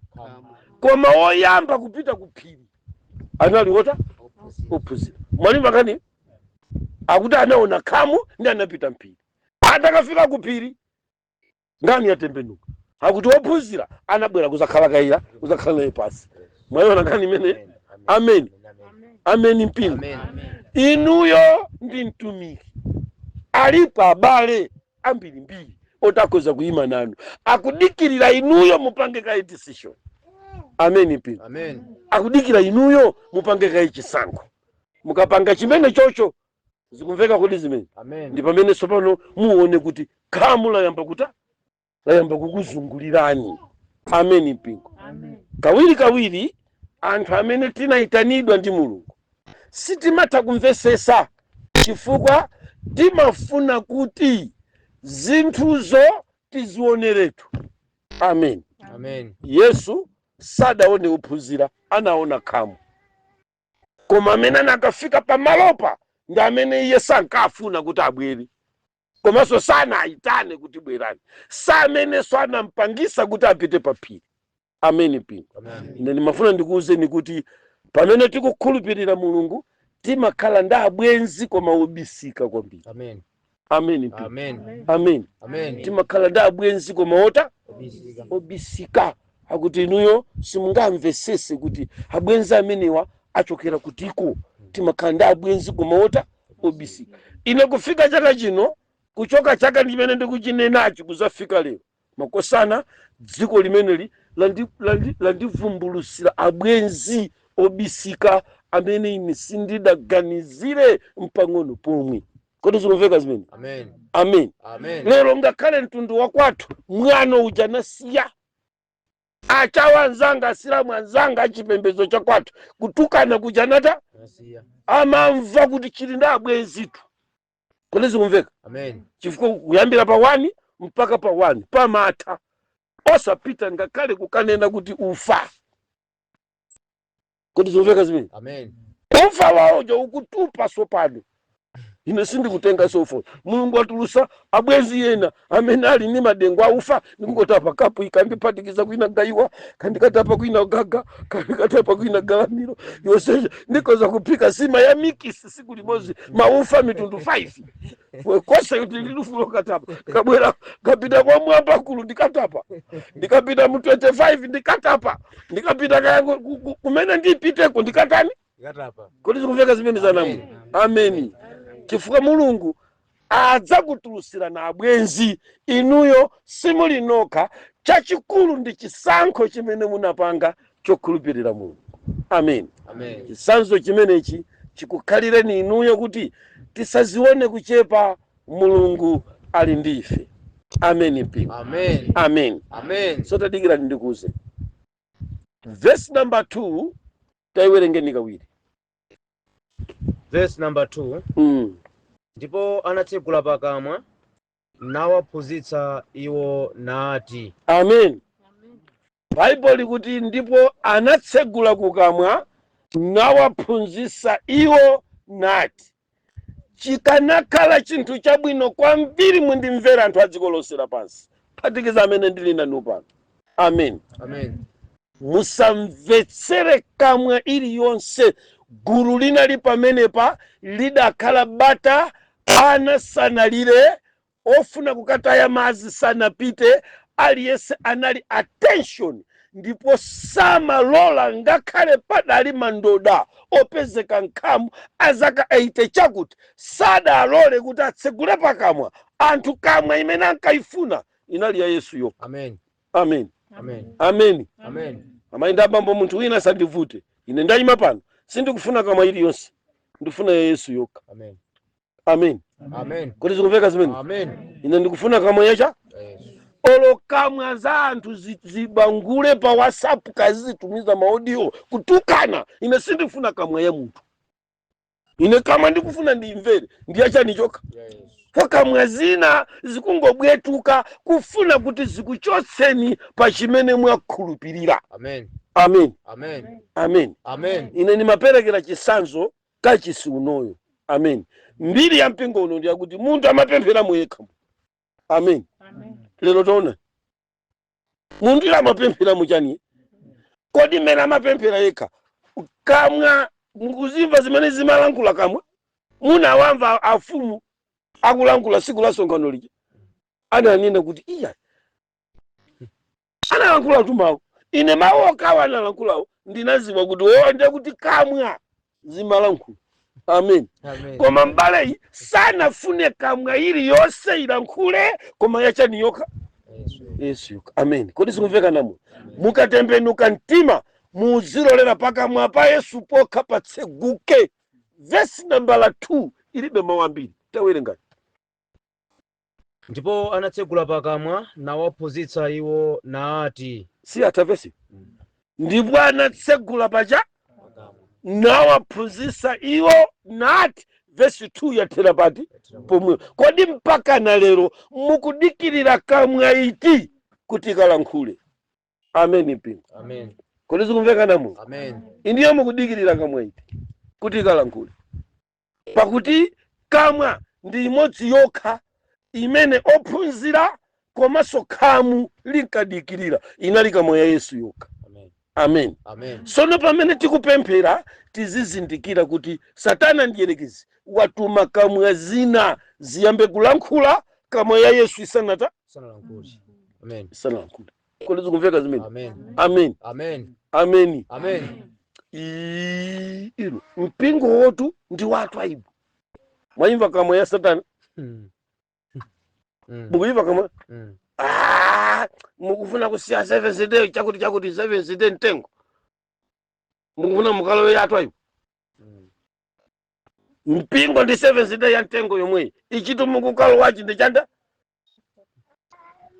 koma woyamba kupita ku phiri anali wota ophunzira. Mwalimva kani? Akuti anaona khamu ndi anapita mphiri. Atakafika ku phiri, ngani yatembenuka. Akuti ophunzira anabwera kuzakhala kaira, kuzakhala naye pasi. Mwayiona ngani imene? Amen. Amen, mpingo. Amen. Inuyo ndi mtumiki, alipo abale ambirimbiri otakhoza kuyima nanu, akudikirira inuyo mupange kaye decision. Amen, mpingo. Amen. Akudikira inuyo mupange kaye chisankho. Mukapanga chimene chocho, zikumveka kodi zimene? Amen. Ndi pamene tsopano muone kuti khamu layamba kuta layamba kukuzungulirani. Amen, mpingo. Kawiri kawiri anthu amene tinayitanidwa ndi Mulungu sitimatha kumvesesa, chifukwa timafuna kuti zinthuzo tizioneretu. Amen. Amen. Yesu sadaone ophunzira, anaona khamu. Koma amene anakafika pamalopa ndi amene iye sankafuna kuti abwere, komanso sanayitane kuti bwerani, samenenso anampangisa kuti apite pa phiri. Amen, mpingo. Amen. Ine ndimafuna ndikuwuzeni kuti Pamene tikukhulupirira Mulungu, timakhala ndi abwenzi koma obisika kwambiri. Amen. Amen, mpingo. Amen. Amen. Amen. Timakhala ndi abwenzi koma ota Obisika. Obisika, akuti inuyo simungamvesese kuti abwenzi amenewa achokera kutiko. Timakhala ndi abwenzi koma ota obisika. Ine kufika chaka chino, kuchoka chaka chimene ndikuchinenachi kuzafika lero, makosana, dziko limeneli landivumbulutsira abwenzi obisika amene ine sindidaganizire mpang'ono pomwe. Kodi zikumveka zimene? Amen. Amen. Amen. Lero ngakhale mtundu wa kwathu, mwano uja nasiya. Achawa anzanga, Asilamu anzanga, achipembedzo cha kwathu, kutukana kuja nata Nasiya. Amamva kuti chili ndi abwenzitu. Kodi zikumveka? Amen. Chifukwa kuyambira pa 1 mpaka pa 1 pamatha osapita ngakhale kukanena kuti ufa. Kodi zikumveka zimene? Amen. Ufa wawojo ukutupa sopano. Ine sindikutenga sofa. Mulungu atulusa abwenzi ena amene ali ndi madengo aufa. Ndikungotapa kapu ikandiphatikiza kwina gayiwa, kandikatapa kwina gaga, kandikatapa kwina galamiro yonse. Ndikoza kuphika sima ya mix siku limodzi, maufa mitundu 5 kose kuti ndilufulo katapa. Kabwera kapita kwa mwamba kulu, ndikatapa. Ndikapita mu 25 ndikatapa. Ndikapita kaya kumene ndipiteko, ndikatani? Katapa. Kodi zikumveka zimene zanamu? Ameni. Chifukwa Mulungu adzakutulutsira na abwenzi, inuyo simuli nokha. Chachikulu ndi chisankho chimene munapanga chokhulupirira Mulungu. Amen. Amen. Chisanzo chimenechi chikukhalireni inuyo kuti tisazione kuchepa. Mulungu ali ndi ife. Amen, mpingo. Amen. Amen. Amen. So tadikirani ndikuze verse number 2, tayiwerengeni kawiri. Verse number 2. Ndipo anatsegula pakamwa nawaphunzitsa iwo nati. Amen. Baibulo likuti, "Ndipo anatsegula kukamwa nawaphunzitsa iwo nati." Chikanakhala chinthu chabwino kwambiri mundimvera, anthu a dziko lonse lapansi, phatikiza amene ndili nanu pano. Amen. Amen. Musamvetsere kamwa iliyonse. Gulu linali pamenepa lidakhala bata, ana sanalire, ofuna kukataya madzi sanapite, aliyense anali attention, ndipo samalola ngakhale padali mandoda opezeka nkhamu azaka 80 chakuti sadalole kuti atsegule pakamwa. Anthu kamwa imene ankayifuna inali ya Yesu yokha. Amen. Amen. Amen. Amen. Amen. Amayi ndi abambo, munthu wina sandivute. Ine ndayima pano, sindikufuna kamwa iliyonse, ndifuna ya Yesu yokha. Amen. Amen. Amen. Kuti zikumveka zimene? Amen. Ine ndikufuna kamwa yacha Yesu. Olo kamwa za anthu zibangule pa WhatsApp, kazizitumiza ma audio kutukana, ine sindifuna kamwa ya munthu. Ine kamwa ndikufuna ndimvere ndiyachani chokha? Ya Yesu. Kwa kamwa zina zikungobwetuka kufuna kuti zikuchotseni pa chimene mwakhulupirira. Amen. Amen. Amen. Amen. Amen. Ine ndimaperekera chisanzo kachisi unoyo. Amen. Mbiri ya mpingo uno ndiyakuti munthu amapemphera muyekha. Amen. Lero taona munthu ila amapemphera muchani? Kodi mmene amapemphera yekha, kamwa mukuzimva zimene zimalankhula kamwa? Munawamva afumu akulankhula siku la sonkhano lija, ananena kuti iya analankhula tu mawu. Ine mawu okawa analankhulawo ndinaziwa kuti o, ndiye kuti kamwa zimalankhula. Amen. Amen. Koma mbaleyi sanafune kamwa iliyonse ilankhule, koma yachani yokha? Yesu. Yesu yokha. Amen. Kodi sikumveka namwe? Mukatembenuka mtima, muzilolera pakamwa pa Yesu pokha patseguke. Vesi nambala 2 ilibe mawu ambiri, tawerengani. Ndipo anatsegula pakamwa nawaphunzitsa iwo nati. Si atha vesi? Ndipo anatsegula pacha nawaphunzitsa iwo nati. Vesi 2 yathera pati pomwe. Kodi mpaka na lero mukudikirira kamwa iti kuti ikalankhule? Amen, mpingo. Amen. Kodi zikumveka namwe? Amen. Indiyo mukudikirira kamwa iti kuti ikalankhule? Pakuti kamwa ndi imodzi yokha imene ophunzira komanso khamu linkadikirira, inali kamwa ya Yesu yokha. Amen. Amen. Amen. Sono pamene tikupemphera, tizizindikira kuti Satana ndiyerekezi watuma kamwa zina ziyambe kulankhula kamwa ya Yesu isanata Sanalankhule. Amen. Isanalankhule. Kodi zikumveka zimene? Amen. Amen. Amen. Ameni. Amen. Ilo mpingo wotu ndi watu aibu. Mwayimva kamwa ya Satana? Mukuyimva kamwa? Mm. Ah, mukufuna kusiya Seventh Day, chakuti chakuti, Seventh Day mtengo, mukufuna mukalowe atu aibu. Mpingo ndi Seventh Day ya mtengo yomweyi ichitu mukukalowachi ndi chanda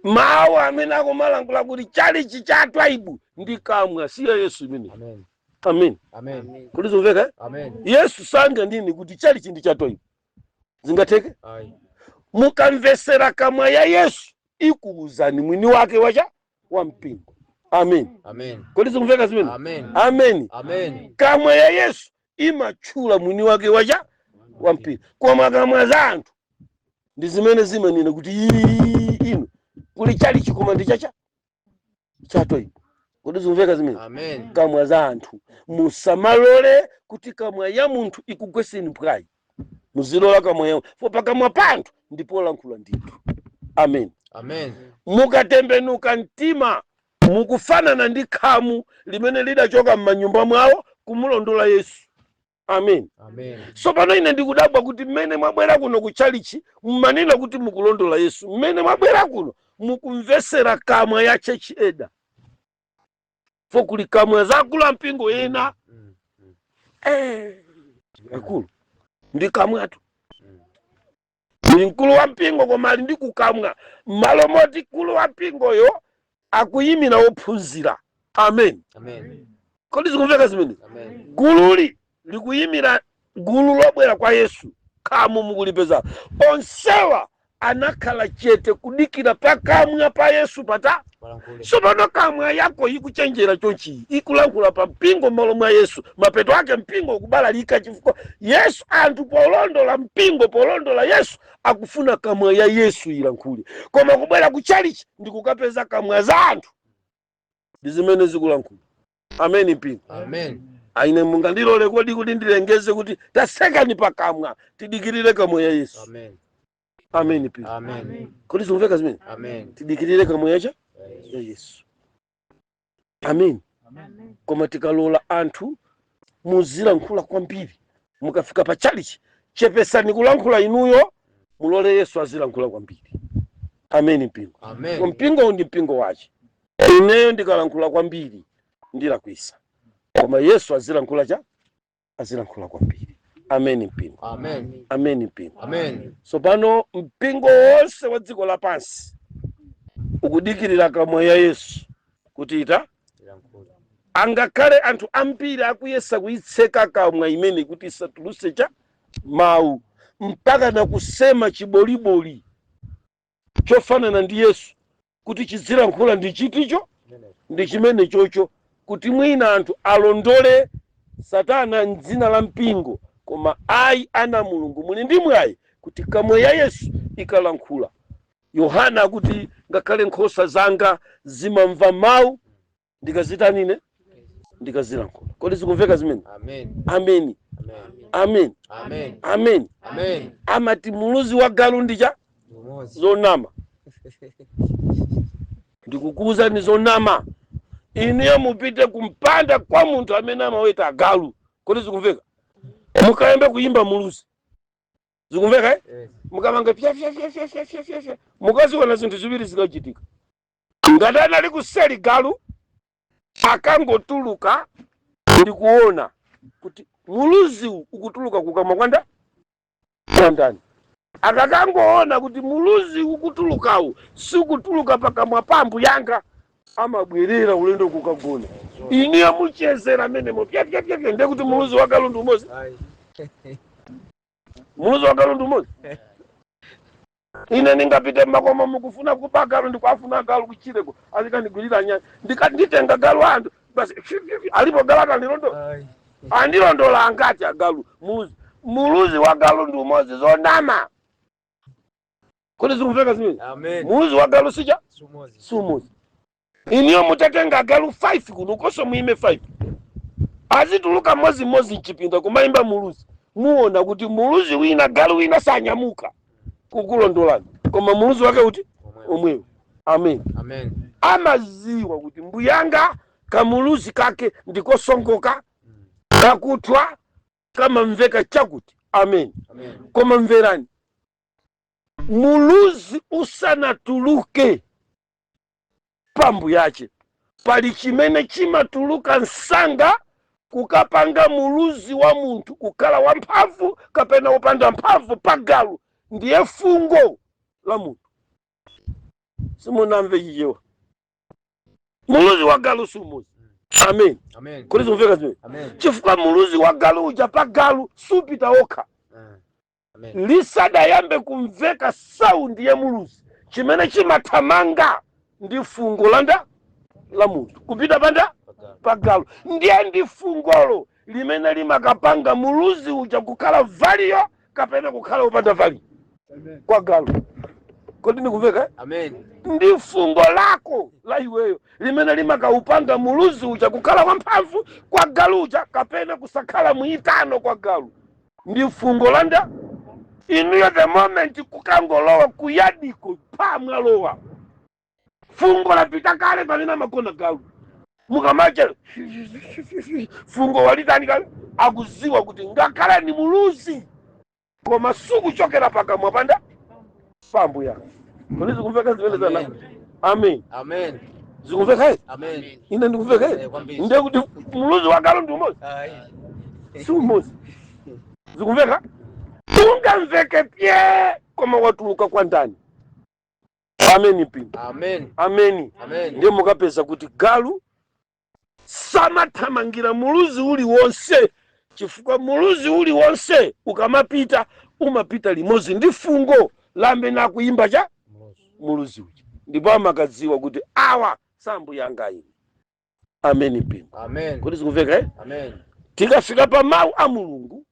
mawu amene akumalankhula kuti chalichi cha Twaibu ndi kamwa, siyo Yesu imene. Amen. Amen. Amen. Kuti zimveka, eh? Amen. Yesu sanganene kuti chalichi ndi cha Twaibu, zingatheke? Ayi. Mukamvesera kamwa ya Yesu, ikuwuzani mwini wake wacha wa mpingo. Amen. Amen. Kodi zikumveka zimene? Amen. Amen. Amen. Kamwa ya Yesu imatchula mwini wake wacha wa mpingo, koma kamwa za anthu ndi zimene zimanena kuti ii, ino kuli chalichi koma ndi chacha cha Twaibu. Kodi zikumveka zimene? Amen. Kamwa za anthu, musamalole kuti kamwa ya munthu ikugweseni mphwayi. Muzilola kamwa ya fo pakamwa pa anthu ndipo lankhula ndithu. Amen. Amen. Mukatembenuka mtima, mukufanana ndi khamu limene lidachoka m'manyumba mwawo kumulondola Yesu. Amen. Amen. So pano ine ndikudabwa kuti mmene mwabwera kuno ku chalichi, mmanena kuti mukulondola Yesu, mmene mwabwera kuno mukumvesera kamwa ya church elder, fo kuli kamwa zakula mpingo ena. Eh, akulu ndi kamwatu. Ndi mkulu wa mpingo koma ali ndi kukamwa m'malo moti mkulu wa mpingoyo akuyimira ophunzira. Amen. Amen. Kodi zikumveka zimene? Amen. Gululi likuyimira gulu lobwera kwa Yesu. Khamu mukulipeza onsewa anakhala chete kudikira pakamwa pa Yesu pata Palankhule. Sopano kamwa yako ikuchenjera chonchi, ikulankhula pa mpingo m'malo mwa Yesu, mapeto ake mpingo ukubalalika, chifukwa Yesu, anthu polondola mpingo, polondola Yesu, akufuna kamwa ya Yesu ilankhule, koma kubwera ku chalichi ndikukapeza kamwa za anthu ndi zimene zikulankhula. Ameni, mpingo. Amen. Aine mungandilole kodi kuti ndilengeze kuti tasekani pakamwa, tidikirire kamwa ya Yesu? Amen. Ameni, mpingo. Amen. Kodi zikumveka zimene? Amen. Tidikirire kamwa yacha ya Yesu. Amen. Koma tikalola anthu muzilankhula kwambiri, mukafika pa chalichi chepesani kulankhula inuyo, mulole Yesu azilankhula kwambiri. Ameni, mpingo. Amen. Mpingo ndi mpingo wache. Ineyo ndikalankhula kwambiri ndilakwisa, koma Yesu azilankhula cha azilankhula kwambiri. Ameni, mpingo. Amen. Ameni, mpingo. Amen. So pano mpingo wonse wa dziko lapansi ukudikirira kamwa ya Yesu kuti ita Ilankhule. Angakhale anthu ambiri akuyesa kuyitseka kamwa imene kuti isatuluse cha mawu, mpaka na kusema chiboliboli chofanana ndi Yesu kuti chizilankhula ndi chiticho ndi chimene chocho, kuti mwina anthu alondole Satana mdzina la mpingo. Koma ayi, ana Mulungu, muli ndi mwayi kuti kamwa ya Yesu ikalankhula. Yohana akuti, "Ngakhale nkhosa zanga zimamva mawu ndikazitanine ndikazilankhula." Kodi zikumveka zimene? Amen. Ameni. Amen. Amen. Amen. Amen. Amen. Amati muluzi wa galu ndicha Umodzi. Zonama, ndikukuwuzani zonama. Inuyo mupite kumpanda kwa munthu amene amaweta agalu. Kodi zikumveka? Mukayambe kuyimba muluzi. Zikumveka, eh? Yes. Mukamanga pya pya pya pya pya pya pya pya, mukaziona zinthu ziwiri zikachitika. Ngati anali kuseli galu, akangotuluka ndikuona kuti muluziwu ukutuluka kukamwa kwanda kwandani, akakangoona kuti muluzi ukutulukawu sikutuluka pakamwa pambu yanga, amabwerera ulendo kukagona. Iniyo muchezera amenemo pya pya pya pya, ndiye kuti muluzi wa galu ndi umodzi? Ayi. Muluzi wa galu ndi umodzi? Ine ndingapite mmakomo mukufuna kuba galu, ndikuafuna galu kuchireko, azikandigwirira nyanya, nditenga galu anthu basi, alipo galu akandilondola? Ayi. Andilondola angati agalu? Muluzi wa galu ndi umodzi? Zonama. Kodi zikumveka zimene? Amen. Muluzi wa galu sicha Sumodzi. Sumodzi. Iniyo mutatenga agalu 5 kuno koso muime 5, azituluka mmodzi mchipinda kumayimba muluzi, muona kuti muluzi wina, galu wina sanyamuka kukulondolani, koma muluzi wake kuti omwewo. Amen. Amen. Amaziwa kuti mbuyanga kamuluzi kake ndikosongoka, kakuthwa, kamamveka chakuti. Amen. Amen. Koma mverani, muluzi usanatuluke pambu yache, pali chimene chimatuluka msanga kukapanga muluzi wa munthu kukhala wamphamvu kapena wopanda mphamvu pagalu, ndiye fungo la munthu. Simunamve Chichewa? Muluzi wa galu si umodzi. Amen. Amen. Kodi zikumveka zimene? Amen. Chifukwa muluzi wa galu uja pa galu supita okha. Amen. Lisadayambe kumveka sound ya muluzi, chimene chimathamanga ndi fungo landa la munthu kupita panda pagalu. Ndiye ndi fungolo limene limakapanga muluzi uja kukhala value kapena kukhala upanda value kwa galu. Kodi ndikumveka, eh? Amen. Ndi fungo lako la iweyo limene limakaupanga muluzi uja kukhala wamphamvu kwa galu uja kapena kusakhala mwitano kwa galu, ndi fungo landa inuyo. The moment kukangolowa kuyadiko pa mwalowa, fungo lapita kale pamene amagona galu. Mukamacha fungo walitani kale, akuziwa kuti ngakhale ni muluzi koma sukuchokera pakamwa panda pambu yako. Kodi zikumveka zimene zana? Amen. Amen. Zikumveka, eh? Amen. Ine ndikumveka, eh? Eh, kwambiri. Ndiye kuti muluzi wa galu ndi umodzi? Ayi. Si umodzi. Zikumveka? Ungamveke pye, koma watuluka kwa ndani? Ameni mpingo. Amen. Ameni. Amen. Ndiye mukapeza kuti galu samathamangira muluzi uliwonse, chifukwa muluzi uliwonse ukamapita umapita limodzi ndi fungo la amene akuyimba cha muluzi uja, ndipo amakadziwa kuti awa sambuyanga ine. Ameni mpingo. Amen. Kodi zikumveka, eh? Amen. Tikafika pa mawu a Mulungu,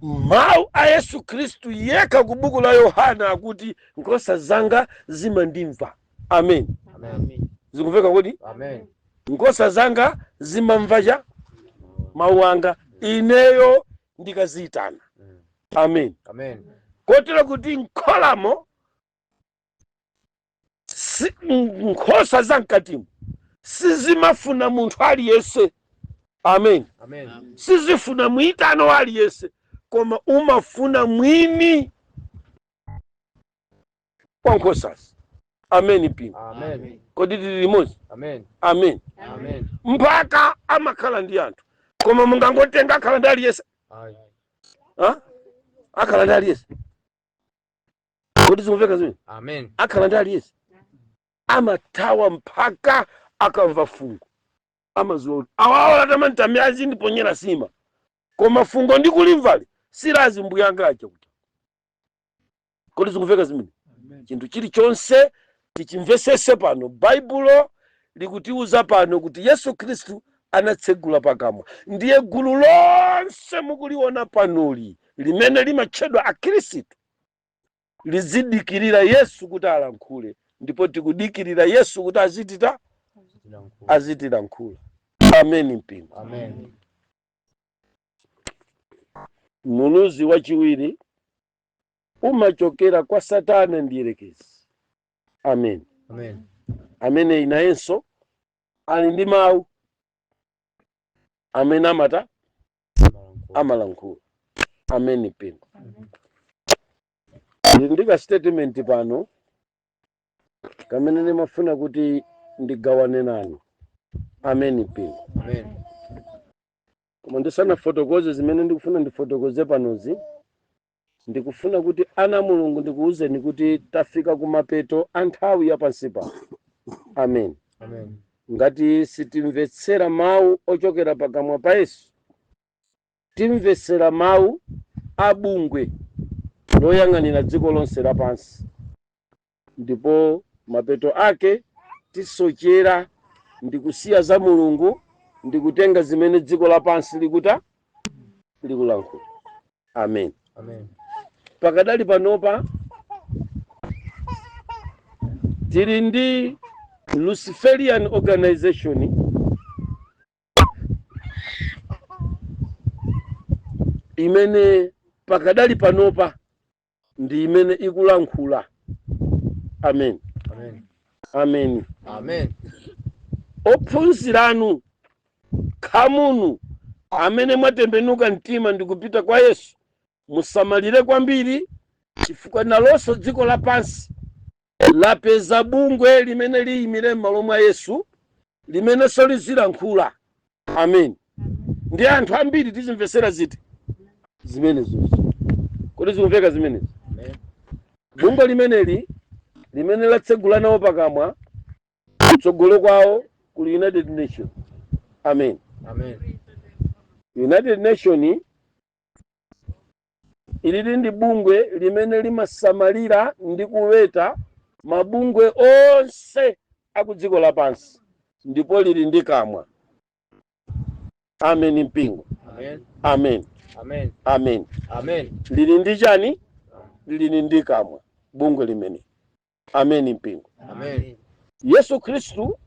mawu a Yesu Khristu yekha ku buku la Yohana akuti, "Nkhosa zanga zimandimva." Amen. Amen. Zikumveka kodi? Amen. Nkhosa zanga zimamva cha mawu anga ineyo ndikaziyitana. Amen. Amen. Kotero kuti nkholamo nkhosa za mkatimo sizimafuna munthu aliyense. Amen. Amen. Sizifuna mwitano aliyense, koma umafuna mwini wa nkhosazi. Amen mpingo. Amen. Kodi tili limodzi? Amen. Amen. Amen. Mpaka amakhala ndi anthu, koma mungangotenga akhala ndi aliyense? Ayi. Ha? Akhala ndi aliyense? Kodi zikumveka zimene? Amen. Akhala ndi aliyense? Amathawa mpaka akamva fungo. Amaziwa kuti awawa atamantami azindiponyera sima, koma fungo ndikulimvali silazi mbuyanga aja kuti. Kodi zikumveka zimene? Chinthu chilichonse tichimvesese pano. Baibulo likutiuza pano kuti Yesu Khristu anatsegula pakamwa, ndiye gulu lonse mukuliona panoli limene limatchedwa Akhristu lizidikirira Yesu kuti alankhule, ndipo tikudikirira Yesu kuti azitita azitilankhula. Amen mpingo. Amen. Muluzi wachiwiri umachokera kwa Satana ndiyerekezi. Amen. Amen. Amene nayenso ali ndi mawu amene amata amalankhula. Amen mpingo. Ndili ndi ka statement pano kamene ndimafuna kuti ndigawane nanu. Amen mpingo. Amen. Koma ndisanafotokoze zimene ndikufuna ndifotokoze panozi, ndikufuna kuti ana Mulungu ndikuwuzeni kuti tafika kumapeto a nthawi ya pansi pano. Amen. Amen. Ngati sitimvetsera mawu ochokera pakamwa pa Yesu, timvetsera mawu a bungwe loyang'anira dziko lonse lapansi, ndipo mapeto ake tisochera ndi kusiya za Mulungu ndi kutenga zimene dziko lapansi likuta likulankhula. Amen. Amen. Pakadali panopa tili ndi Luciferian organization imene pakadali panopa ndi imene ikulankhula. Amen. Amen. Amen. Amen. Ophunziranu, khamunu amene mwatembenuka mtima ndi kupita kwa Yesu, musamalire kwambiri, chifukwa nalonso dziko lapansi lapeza bungwe limene liyimire m'malo mwa Yesu, limenenso lizilankhula. Amen. Ndi anthu ambiri tizimvesera ziti zimenezozo. Kodi zikumveka zimenezi? Amen. Bungwe limeneli limene latsegula nawo pakamwa, kutsogolo kwawo kuli United Nation. Amen. Amen. United Nation ilili ndi bungwe limene limasamalira ndi kuweta mabungwe onse aku dziko lapansi, ndipo lili ndi kamwa. Amen mpingo. Amen. Amen. Amen. Amen. Amen. Lili ndi chani? Lili ndi kamwa bungwe limene. Amen mpingo. Amen. Yesu Khristu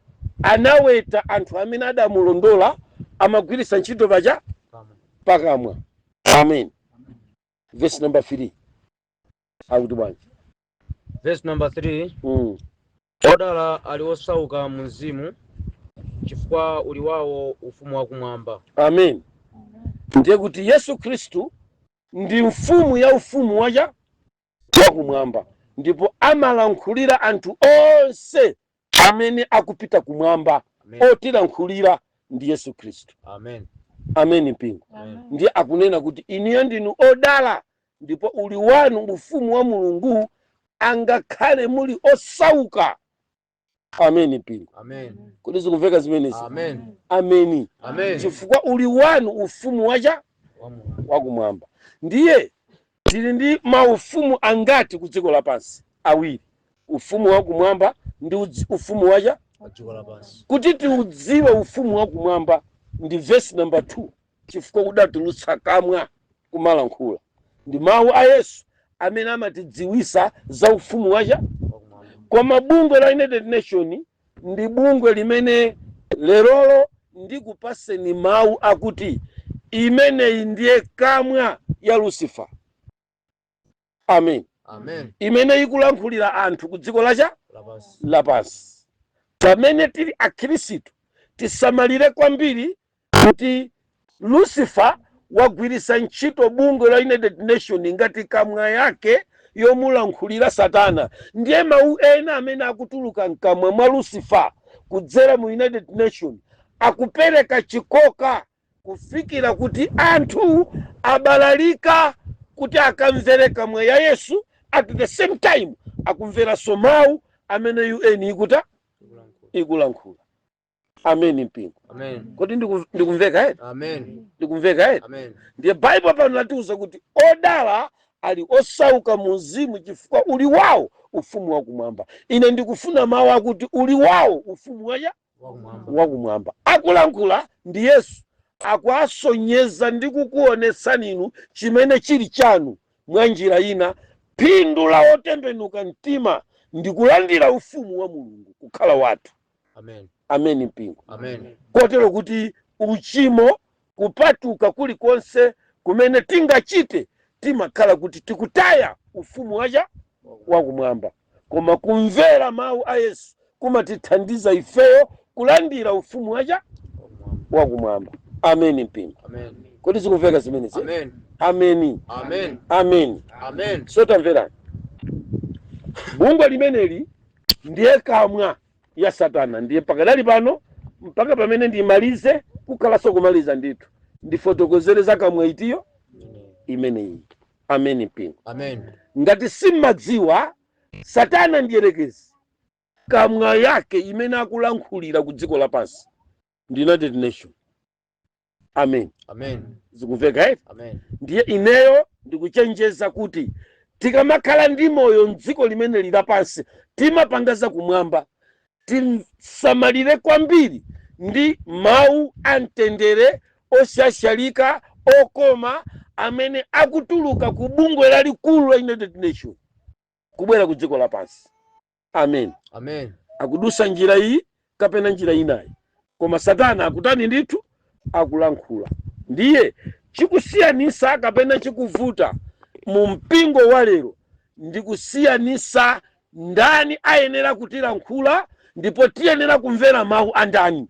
anaweta anthu amene adamulondola, amagwiritsa ntchito pacha pakamwa. Amen. Verse number 3 akuti bwanji? Verse number 3. Odala ali osauka mu mzimu, chifukwa uli wawo ufumu wakumwamba. Amen. Ndiye kuti Yesu Khristu ndi mfumu ya ufumu wacha wakumwamba, ndipo amalankhulira anthu onse amene akupita kumwamba. Amen. Otilankhulira ndi Yesu Khristu. Amen. Amen mpingo. Amen. Ndiye akunena kuti inuyo ndinu odala, ndipo uli wanu ufumu wa Mulungu, angakhale muli osauka. Amen mpingo. Amen. Kodi zikumveka zimenezi? Amen. Ameni. Amen. Chifukwa uli wanu ufumu wacha Wa Mulungu. wakumwamba. Ndiye tili ndi maufumu angati ku dziko lapansi? Awiri, ufumu wakumwamba ndi ufumu wacha Wa dziko lapansi. Kuti tiudziwe ufumu wakumwamba ndi verse number 2, chifukwa udatulutsa kamwa kumalankhula ndi mawu a Yesu amene amatidziwisa za ufumu wacha. Wakumwamba. Koma bungwe la United Nation ndi bungwe limene lerolo ndikupaseni mawu akuti imeneyi ndiye kamwa ya Lucifer. Amen. Amen. Imene ikulankhulira anthu ku dziko lacha lapansi. Lapansi. Pamene tili akhristu, tisamalire kwambiri kuti Lucifer wagwiritsa ntchito bungwe la United Nation ngati kamwa yake yomulankhulira Satana. Ndiye mawu ena amene akutuluka mkamwa mwa Lucifer kudzera mu United Nation akupereka chikoka kufikira kuti anthu abalalika kuti akamvere kamwa ya Yesu, at the same time akumveranso mawu amene UN ikuta ikulankhula. Amen mpingo. Amen. Kodi ndikumveka eti? Amen. Ndikumveka eti? Amen. Ndiye Baibulo pano latiuza kuti odala ali osauka mu mzimu, chifukwa uli wawo ufumu wakumwamba. Ine ndikufuna mawu akuti uli wawo ufumu wacha wakumwamba. Wakumwamba. Akulankhula ndi Yesu, akuasonyeza ndi kukuonetsani inu chimene chili chanu. Mwa njira ina, phindu la otembenuka mtima ndi kulandira ufumu wa Mulungu kukhala wathu. Amen. Amen mpingo. Amen. Kotero kuti uchimo, kupatuka kulikonse kumene tingachite, timakhala kuti tikutaya ufumu wacha wakumwamba. Koma kumvera mawu a Yesu kumatithandiza ifeyo kulandira ufumu wacha wakumwamba. Wakumwamba. Amen mpingo. Amen. Kodi zikumveka zimenezi? Amen. Ameni. Amen. Amen. Amen. So tamverani, bungwe limeneli ndiye kamwa ya Satana. Ndiye pakadali pano, mpaka pamene ndimalize, kukhalanso kumaliza ndithu, ndifotokozere za kamwa itiyo imeneyi. Amen mpingo. Amen. Ngati simmadziwa, Satana ndiyerekezi kamwa yake imene akulankhulira ku dziko lapansi ndi United Nation. Amen. Amen. Zikumveka eti? Amen. Ndiye ineyo ndikuchenjeza kuti tikamakhala ndi moyo mdziko limene lili lapansi, timapanga zakumwamba, tisamalire kwambiri ndi mawu amtendere oshashalika okoma amene akutuluka ku bungwe lalikulu la United Nation kubwera ku dziko lapansi. Amen. Amen. Akudusa njira iyi kapena njira inayi, koma Satana akutani ndithu? Akulankhula. Ndiye chikusiyanisa kapena chikuvuta mu mpingo wa lero ndi kusiyanisa ndani ayenera kutilankhula ndipo tiyenera kumvera mawu a ndani.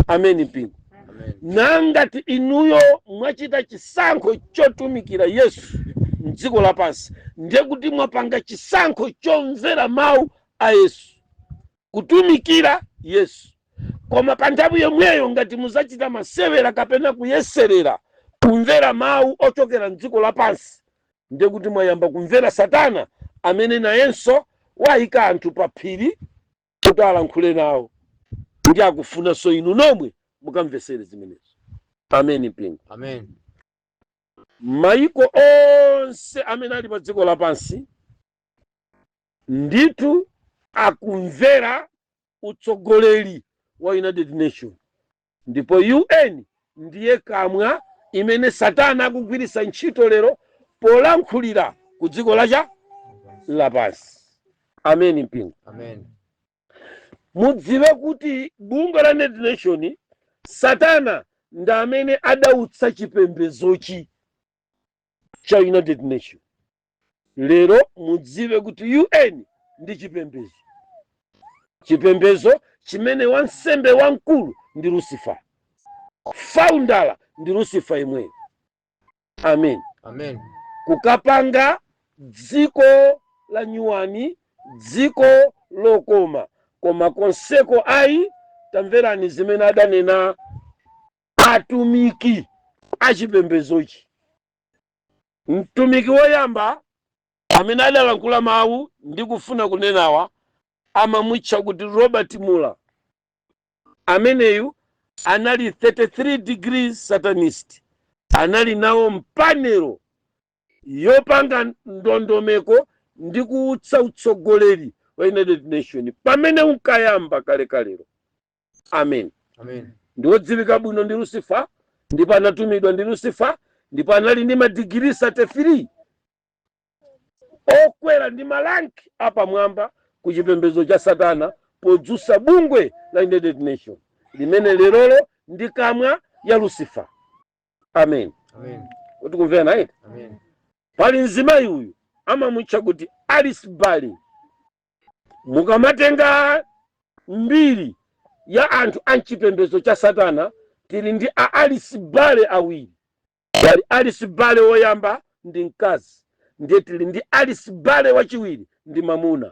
Ameni, mpingo. Amen. Nangati inuyo mwachita chisankho chotumikira Yesu mdziko lapansi, ndiye kuti mwapanga chisankho chomvera mawu a Yesu, kutumikira Yesu. Koma pa nthawi yomweyo, ngati muzachita masewera kapena kuyeserera kumvera mawu ochokera mdziko lapansi, ndiye kuti mwayamba kumvera Satana, amene nayenso wayika anthu pa phiri kuti alankhule nawo, ndi akufunanso inu nomwe mukamvesere zimenezo. Ameni, mpingo. Amen. Mayiko onse amene ali pa dziko lapansi ndithu akumvera utsogoleri wa United Nation, ndipo UN ndiye kamwa imene Satana akugwiritsa ntchito lero polankhulira ku dziko lacha lapansi. Ameni, mpingo. Amen. Mudziwe kuti bungwe la United Nation, Satana ndi amene adautsa chipembezochi cha United Nation. Lero mudziwe kuti UN ndi chipembezo, chipembezo chimene wansembe wamkulu ndi Lucifer, founder ndi Lucifer imweyo. Amen. Amen. Kukapanga dziko la nyuwani, dziko lokoma, koma konseko ayi. Tamverani zimene adanena atumiki achipembezochi. Mtumiki woyamba amene adalankhula mawu ndi kufuna kunenawa amamutcha kuti Robert Muller. Ameneyu anali 33 degrees satanist, anali nawo mpanelo yopanga ndondomeko ndi kuutsa utsogoleri wa United Nation pamene unkayamba kalekalero. Amen. Amen. Ndiwodziwika bwino ndi Lucifer, ndipo anatumidwa ndi Lucifer, ndipo anali ndi madigiri 33 okwera ndi ma rank apamwamba ku chipembedzo cha Satana, podzutsa bungwe la United Nation limene lerolo ndi kamwa ya Lucifer. Amen. Amen. Kuti kumvera naye? Amen. Pali mzimayi uyu amamutcha kuti Alice Bailey. Mukamatenga mbiri ya anthu a mchipembedzo cha Satana, tili ndi a Alice Bailey awiri. Pali Alice Bailey woyamba, ndi mkazi, ndiye tili ndi Alice Bailey wachiwiri, ndi mamuna.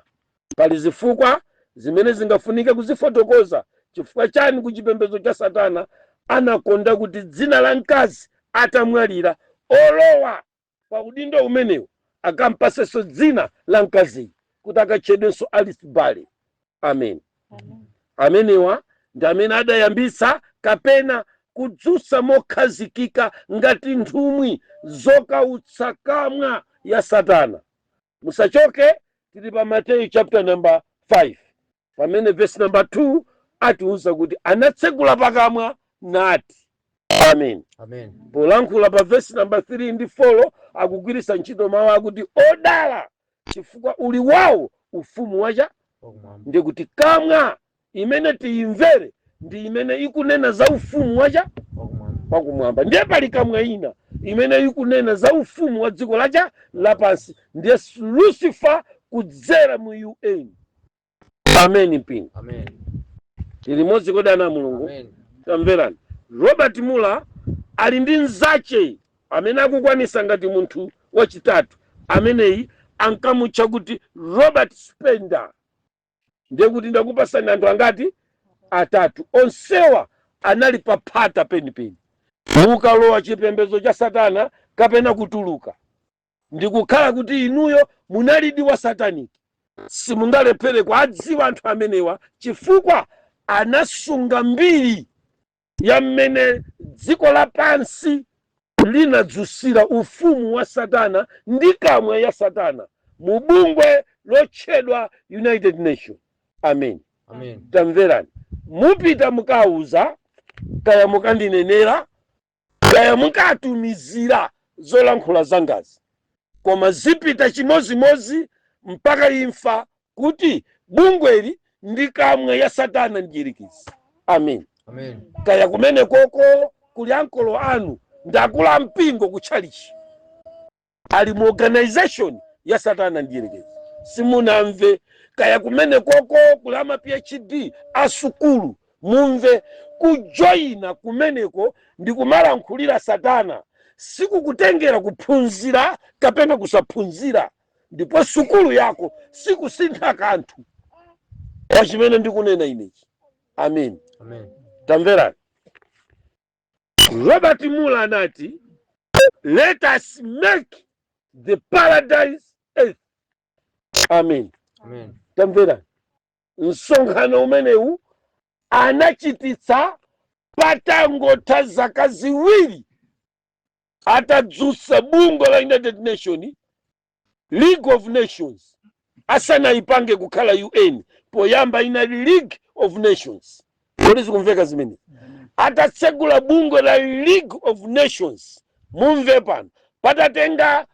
Pali zifukwa zimene zingafunike kuzifotokoza chifukwa chani ku chipembedzo cha Satana anakonda kuti dzina la mkazi atamwalira, olowa pa udindo umenewu akampasenso dzina la mkaziyi kuti akatchedwenso Alice Bailey. Amen. Amenewa ndi amene adayambitsa kapena kudzutsa mokhazikika ngati nthumwi zokautsa kamwa ya Satana. Musachoke, tili pa Mateyu chapter number 5, pamene verse number 2 atiuza kuti anatsegula pakamwa nati. Amen. Amen. Polankhula pa verse number 3 ndi 4, akugwiritsa ntchito mawu akuti odala, chifukwa uli wawo ufumu wacha wakumwamba. Ndi kuti kamwa imene tiyimvere ndi imene ikunena za ufumu wacha wakumwamba. Wakumwamba. Ndiye pali kamwa ina imene ikunena za ufumu wa dziko lacha lapansi, ndiye Lucifer kudzera mu UN. Amen, mpingo. Amen. Limodzi kodi, ana a Mulungu? Amen. Tamverani, Robert Muller ali ndi mzache amene akukwanisa ngati munthu wachitatu. Ameneyi ankamutcha kuti Robert Spender. Ndiye kuti ndakupasani anthu angati? Atatu. Onsewa anali paphata penipeni. Mukalowa chipembedzo cha Satana kapena kutuluka, ndikukhala kuti inuyo munalidi wa satanic, simungalephere kuadziwa anthu amenewa, chifukwa anasunga mbiri ya mmene dziko lapansi linadzusira ufumu wa Satana ndi kamwa ya Satana mu bungwe lotchedwa United Nation. Amen. Amen. Tamverani, mupita mukauza, kaya mukandinenera, kaya mukatumizira zolankhula zangazi, koma zipita chimozimozi mpaka imfa, kuti Bungweli ndi kamwa ya Satana mdierekezi. Amen. Amen. Kaya kumene koko kuli ankolo anu ndakula mpingo kutchalichi, ali mu organization ya Satana mdierekezi, simunamve. Kaya kumene koko kuli ama PhD asukulu, mumve. Kujoyina kumeneko ndi kumalankhulira Satana sikukutengera kuphunzira kapena kusaphunzira, ndipo sukulu yako sikusintha kanthu pa chimene ndikunena inechi. Amen. Amen. Tamverani, Robert Muller anati, "Let us make the paradise earth." Amen. Amen. Tamverani, msonkhano umenewu anachititsa patangotha zaka 2 atadzutsa bungwe la United Nation, League of Nations, asanayipange kukhala UN. Poyamba inali League of Nations. Kodi zikumveka zimene? Atatsegula bungwe la League of Nations, mumve pano, patatenga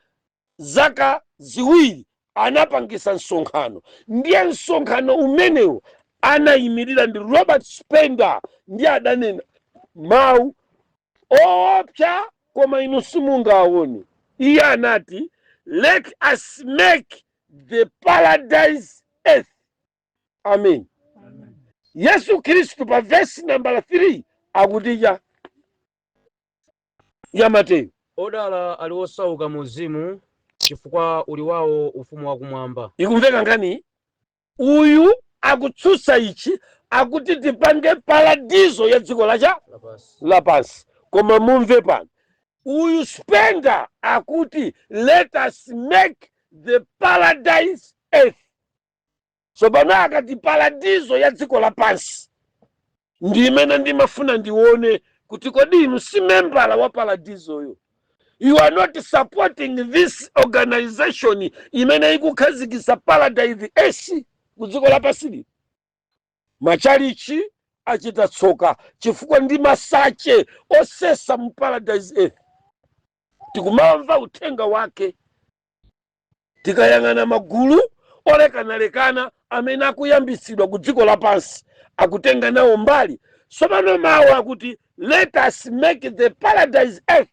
zaka 2 anapangisa msonkhano. Ndiye msonkhano umenewo anayimirira ndi Robert Spender, ndiye adanena mawu oopsa, koma inu simungaone. Iye anati, "Let us make the paradise earth." Amen. Yesu Khristu pa vesi nambala 3 akuticha ya Mateyu? Odala ali osauka mu mzimu, chifukwa uli wawo ufumu wakumwamba. Ikumveka nkhani? Uyu akutsutsa ichi, akuti tipange paradizo ya dziko lacha lapansi. Lapansi. Koma mumve pano, uyu Spender akuti, "Let us make the paradise earth." So pano akati paradizo ya dziko lapansi, ndi imene ndimafuna ndione kuti kodi inu si membala wa paradizoyo? You are not supporting this organization imene ikukhazikitsa paradise earth ku dziko lapansi lino. Machalichi achita tsoka chifukwa ndi masache osesa mu paradise earth. Tikumamva uthenga wake, tikayang'ana magulu olekanalekana amene akuyambitsidwa ku dziko lapansi, akutenga nawo mbali. Tsopano mawu akuti, "Let us make the paradise earth,"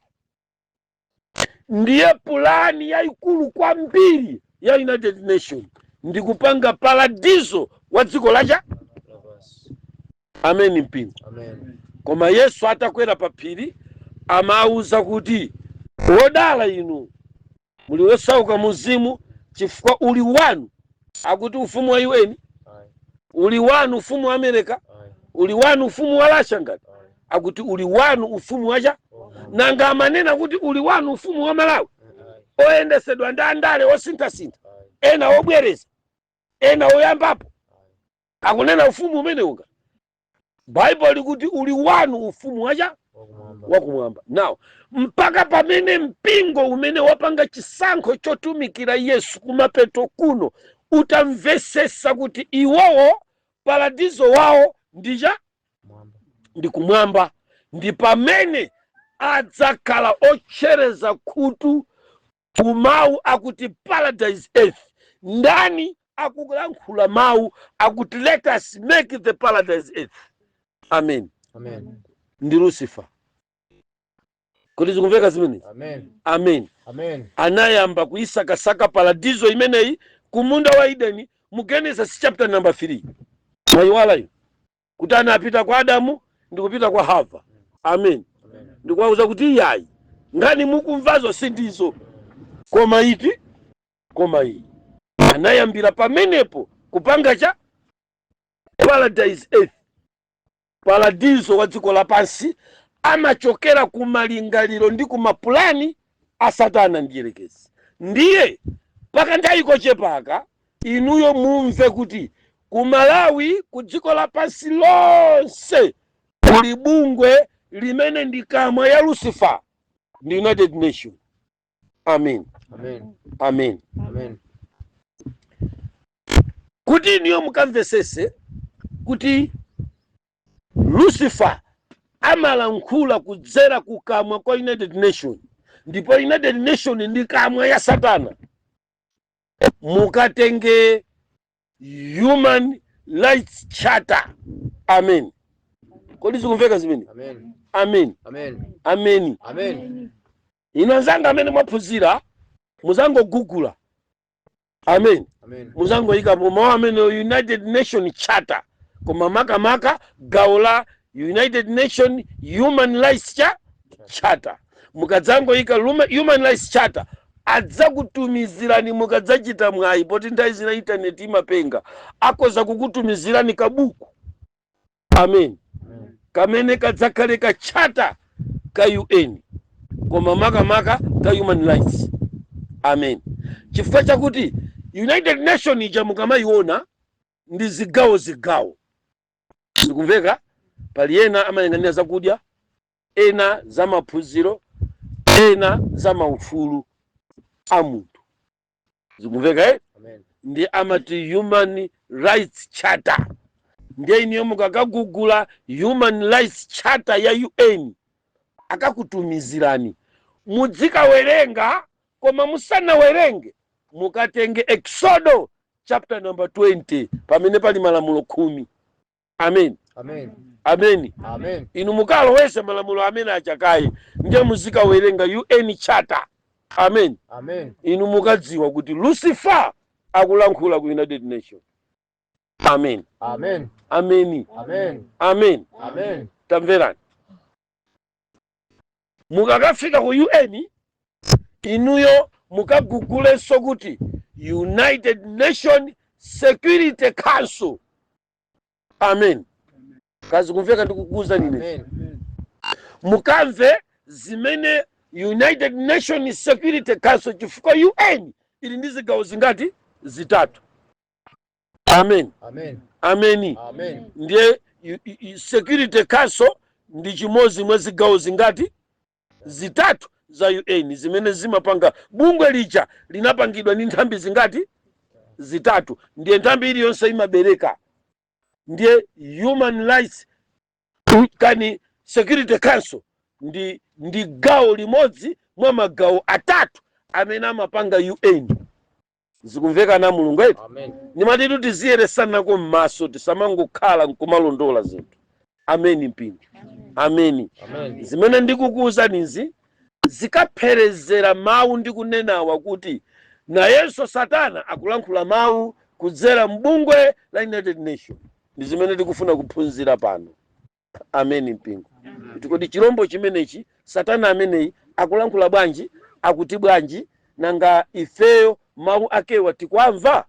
ndiye pulani yayikulu kwambiri ya United Nation ndikupanga paradiso wa dziko lacha lapansi. Amen, mpingo. Amen. Koma Yesu atakwera pa phiri amawuza kuti, "Wodala inu muli osauka muzimu, chifukwa uli wanu," akuti ufumu wa UN, Ayi. uli wanu ufumu wa America, Ayi. uli wanu ufumu wa Russia ngati, Ayi. akuti uli wanu ufumu wacha. Nanga amanena kuti uli wanu ufumu wa Malawi Ayi. oyendesedwa ndi andale osinthasintha, Ayi. ena obwereza, ena oyambapo? Ayi. Akunena ufumu umene unga Baibulo likuti uli wanu ufumu wacha wakumwamba. Wakumwamba. Now mpaka pamene mpingo umene wapanga chisankho chotumikira Yesu kumapeto kuno utamvesesa kuti iwowo paradizo wawo ndicha mwamba, ndi kumwamba, ndi pamene adzakhala otchereza khutu kumawu akuti paradise earth. Ndani akulankhula mawu akuti, "Let us make the paradise earth"? Amen. Amen. Ndi Lucifer. Kuti zikumveka zimenezi? Amen. Amen. Amen. Anayamba kuyisakasaka paradizo imeneyi ku munda wa Edeni mu Genesis chapter number 3. Mwayiwalayo kuti anapita kwa Adamu ndi kupita kwa Hava. Amen. Amen. Ndikuwauza kuti iyayi, ngani mukumvazo sindizo, koma iti, koma iyi. Anayambira pamenepo kupanga cha paradise earth, paradiso wa dziko lapansi. Amachokera ku malingaliro ndi ku mapulani a Satana ndiyerekezi. Ndiye pakanthawi kochepaka inuyo mumve kuti ku Malawi, ku dziko lapansi lonse, kuli bungwe limene ndi kamwa ya Lucifer, ndi United Nation. Amen. Amen. Amen. Amen. Kuti inuyo mukamvesese kuti Lucifer amalankhula kudzera kukamwa kwa United Nation, ndipo United Nation ndi kamwa ya Satana, mukatenge Human Rights Charter. Amen. Kodi zikumveka zimene? Amen. Amen. Amen. Ameni. Amen. Inu anzanga amene mwaphunzira, muzangogugula. Amen. Amen. Muzangoyikapo mawu amene United Nation Charter, koma makamaka gawo la United Nation Human Rights Charter. Mukadzangoyika Human Rights Charter, adzakutumizirani. Mukadzachita mwayi, poti nthawi zina intaneti imapenga, akhoza kukutumizirani kabuku. Amen. Amen. Kamene kadzakhale ka charter ka UN, koma makamaka ka human rights. Amen. Chifukwa chakuti United Nation ija mukamayiona ndi zigawo zigawo, zikumveka? Pali ena amayang'anira zakudya, ena za maphunziro, ena za maufulu a munthu. Zikumveka, eh? Amen. Ndi amati Human Rights Charter. Ndiye iniyo mukakagugula Human Rights Charter ya UN, akakutumizirani, mudzikawerenga. Koma musanawerenge, mukatenge Exodo chapter number 20, pamene pali malamulo 10. Amen. Amen. Amen. Amen. Inu mukaloweze malamulo amene achakayi, ndiye muzikawerenga UN Charter. Amen. Amen. Inu mukadziwa kuti Lucifer akulankhula ku United Nation. Amen. Amen. Ameni. Amen. Amen. Amen. Tamverani, mukakafika ku UN, inuyo mukagugulenso kuti United Nation Security Council. Amen. Kazi kumveka ndikukuuza nine? Amen. Mukamve zimene United Nation Security Council, chifukwa UN ili ndi zigawo zingati? Zitatu. Amen. Amen. Ameni. Amen. Ndiye Security Council ndi chimodzi mwa zigawo zingati? Zitatu za UN zimene zimapanga bungwe lija. Linapangidwa ndi nthambi zingati? Zitatu. Ndiye nthambi iliyonse imabereka. Ndiye Human Rights kani Security Council ndi gawo limodzi mwa magawo atatu amene amapanga UN. Zikumveka na Mulungu eti? Amen. Nimatitu tiziyeresanako m'maso, tisamangokhala nkumalondola zinthu. Ameni mpingo. Ameni. Amen. Zimene ndikukuwuzanizi zikapherezera mawu ndikunenawa kuti nayenso Satana akulankhula mawu kudzera mbungwe la United Nation. Ndi zimene tikufuna kuphunzira pano. Ameni mpingo. Kuti kodi chilombo chimenechi, Satana ameneyi, akulankhula bwanji? Akuti bwanji? Nanga ifeyo mawu akewa tikwamva?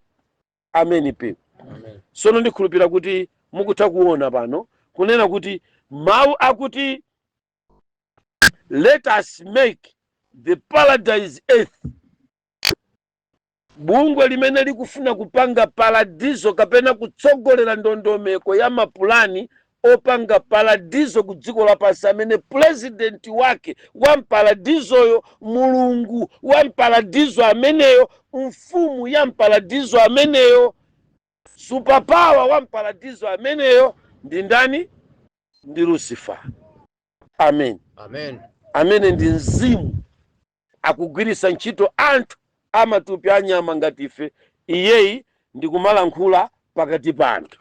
Ameni mpingo. Amen. Sono ndikhulupira kuti mukutha kuona pano kunena kuti mawu akuti "Let us make the paradise earth", bungwe limene likufuna kupanga paradiso kapena kutsogolera ndondomeko ya mapulani opanga paradiso ku dziko lapansi, amene purezidenti wake wa mparadizoyo, Mulungu wa mparadiso ameneyo, mfumu ya mparadiso ameneyo, superpower wa mparadiso ameneyo ndi ndani? Ndi Lucifer. Amen. Amen. Amene ndi mzimu akugwiritsa ntchito anthu amatupi anyama ngati ife, iyeyi ndi kumalankhula pakati pa anthu.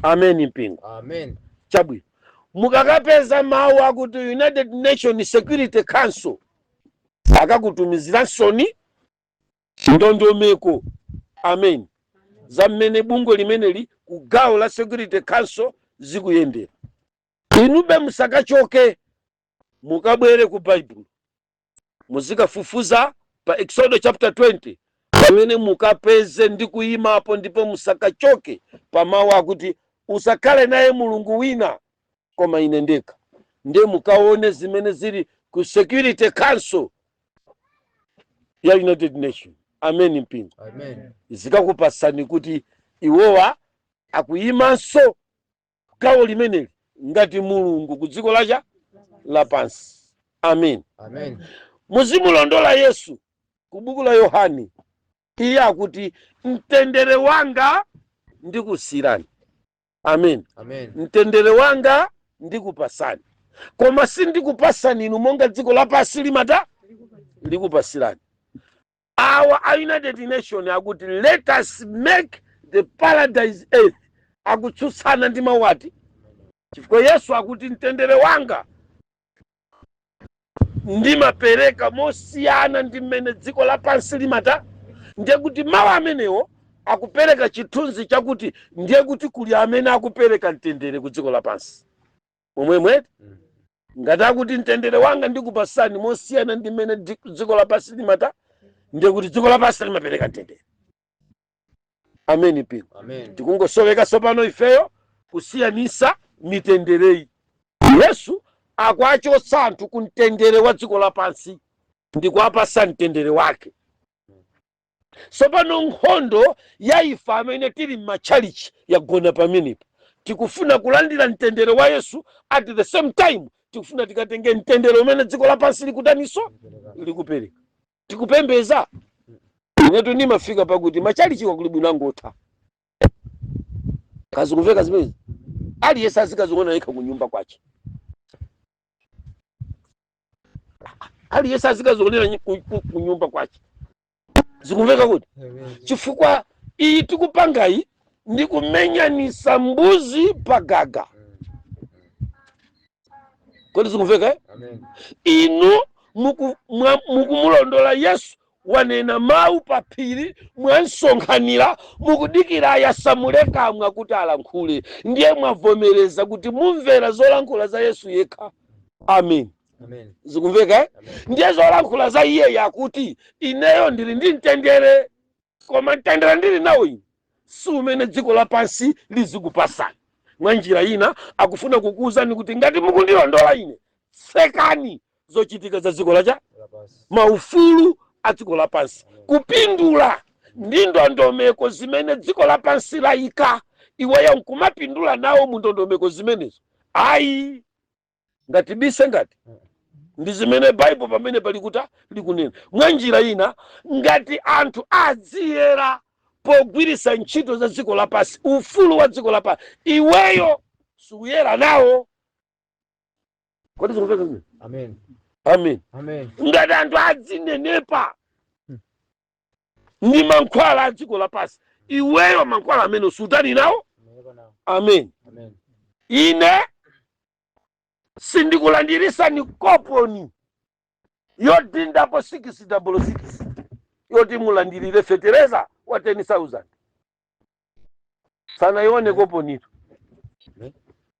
Amen mpingo. Amen. Chabwino, mukakapeza mawu akuti United Nation Security Council, akakutumiziransoni ndondomeko, amen, za mmene bungwe limeneli ku gawo la Security Council zikuyendera. Inube musakachoke, mukabwere ku Baibulo, muzikafufuza pa Exodo chapter 20, pamene mukapeze ndi kuyimapo, ndipo musakachoke pa mawu akuti "Usakhale naye mulungu wina koma ine ndekha". Ndiye mukaone zimene zili ku Security Council ya United Nation. Amen mpingo. Amen. Zikakupasani kuti iwowa akuyimanso gawo limeneli ngati Mulungu ku dziko lacha lapansi. Amen. Amen. Muzimulondola Yesu ku buku la Yohani. Iye akuti, "Mtendere wanga ndikusiyirani." Amen. Amen. "Mtendere wanga ndikupasani, koma sindikupasani inu monga dziko lapansi limata likupasirani." Awa a United Nation akuti, "Let us make the paradise earth." The paradise earth akutsutsana ndi mawu ati? Chifukwa Yesu akuti, "Mtendere wanga ndimapereka mosiyana ndi mmene dziko lapansi limata." Ndiye kuti mawu amenewo akupereka chithunzi chakuti ndiye kuti kuli amene akupereka mtendere ku dziko lapansi momwemwe. Ngati akuti, "Mtendere wanga ndikupasani mosiyana ndi mmene dziko lapansi limata," ndiye kuti dziko lapansi limapereka mtendere. Ameni, mpingo? Amen. Tikungosoweka tsopano ifeyo kusiyanisa mitendereyi. Yesu akuachotsa anthu ku mtendere wa dziko lapansi ndi kuwapasa mtendere wake. Tsopano nkhondo ya ife amene tili m'matchalichi yagona pamenepo. Tikufuna kulandira mtendere wa Yesu, at the same time tikufuna tikatenge mtendere umene dziko lapansi likutaniso? Likupereka. Tikupembeza. Inetu ndimafika pakuti matchalichiwa kuli bwino angotha. Kazikumveka zimenezi? Aliyense azikaziona yekha kunyumba kwache. Aliyense azikazionera kunyumba kwache. Zikumveka kuti? Chifukwa iyi tikupangayi ndi kumenyanisa mbuzi pagaga. Kodi zikumveka, eh? Amen. Inu mukumulondola Yesu, wanena mawu pa phiri, mwansonkhanira, mukudikira ayasamule kamwa kuti alankhule. Ndiye mwavomereza kuti mumvera zolankhula za Yesu yekha. Amen. Amen. Zikumveka, eh? Amen. Ndiye zolankhula za iye yakuti, "Ineyo ndili ndi mtendere, koma mtendere ndili nawo ine si umene dziko lapansi lizikupasani." Mwa njira ina akufuna kukuwuzani kuti ngati mukundilondola ine, tsekani zochitika za dziko lacha Lapansi. maufulu a dziko lapansi, kupindula ndi ndondomeko zimene dziko lapansi layika, iweyo nkumapindula nawo mu ndondomeko zimenezo. Ayi, ngati bise ngati ndi zimene Baibo pamene pali kuta likunena. Mwa njira ina, ngati anthu adziyera pogwiritsa ntchito za dziko lapansi, ufulu wa dziko lapansi, iweyo sukuyera nawo. Kodi zikumveka zimene? Amen. Amen. Amen. Ngati anthu adzinenepa ndi mankhwala a dziko lapansi, iweyo mankhwala amene sutani nawo. Amen. Amen. Ine sindikulandirisani koponi yodindapo 666 yoti mulandirire fetereza wa 10,000. Sanaione koponito?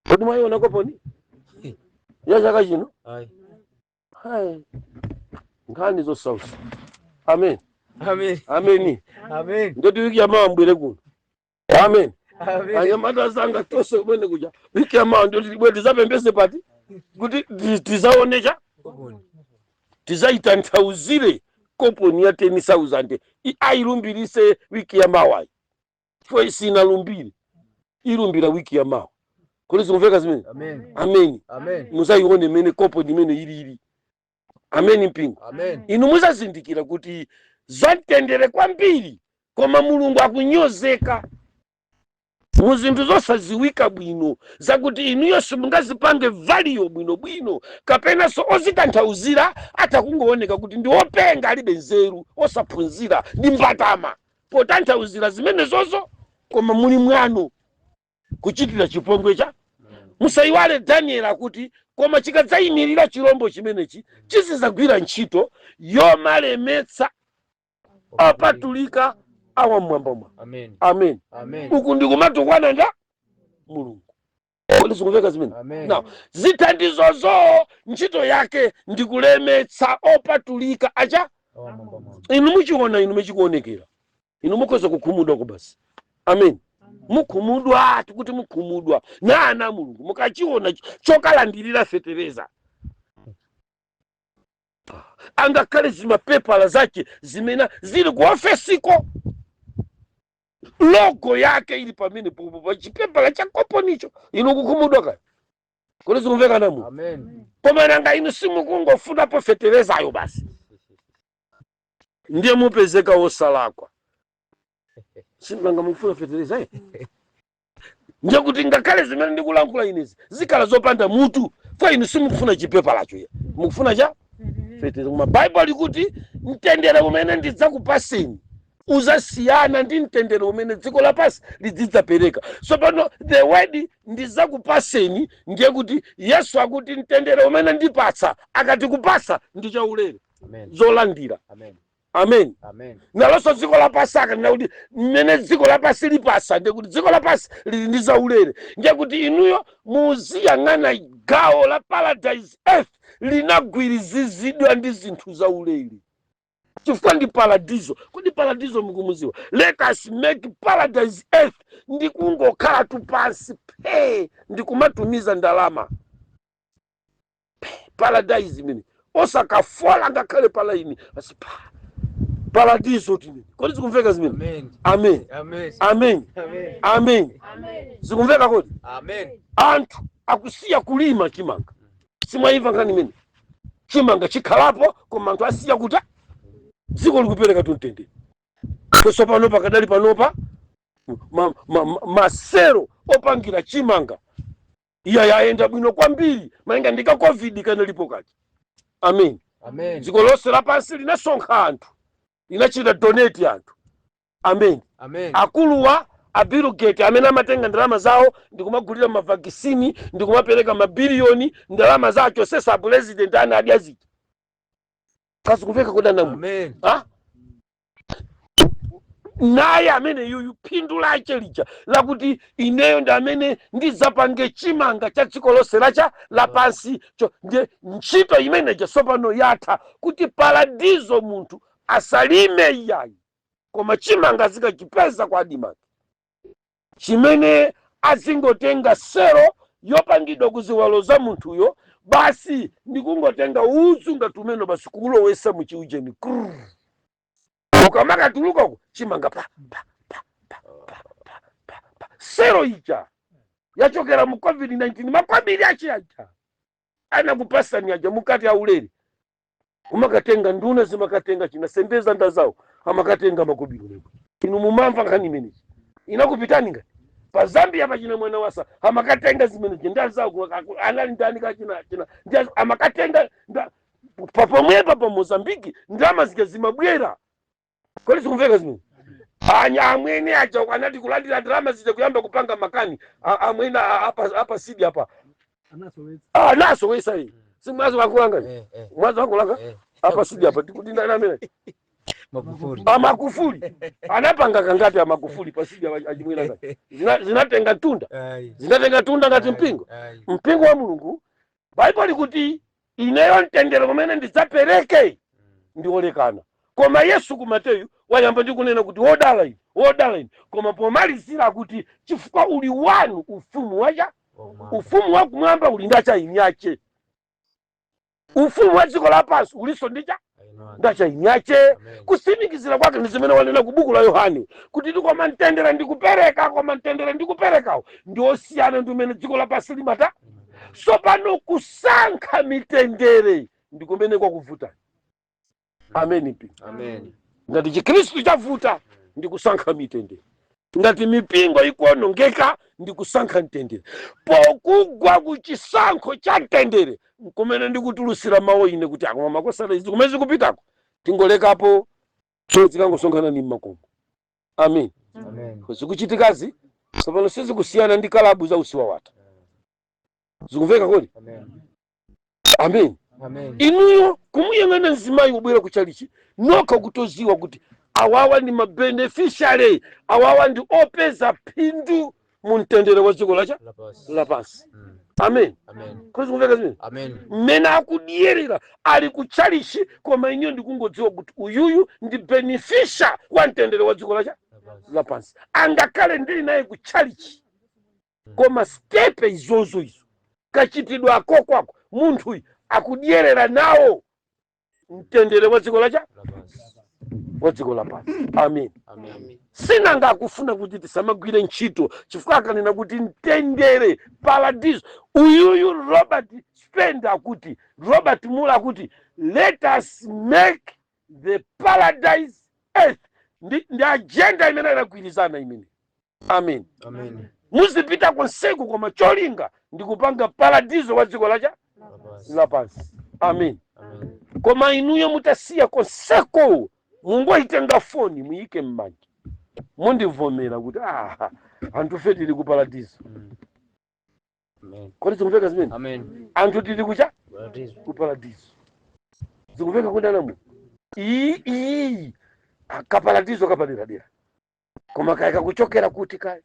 Kodi mwaiona koponi ya chaka chino? Ayi. Hai. Nkhani zosausa. Amen. Amen. Ameni. Amen. Ndoti wiki yamawa mbwere kuno. Amen. Amen. Anyamata zanga tonse kumene kuja, wiki yamawa ndoti tibwe tizapembeze pati kuti tizaonecha. Koponi. Tizaitanthauzire koponi ya 10,000, ayilumbirise wiki yamawayi, chifukwa isinalumbire, ilumbira wiki yamawa. Kodi zikumveka zimene? Amen. Ameni. Amen. Muzayione imene koponi imene ilili. Ameni, mpingo? Amen. Inu muzazindikira kuti zamtendere kwambiri, koma Mulungu akunyozeka mu zinthu zosaziwika bwino, zakuti inuyo simungazipange value bwinobwino, kapenanso ozitanthauzira atakungooneka kuti ndi openga, alibe nzeru, osaphunzira, ndi mbatama potanthauzira zimenezozo. Koma muli mwano kuchitira chipongwe cha. Musayiwale Daniel akuti, koma chikadzayimirira chirombo chimenechi, chizizagwira ntchito yomalemetsa opatulika awamwambamwa. Amen. Amen. Amen. Uku ndikumatukwana nda Mulungu. Kodi zikumveka zimene? Amen. Now, zithandizozo ntchito yake ndikulemetsa opatulika acha Awamwambamwa. Inu muchiona, inu muchikuonekera, inu mukhoza kukhumudwa kubasi. Amen. Mukhumudwa, tikuti mukhumudwa na ana a Mulungu mukachiona chokalandirira fetereza, angakhale zimapepala zache zimene zili ku ofesiko, logo yake ili pamene popo pa chipepala cha koponicho, inu kukhumudwa kaya. Kodi zikumveka namu? Amen. Koma nanga inu simukungofunapo feterezayo basi? Ndiye mupezeka wosalakwa. Simanga mukufuna fetereza, eh? Ndiye kuti ngakhale zimene ndikulankhula inezi zikhala zopanda mutu kwa inu. Simukufuna chipepalacho ya, mukufuna cha fetereza. Koma Baibulo likuti mtendere umene ndidzakupaseni Uzasiyana ndi mtendere umene dziko lapansi lidzidzapereka. So pano the word "ndizakupaseni" ndiye kuti Yesu akuti mtendere umene ndipatsa, akati kupasa ndi chaulere. Amen. Zolandira. Amen. Amen. Amen. Nalonso dziko lapansi akanena kuti mmene dziko lapansi lipasa, ndiye kuti dziko lapansi lili ndi zaulere. Ndiye kuti inuyo muziyang'ana gawo la paradise earth linagwirizizidwa ndi zinthu zaulere, chifukwa ndi paradiso. Kodi paradiso mukumuziwa? Let us make paradise earth ndi kungokhala tu pansi phe ndi kumatumiza ndalama. Phe, paradise imene osakafola ngakhale palaini basi pa paradiso timene. Kodi zikumveka zimene? Amen. Amen. Amen. Amen. Amen. Amen. Zikumveka kodi? Amen. Anthu akusiya kulima chimanga. Simwayimva nkhani imene? Chimanga chikhalapo, koma anthu asiya kuta dziko likupereka tumtendere. So pano pakadali panopa masero opangira chimanga iya yayenda bwino kwambiri malinga ndi ka COVID kanalipo kachi. Amen. Amen. Dziko lonse lapansi linasonkha anthu, linachita donate anthu. Amen. Amen. Akuluwa a Bill Gates amene amatenga ndalama zawo ndikumagulira ma vaccine, ndikumapereka mabiliyoni ndalama zacho sesa president ana adya zija. Kazikumveka kudana mu Amen. Ha? Naye amene yuyu phindu lache lija lakuti ineyo ndi amene ndidzapange chimanga cha dziko lonse lacha lapansi cho, ndiye ntchito imeneja sopano yatha kuti paradizo munthu asalime iyayi, koma chimanga zikachipeza kwa ADMARC chimene azingotenga sero yopangidwa kuziwalo za munthuyo basi, ndikungotenga udzu ngati umene basi kuulowesa muchiujeni krrr. Ukamakatulukako chimanga pa pa pa pa pa pa pa pa sero ija yachokera mu COVID-19, makwabiri ache aja anakupasani aja mukati aulere, umakatenga nduna zimakatenga chinasembeza ndazawo amakatenga makobiri lero. Inu mumamva nkhani imeneyi inakupitani ngati pa Zambia pachina mwana wasa amakatenga zimenezi ndazawo anali ndani kachina china amakatenga papomwepa pa Mozambiki ndalama zija zimabwera. Kodi zikumveka zimene? Anya amwene aja anati kulandira ndalama zija kuyamba kupanga makani amwene apa apa sidi apa anasowesa iyi si mwazi wakulanga. Eh, eh. Mwazi wakulanga. Eh. Apa sidi apa tikuti ndani amene? Magufuli. Amagufuli anapanga kangati? Amagufuli pasidi achimwena ngati zinatenga tunda. Ayi. Zinatenga tunda ngati mpingo. Ayi. Mpingo wa Mulungu, Baibulo likuti ineyo mtendere kumene ndidzapereke ndiolekana. Koma Yesu ku Mateyu wayamba ndi kunena kuti wodala ine, wodala ine, koma pomalizira kuti chifukwa uli wanu ufumu wacha ufumu wakumwamba uli ndacha inyache, ufumu wa dziko lapansi ulinso ndicha ndacha inyache. Kusimikizira kwake ndi zimene wanena ku buku la Yohane kuti ndi koma mtendere ndikupereka, koma mtendere ndikuperekawo ndi osiyana ndi umene dziko lapansi limata. So pano kusankha mitendere ndi kumene kwakuvutani. Amen pi. Amen. Ngati Chikhristu chavuta ndi kusankha mitendere, ngati mipingo ikuonongeka ndi kusankha mtendere, pokugwa ku chisankho cha mtendere kumene ndikutulutsira mawu ine kuti akoma makosana izi kumene zikupitako tingolekapo zikangosonkhana ni mmakomo. Amen. Amen. Zikuchitikazi tsopano sizikusiyana ndi kalabu za usiwawata. Zikumveka kodi? Amen. Amen. Amen. Inuyo kumuyang'ana mzimayi ubwera kuchalichi nokha kutoziwa kuti awawa ndi ma beneficiary, awawa ndi opeza phindu mu mtendere wa dziko lacha Lapansi. lapansi. Amen. Amen. Kodi zikumveka zimene? Amen. Mmene akudyerera ali kuchalichi, koma inuyo ndikungodziwa kuti uyuyu ndi beneficiary wa mtendere wa dziko lacha Lapansi. lapansi. Angakhale ndili naye kuchalichi, koma step izozo izo kachitidwe ako kwako munthuyu akudyerera nawo mtendere wa dziko lacha Lapansi. wa dziko lapansi. Amen. Amen. Sinanga akufuna kuti tisamagwire ntchito, chifukwa akanena kuti mtendere paradiso, uyuyu Robert Spend akuti, Robert Muller akuti let us make the paradise earth. Ndi agenda imene inagwirizana imene. Amen. Amen. Muzipita konseku, koma cholinga ndi kupanga paradiso wa dziko lacha Lapansi. lapansi. Amen. Amen. Koma inuyo mutasiya konseko Mungoitenga foni, muyike m'manja, mundivomera kuti ah, anthu fe tili ku paradiso. Amen. Kodi zikumveka zimene? Amen. Anthu tili kucha? Paradiso. Ku paradiso. Zikumveka kundanamu iyi iyi kaparadiso kapaderadera, koma kaya kakuchokera kuti, kaya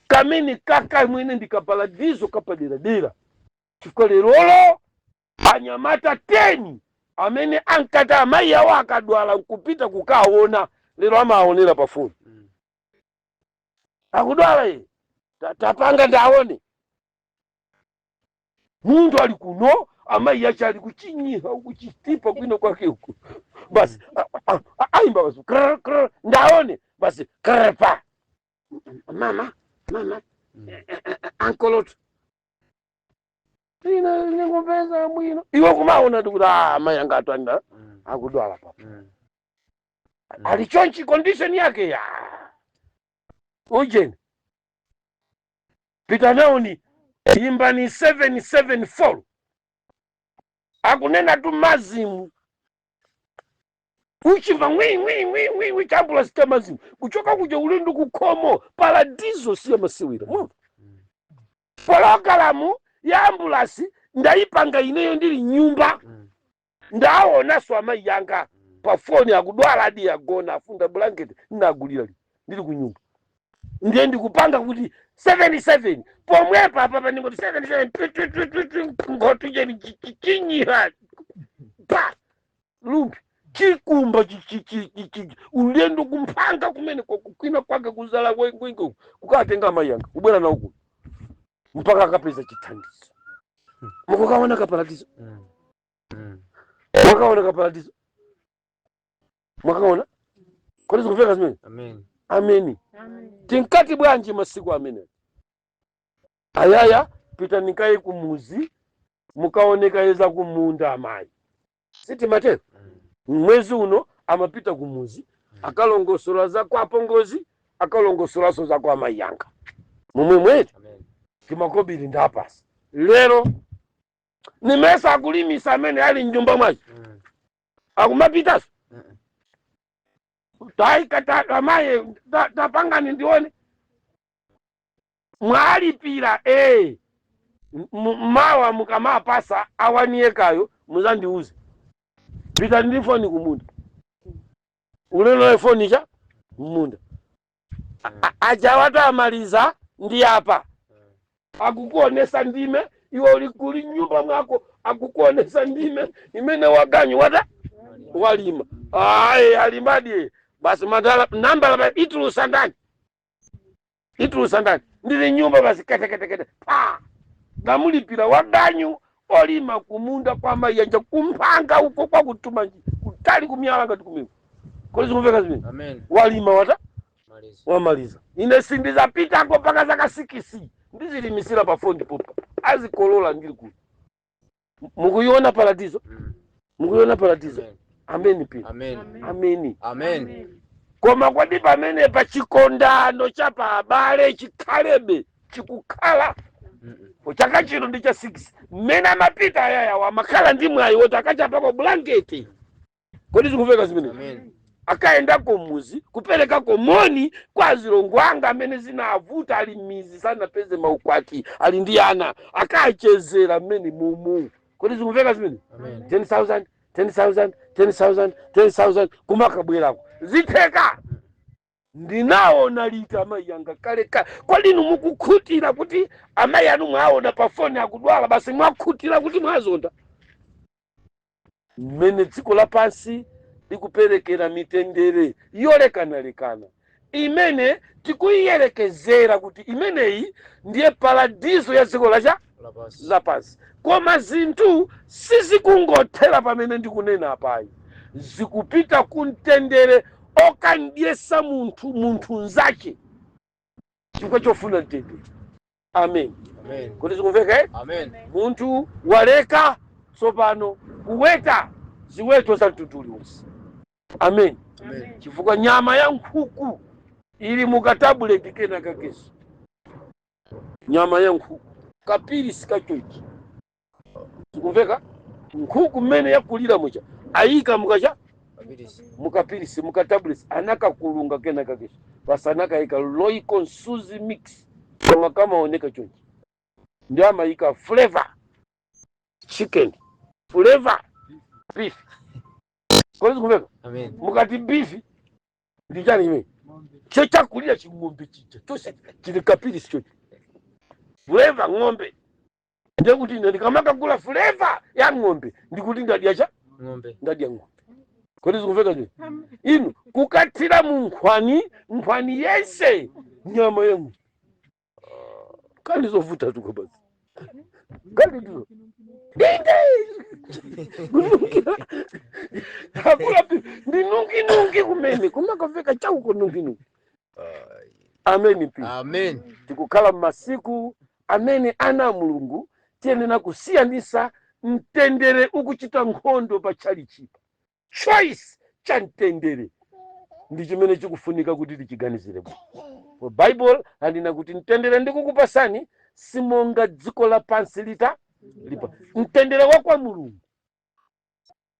kamene kaka mwene ndi kaparadiso kapaderadera, chifukwa lerolo anyamata 10 amene ankati amayi awo akadwala nkupita kukaona, lero amaonera pa foni. Akudwala ye, tapanga ndaone. Munthu ali kuno, amayi ache ali kuchinyiha kuchitipa kwino kwake uku, basi ayimba basi krr, krr, ndaone basi krr, pa mama mama. Ankoloto ina ndikupeza bwino, iwe kumaona tikuti ah, amayi anga atwanda akudwala papa. Ali chonchi, condition yake ya ujeni, pita naoni, imbani 774, akunena tu mazimu, uchimva ngwi ngwi ngwi ngwi ngwi, chambula sita mazimu kuchoka kuja ulendo kukhomo. Paradiso siya masewera mwamva. Pologalamu ya ambulasi ndayipanga ineyo ndili nyumba. Ndaonanso amayi yanga pa foni akudwala, adi agona, afunda blanketi ndinagulira li ndili ku nyumba, ndiye ndikupanga kuti 77 pomwepa apa pandingoti 77 twi, twi, twi, twi, twi, ngotu cheni chinyiha pa lumpi chikumba ulendo kumphanga kumene kwina kwake kuzala kwingo kukatenga amayi anga kubwera nawo kuno mpaka akapeza chithandizo. Mukukaona kaparadiso? Mwakaona kaparadiso? Mwakaona? Kodi zikumveka zimene? Amen. Ameni. Tinkati bwanji masiku amene ayaya, pita nikaye kumuzi mukaoneka kumunda amayi, sitimatero? Mwezi uno amapita kumuzi, akalongosola za kwa apongozi, akalongosolaso za kwa amayi yanga momwe mweti. Amen. Timakobiri ndapasi lero nimesa akulimisa amene ali mnyumba mwace akumapitaso. Taika amayi tapangani ndione mwalipira mawa mukamapasa awaniyekayo muzandiuze. Pita ndi foni kumunda, uleno foni cha munda. Aja watu amaliza ndi apa akukuonesa ndime, iwe uli kuli nyumba mwako, akukuonesa ndime imene waganyu wata walima. Ayi, alimadi basi madala nambala itulusa ndani, itulusa ndani, ndili nyumba basi keteketekete pa namulipira waganyu olima kumunda kwa mayanja kumphanga uko kwakutuma kutali kumyala ngati kumiko. Kodi zikumveka zimene? Amen. Walima wata Maliza. Wamaliza. Ine sindizapitako mpaka zaka 6, ndizilimisira pa foni popa, azikolola ndili kuno. Mukuiona paradiso? Mukuiona paradiso? Amen. Ameni pia. Amen. Ameni. Amen. Koma kodi pamene pa chikondano cha pa abale chikhalebe chikukhala? Chaka chino ndi cha 6 mmene amapita ayayawo amakhala ndi mwayi woti akachapako blanketi. Kodi zikumveka zimene? Amen. Akaendako muzi kuperekako moni kwa azilongo anga amene zinavuta, ali mizi, sanapeze maukwati, ali ndi ana, akachezera mmene mumu. Kodi zikumveka zimene? Amen. 10,000, 10,000, 10,000, 10,000 kumakabwerako zitheka. Ndinaona lita amayi anga kalekale. Kodi inu mukukhutira kuti amayi anu mwaona pa foni akudwala, basi mwakhutira kuti mwazonda? Mmene dziko lapansi likuperekera mitendere yolekanalekana imene tikuyiyerekezera kuti imeneyi ndiye paradiso ya dziko lacha Lapansi. lapansi, koma zinthu sizikungothera pamene ndikunena apayi, zikupita kumtendere okandyesa munthu munthu nzache chifukwa chofuna mtendere. Amen. Amen. Kodi zikumveka, eh? Amen. Munthu waleka tsopano kuweta ziweto za mtundu uliwonse. Amen. Amen. Chifukwa nyama ya nkhuku ili mukatabuleti kena kakeso, nyama ya nkhuku kapilisi kachochi, zikumveka? Nkhuku mmene yakulira mucha ayika mukacha. Kapilisi. Mukapilisi, mukatablets anakakulunga kena kakeso basi, anakayika Royco Msuzi mix, koma kamaoneka chonchi ndi amayika flavor chicken, flavor beef. Kodi zikumveka? Amen. Mukati beef ndi chani chimene cho chakulira ching'ombe chija chose chili kapilisi chochi, flavor ng'ombe. Ndekuti ine ndikamakagula flavor ya ng'ombe ndikuti ndadya cha Ng'ombe. Ndadya ng'ombe. Kodi zikumveka choni? Inu kukathira mu nkhwani, nkhwani yense nyama ya ng'ombe, kani zovuta tuko basi, kani ndizo dinde kunungira akula ndi nungi nungi kumene kumakamveka chauko nungi nungi. Amen pi. Amen. Tikukhala m'masiku amene ana a Mulungu tiyenera kusiyanisa mtendere ukuchita nkhondo pa tchalichipa. Choice cha mtendere ndi chimene chikufunika kuti tichiganizire bwino. For Bible anena kuti mtendere ndikukupasani simonga dziko lapansi lita lipa. Mtendere wa kwa Mulungu,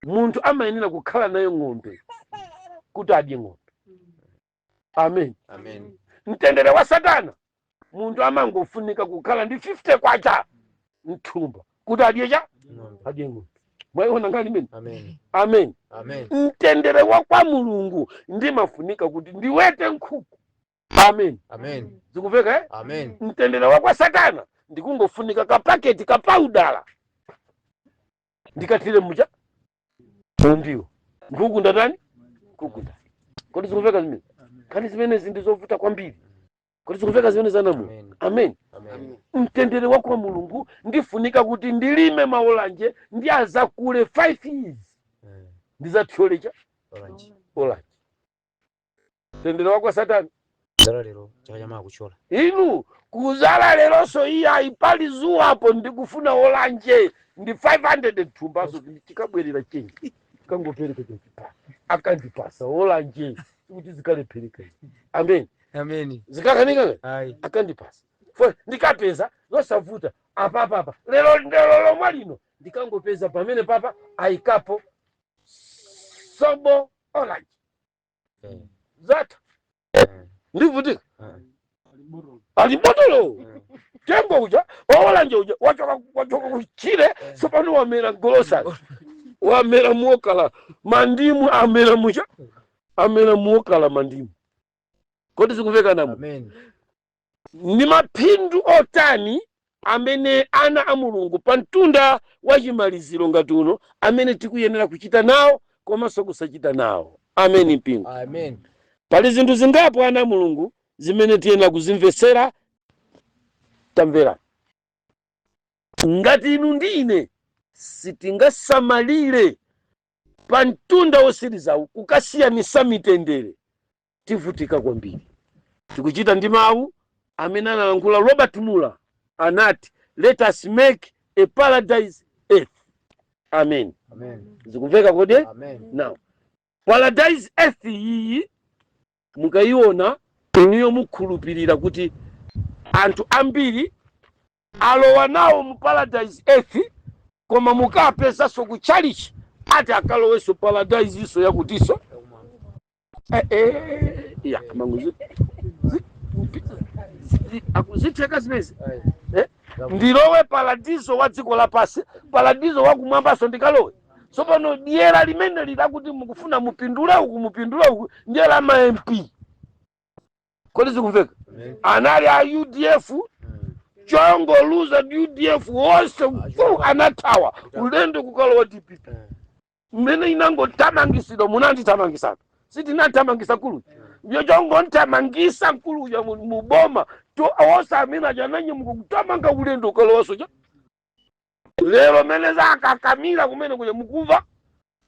munthu amayenera kukhala nayo ng'ombe kuti adye ng'ombe. Amen. Amen. Mtendere wa Satana, munthu amangofunika kukhala ndi 50 kwacha mthumba kuti adye cha Ng'ombe. Adye ng'ombe. Mwayiona nkhani imene? Amen. Amen. Amen. Mtendere wa kwa Mulungu ndimafunika kuti ndiwete nkhuku. Amen. Amen. Zikumveka, eh? Amen. Mtendere wa kwa Satana ndikungofunika kapaketi kapaudala ndikathire mucha ndiwo nkhuku, ndatani, nkhuku ndani. Kodi zikumveka zimene? Nkhani zimenezi ndi zovuta kwambiri. Kodi zikumveka zimene zanamu? Amen. Amen. Amen. Mtendere wa kwa Mulungu ndifunika kuti ndilime maolanje ndi azakule 5 years ndizathyole Orange. Orange. Mtendere wa kwa Satani, Zala lero chaka chamawa kuchola. Inu kuzala leronso iya ipali zuwapo, ndikufuna olanje ndi 500 thumbaso tikabwerera chenji kangopereka chenji pa akandipasa olanje kuti zikalephereka. Amen. Amen. Zikakanika. Ayi. Akandipasa fo ndikapeza zosavuta apapapa lero lero lomwe lino ndikangopeza pamene papa ayikapo sobo orange, zatha. Ndivutika. Ali botolo tembo uja waolanje uja wachoka kuchire sopano wamera golosari, wamera muokala mandimu, amera mucha amera muokala mandimu. Kodi zikumveka namo? Amen. Ndi maphindu otani amene ana a Mulungu pa mtunda wa chimaliziro ngati uno amene tikuyenera kuchita nawo komanso kusachita nawo? Amen mpingo. Amen. Pali zinthu zingapo, ana a Mulungu, zimene tiyenera kuzimvetsera. Tamvera, ngati inu ndi ine sitingasamalire pa mtunda wosirizawu kukasiyanisa mitendere, tivutika kwambiri. Tikuchita ndi mawu amene analankhula Robert Muller, anati, "Let us make a paradise earth." Amen. Amen. Zikumveka kodi? Amen. Now, paradise earth iyi mukayiona inuyo mukhulupirira kuti anthu ambiri alowa nawo mu paradise earth, koma mukapezanso ku chalichi ati akalowenso paradise iso yakutiso ya mangu akuzitheka zimenezi. Ayi. Eh? Ndilowe paradiso wa dziko lapasi, paradiso wakumwambaso ndikalowe. Tsopano dyera limene lilakuti mukufuna mupindule uku, mupindule uku, ndiye la ma MP. Kodi zikumveka? Amen. Anali a UDF, chongoluza UDF wonse fu anathawa ulendo kukalowa DPP. Mmene inangothamangisidwa, munandithamangisana, sitinathamangisa nkuluyu yo, chongonthamangisa nkuluya muboma to wonse amene aja ananyamuka kutamanga ulendo ukalowa soja. Lero mene zakakamira kumene kuja, mukumva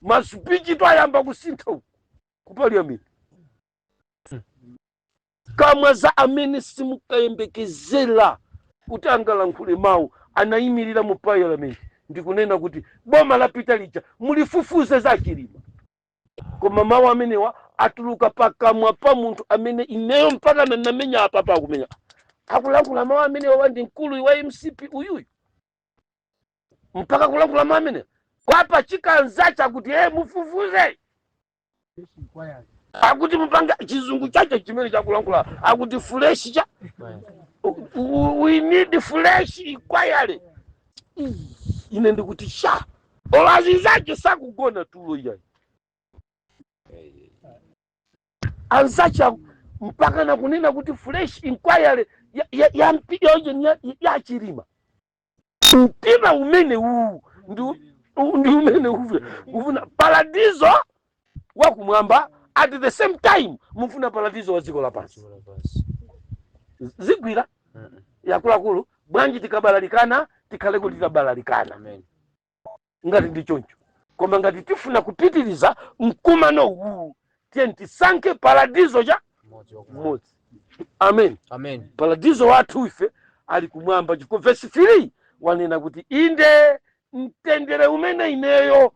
maspeech to ayamba kusintha uku ku parliament, kamwa za amene simukayembekezera kuti angalankhule mawu anayimirira mu parliament ndikunena kuti boma lapita lija mulifufuze za Chilima. Koma mawu amenewa atuluka pakamwa pa munthu amene ineyo mpaka namenya apa pakumenya akulankhula mawu amenewa ndi mkulu wa MCP uyuyu, mpaka kulankhula mawu amenewa kwapa chikanzacha kuti e mufufuze. Akuti mupanga chizungu chache chimene chakulankhula, akuti fresh cha we need fresh inquiry. Ine ndikuti sha, olazi zache sakugona tulo iyayi, anzache mpaka na kunena kuti fresh inquiry ya Chilima. Mtima umene uwu ndi umene ufuna paradizo wakumwamba, at the same time mufuna paradizo wa dziko lapansi. Zigwira yakuluakulu bwanji? Tikabalalikana, tikhale kuti tabalalikana. Amen. Ngati ndi choncho, koma ngati tifuna kupitiriza mkumano uwu, tiye tisankhe paradizo cha Mmodzi wakumwamba. mmodzi. Amen. Amen. Paradizo wathu ife ali kumwamba, chifukwa vesi 3 wanena kuti, inde mtendere umene ineyo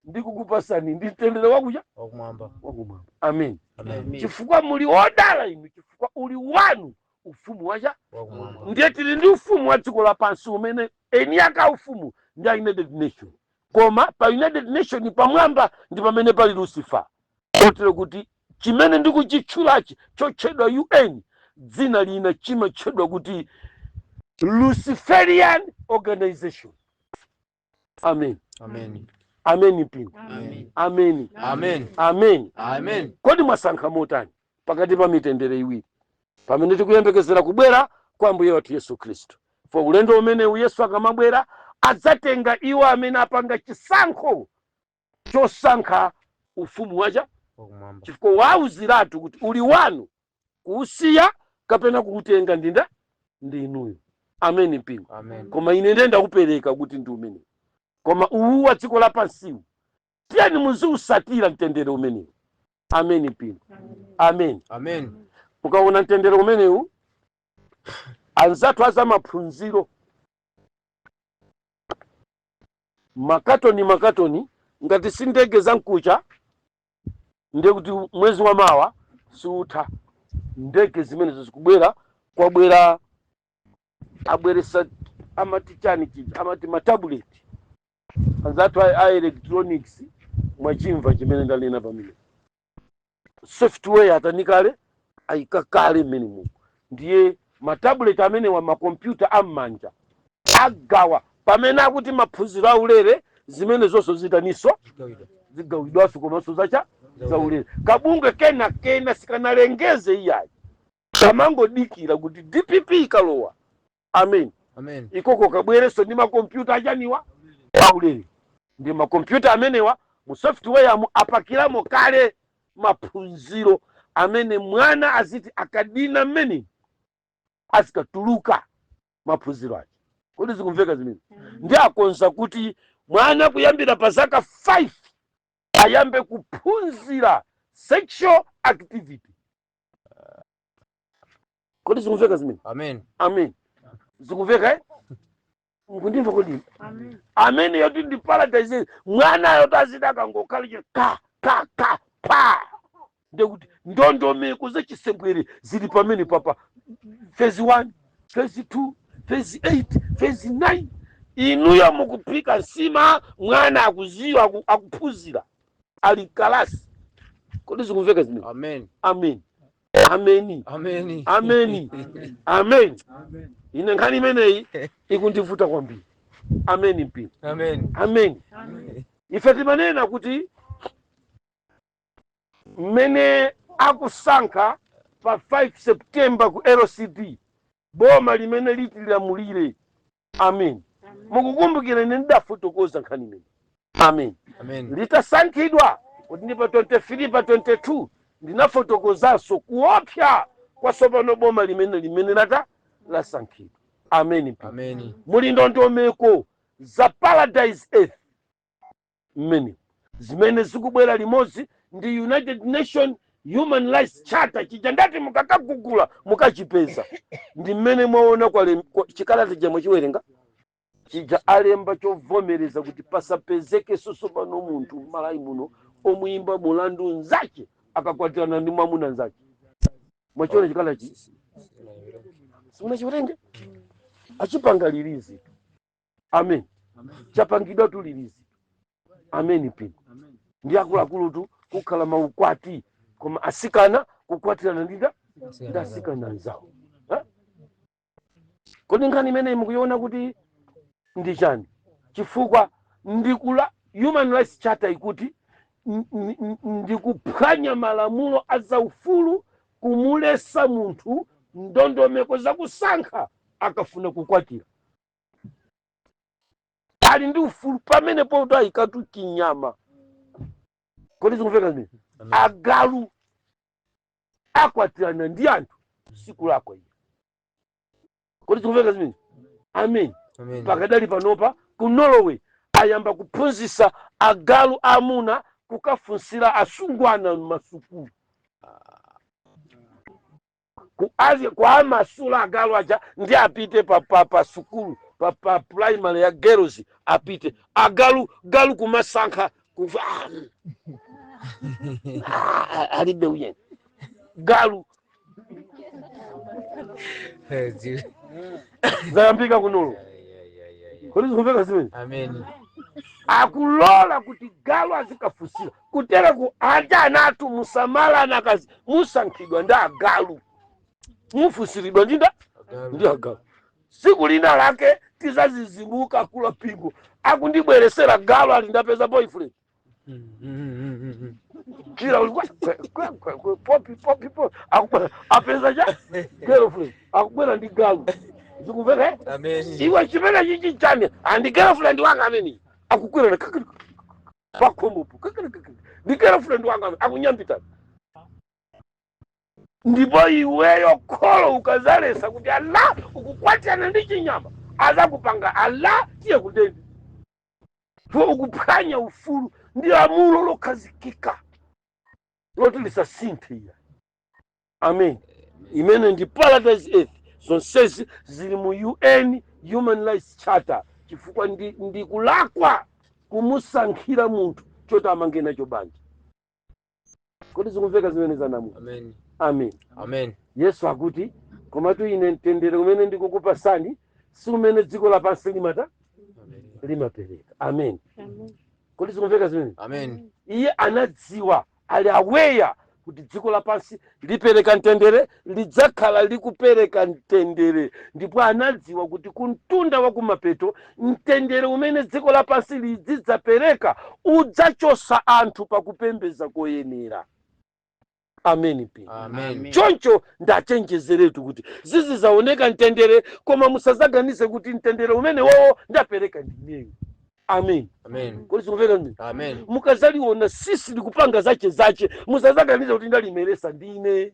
ndikukupasani ndi mtendere wakucha Wakumwamba. Wakumwamba. Amen. Amen. Chifukwa muli wodala inu, chifukwa uli wanu ufumu wacha Wakumwamba. Ndiye tili ndi ufumu wa dziko lapansi umene eni aka ufumu ndi a United Nation, koma pa United Nation pamwamba ndi pamene pali Lucifer, kotero kuti chimene ndikuchitchulachi chotchedwa UN, dzina lina chimatchedwa kuti Luciferian Organization. Amen. Amen. Amen, mpingo. Amen. Amen. Amen. Amen. Amen. Kodi mwasankha motani pakati pa mitendere iwiri pamene tikuyembekezera kubwera kwa Ambuye wathu Yesu Khristu? For ulendo umenewu, Yesu akamabwera adzatenga iwo amene apanga chisankho chosankha ufumu wacha Wakumwamba. Chifukwa wauziratu kuti uli wanu kuusiya kapena kuutenga ndinda ndi inuyo. Amen, mpingo. Amen. Koma ine ndiye ndakupereka kuti ndi umene, koma uwu wa dziko lapansiwu, tiyeni muziusatira mtendere umenewu. Amen, mpingo. Amen. Amen. Ukaona mtendere umenewu, anzathu azamaphunziro, makatoni makatoni, ngati si ndege za mkucha, ndiye kuti mwezi wa mawa siutha. Ndege zimenezo zikubwera, kwabwera, abweresa, amati chani chija, amati ma tablet. Anzathu a electronics mwachimva chimene ndanena pamene software atanikale ayikakale mmene mu ndiye ma tablet amenewa, makompyuta am'manja agawa pamene akuti maphunziro aulere, zimene zonso zitaniso? Zigawidwa. Zigawidwanso, komanso zacha zaulere. Kabungwe kena kena sikanalengeze iyayi, kamangodikira kuti DPP ikalowa, amen, Amen. ikoko kabwereso ndi makompyuta achaniwa aulere. Ndi makompyuta amenewa mu software mu apakiramo kale maphunziro amene mwana aziti akadina mmene azikatuluka maphunziro aja. Kodi zikumveka zimene? Ndi akonza kuti mwana kuyambira pa zaka 5 ayambe kuphunzira sexual activity. Kodi zikumveka zimene? Amen. Amen. Zikumveka, eh? Mukundimva kodi? Amene yoti ndi paradise, mwanayo tazida akangokhala chili ka ka ka pa, ndekuti ndondomeko zachisembwere zili pamene papa, phase 1, phase 2, phase 8, phase 9. Inuyo mukuphika nsima, mwana akuziwa, akuphunzira ali kalasi. Kodi zikumveka zimene? Amen. Amen, ameni. Amen. Ameni, amen. Ine nkhani imeneyi ikundivuta kwambiri. Ameni, mpingo. Amen. Amen. Ife timanena kuti mmene akusankha pa 5 September ku LCD boma limene litilamulire, amen, mukukumbukira ine ndidafotokoza nkhani imene. Amen. Amen. Litasankhidwa kuti ndi pa 23, pa 22, ndinafotokozanso kuopsa kwa tsopano boma limene lata lasankhidwa. Amen. Amen. Muli ndondomeko za paradise earth mmene zimene zikubwera limodzi ndi United Nation Human Rights Charter chija ndati mukakagugula mukachipeza. Ndi mmene mwaona chikalata chomwe chiwerenga chija alemba chovomereza kuti pasapezekenso pano munthu m'Malawi muno omuyimba mulandu nzache akakwatirana ndi mwamuna nzache. Mwachiona chikalata chi? Simunachiwerenge? Achipanga release. Amen. Chapangidwa tu release. Amen, mpingo. Ndi akuluakulutu. Kukhala maukwati, koma asikana kukwatirana ndi asikana anzawo. Ha? Kodi nkhani imeneyi mukuiona kuti ndi chani? Chifukwa ndikula Human Rights Charter ikuti ndikuphwanya malamulo a zaufulu kumulesa munthu ndondomeko zakusankha akafuna kukwatira. Ali ndi ufulu pamenepo kuti ayikatu chinyama. Kodi zikumveka zimene? Amen. Agalu akwatirana ndi anthu, siku lako iyo. Kodi zikumveka zimene? Amen. Amen. Pakadali panopa ku Norway ayamba kuphunzitsa agalu amuna kukafunsira asungwana m'masukulu. Ku Asia kwa amasula agalu aja ndi apite pa sukulu, pa primary ya girls, apite agalu galu kumasankha kufa. Ah, alibe uyeni galu. Zayambika kunulo. Kodi zikumveka zimene? Amen. Akulola kuti galu azikafusira kutera ku anja. Anatu musamala, anakazi musankhidwa ndi agalu, mufusiridwa ndi agalu. Siku lina lake tizazizimuka, kula pingo akundibweresera galu ali ndapeza boyfriend. Chira uli kwe kwe kwe kwe kwe popi popi popi, akubwera apeza cha girlfriend, akubwera ndi galu. Zikumveka, eh? Amen. Iwe, chimene chichi chani? Andi girlfriend wanga amene akukwera pakhombopo ndi girlfriend wanga amene akunyambitana. Ndipo iweyo kholo ukazalesa kuti ala ukukwatirana ndi chinyama, azakupanga ala tiye kundende po ukuphwanya ufulu ndi lamulo lokhazikika loti lisasinthe iya. Amen. Imene ndi paradise earth. Zonsezi zili mu UN Human Rights Charter, chifukwa ndi kulakwa kumusankhira munthu choti amange nacho banja. Kodi zikumveka zimene zanamu? Amen. Amen. Amen. Yesu akuti, "Komatu ine mtendere umene ndikukupasani si umene dziko lapansi limapereka." Amen. Kodi zikumveka zimene? Amen. Iye anadziwa, ali aware kuti dziko lapansi lipereka mtendere, lidzakhala likupereka mtendere, ndipo anadziwa kuti kumtunda wa kumapeto mtendere umene dziko lapansi lidzidzapereka udzachosa anthu pakupembeza koyenera. Amen mpingo. Amen. Choncho ndachenjezeretu kuti zizizaoneka mtendere, koma musazaganize kuti mtendere umene wowo ndapereka ndineyo. Amen. Amen. Kodi zikumveka mene? Amen. Mukazaliona sisi likupanga zache zache, musazaganize kuti ndalimeresa ndine.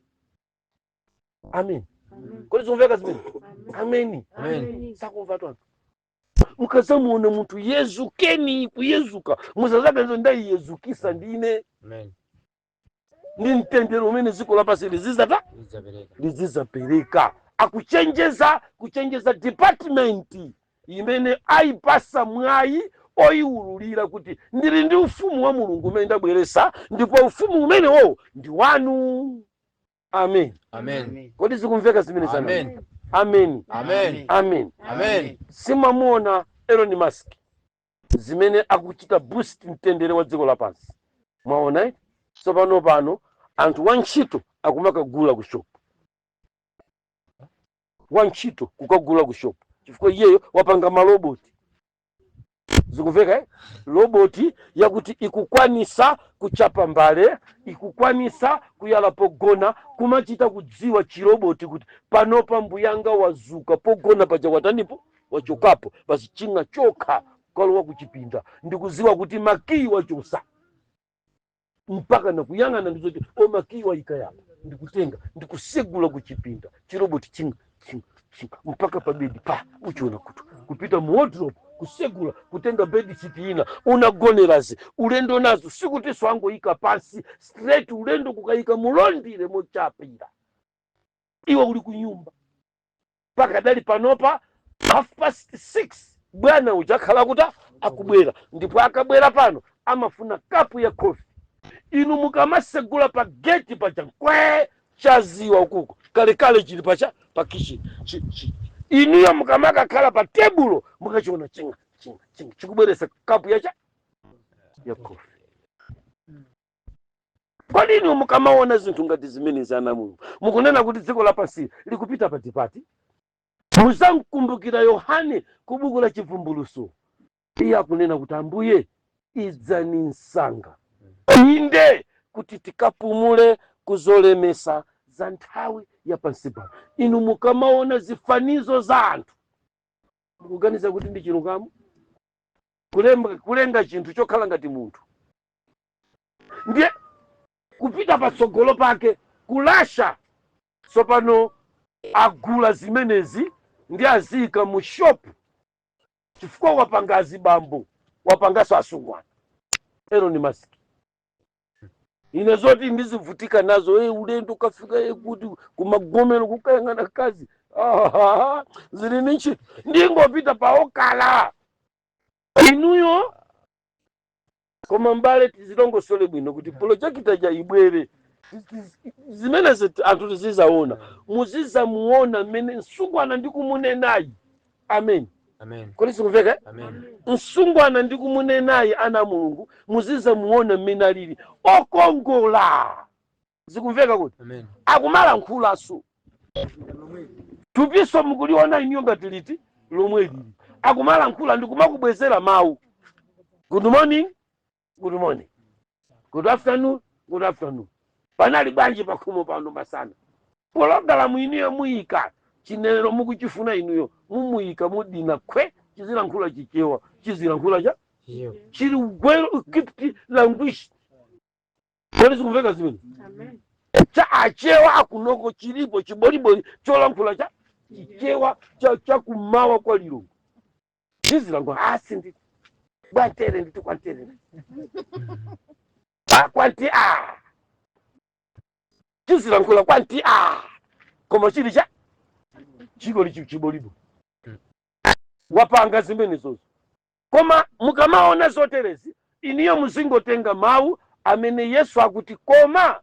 Amen. Kodi zikumveka zimene? Amen. Amen. Sakumva tu anthu. Mukazamuona munthu yezukeni kuyezuka, musazaganize kuti ndayiyezukisa ndine. Amen. Ndi mtendere umene dziko lapansi lizizata Lidzapereka. Lizizapereka. Akuchenjeza, kuchenjeza department imene ayipasa mwayi oyiwululira kuti ndili ndi ufumu wa Mulungu umene ndabweresa, ndipo ufumu umenewo ndi wanu. Amen. Amen. Kodi zikumveka zimene zana? Amen. Amen. Amen. Amen. Amen. Simamuona Elon Musk zimene akuchita boost mtendere wa dziko lapansi? Mwaona, eh? Tsopano pano anthu wantchito akumakagula ku shop, wantchito kukagula ku shop, chifukwa iyeyo wapanga maroboti. Zikumveka, eh? Roboti yakuti ikukwanisa kuchapa mbale, ikukwanisa kuyala pogona, kumachita kudziwa chiroboti kuti panopa mbuyanga wazuka, pogona paja watanipo, wachokapo, basi chinga chokha kukalowa kuchipinda ndikuziwa kuti makiyi wachosa, mpaka nakuyang'ana ndizoti o makiyi wayika yapa, ndikutenga ndikusegula kuchipinda. Chiroboti chinga chinga chinga mpaka pa bedi pa uchiona kutu kupita mu wardrobe, kusegula, kutenga bedsheet ina unagonerazi, ulendo nazo. Sikuti angoyika pansi straight, ulendo kukayika mu laundry mochapira iwe uli kunyumba. Pakadali panopa 6:30 bwana uja akhala kuti akubwera, ndipo akabwera pano amafuna kapu ya coffee. Inu mukamasegula pa gate paja, nkwe chaziwa ukuko kalekale chili pacha pa kitchen inuyo mukamakakhala pa tebulo mukachiona chinga chinga chinga chikubweresa kapu yacha ya coffee. Kodi inu mukamaona zinthu ngati zimenezi, ana Mulungu, mukunena kuti dziko lapansi likupita patipati? Muzamkumbukira Yohane ku buku la Chivumbuluso, iye akunena kuti, "Ambuye, idzani msanga," inde, kuti tikapumule kuzolemesa za nthawi ya pansi pano. Inu mukamaona zifanizo za anthu, mukuganiza kuti ndi chilungamo kulenga chinthu chokhala ngati munthu, ndiye kupita patsogolo pake kulasha? Tsopano agula zimenezi ndi aziyika mu shop, chifukwa wapanga azibambo, wapanganso asungwana. Elon Musk. Ine zoti ndizivutika nazo ulendo ukafika kuti kumagomero kukayang'ana kazi, ah, zili ndi ntchito. Ndingopita pa okala inuyo. Koma mbale, tizilongosole bwino kuti projector ja ibwere, zimenezi anthu tizizaona, muzizamuona mmene msungwana ndikumunenayi. Amen. Amen. Kodi sikumveka? Amen. Msungwana ndikumunenayi, ana Mulungu, muzizamuona mmene alili okongola. Zikumveka kuti? Amen. Akumalankhulaso, thupiso mukuliona iniyo ngati liti lomwe lili, akumalankhula ndikumakubwezera mawu: "Good morning, good morning, good afternoon, good afternoon, panali bwanji pakhomo pano masana?" Pologalamu inuyo muyika chinenero mukuchifuna inuyo, mumuyika mudina khwe, chizilankhula Chichewa, chizilankhula cha Chichewa. Chili well equipped language. Kodi zikumveka zimene cha Achewa akunoko? Chilipo chiboliboli cholankhula cha Chichewa cha kummawa kwa Lilongwe, chizilankhula asi ndi bwantere, nditi kwantere, ah, kwanti a chizilankhula kwanti a, koma chili cha chikoli chiboliboli. Wapanga zimenezozo. Koma mukamaona zoterezi, iniyo muzingotenga mawu amene Yesu akuti, "Koma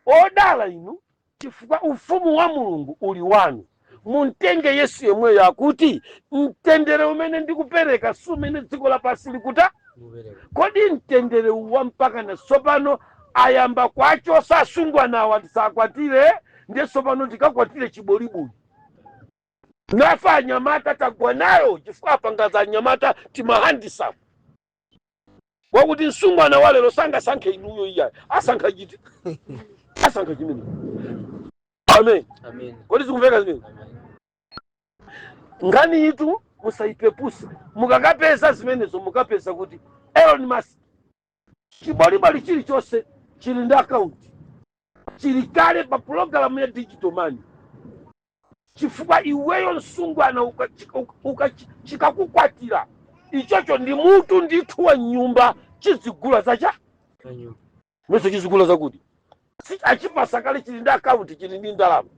odala inu, chifukwa ufumu wa Mulungu uli wanu." Muntenge Yesu yemweyo akuti, "Mtendere umene ndikupereka si umene dziko lapansi likuta." Mupereka. Kodi mtendere uwa mpaka na tsopano ayamba kwachosa asungwanawa tisakwatire, ndiye tsopano tikakwatire chiboliboli? Nafe anyamata tagwa nayo, chifukwa apangaza anyamata timahandisamu wakuti msungwana wa lero sangasankhe inuyo, iyayi, asankha chiti? Asankha chimene. Amen. Amen. Kodi zikumveka zimene? Amen. Nkhani itu musayipepuse. Mukakapeza zimenezo, mukapeza kuti Elon Musk, chiboliboli chilichonse chili ndi akaunti, chili kale pa pulogalamu ya digital money, chifukwa iweyo msungwana chikakukwatira ichocho ndi mutu ndithu wa nyumba, chizigula zacha Nyumba. mweso, chizigula zakuti achipasa kale, chili ndi akaunti, chili ndi ndalama.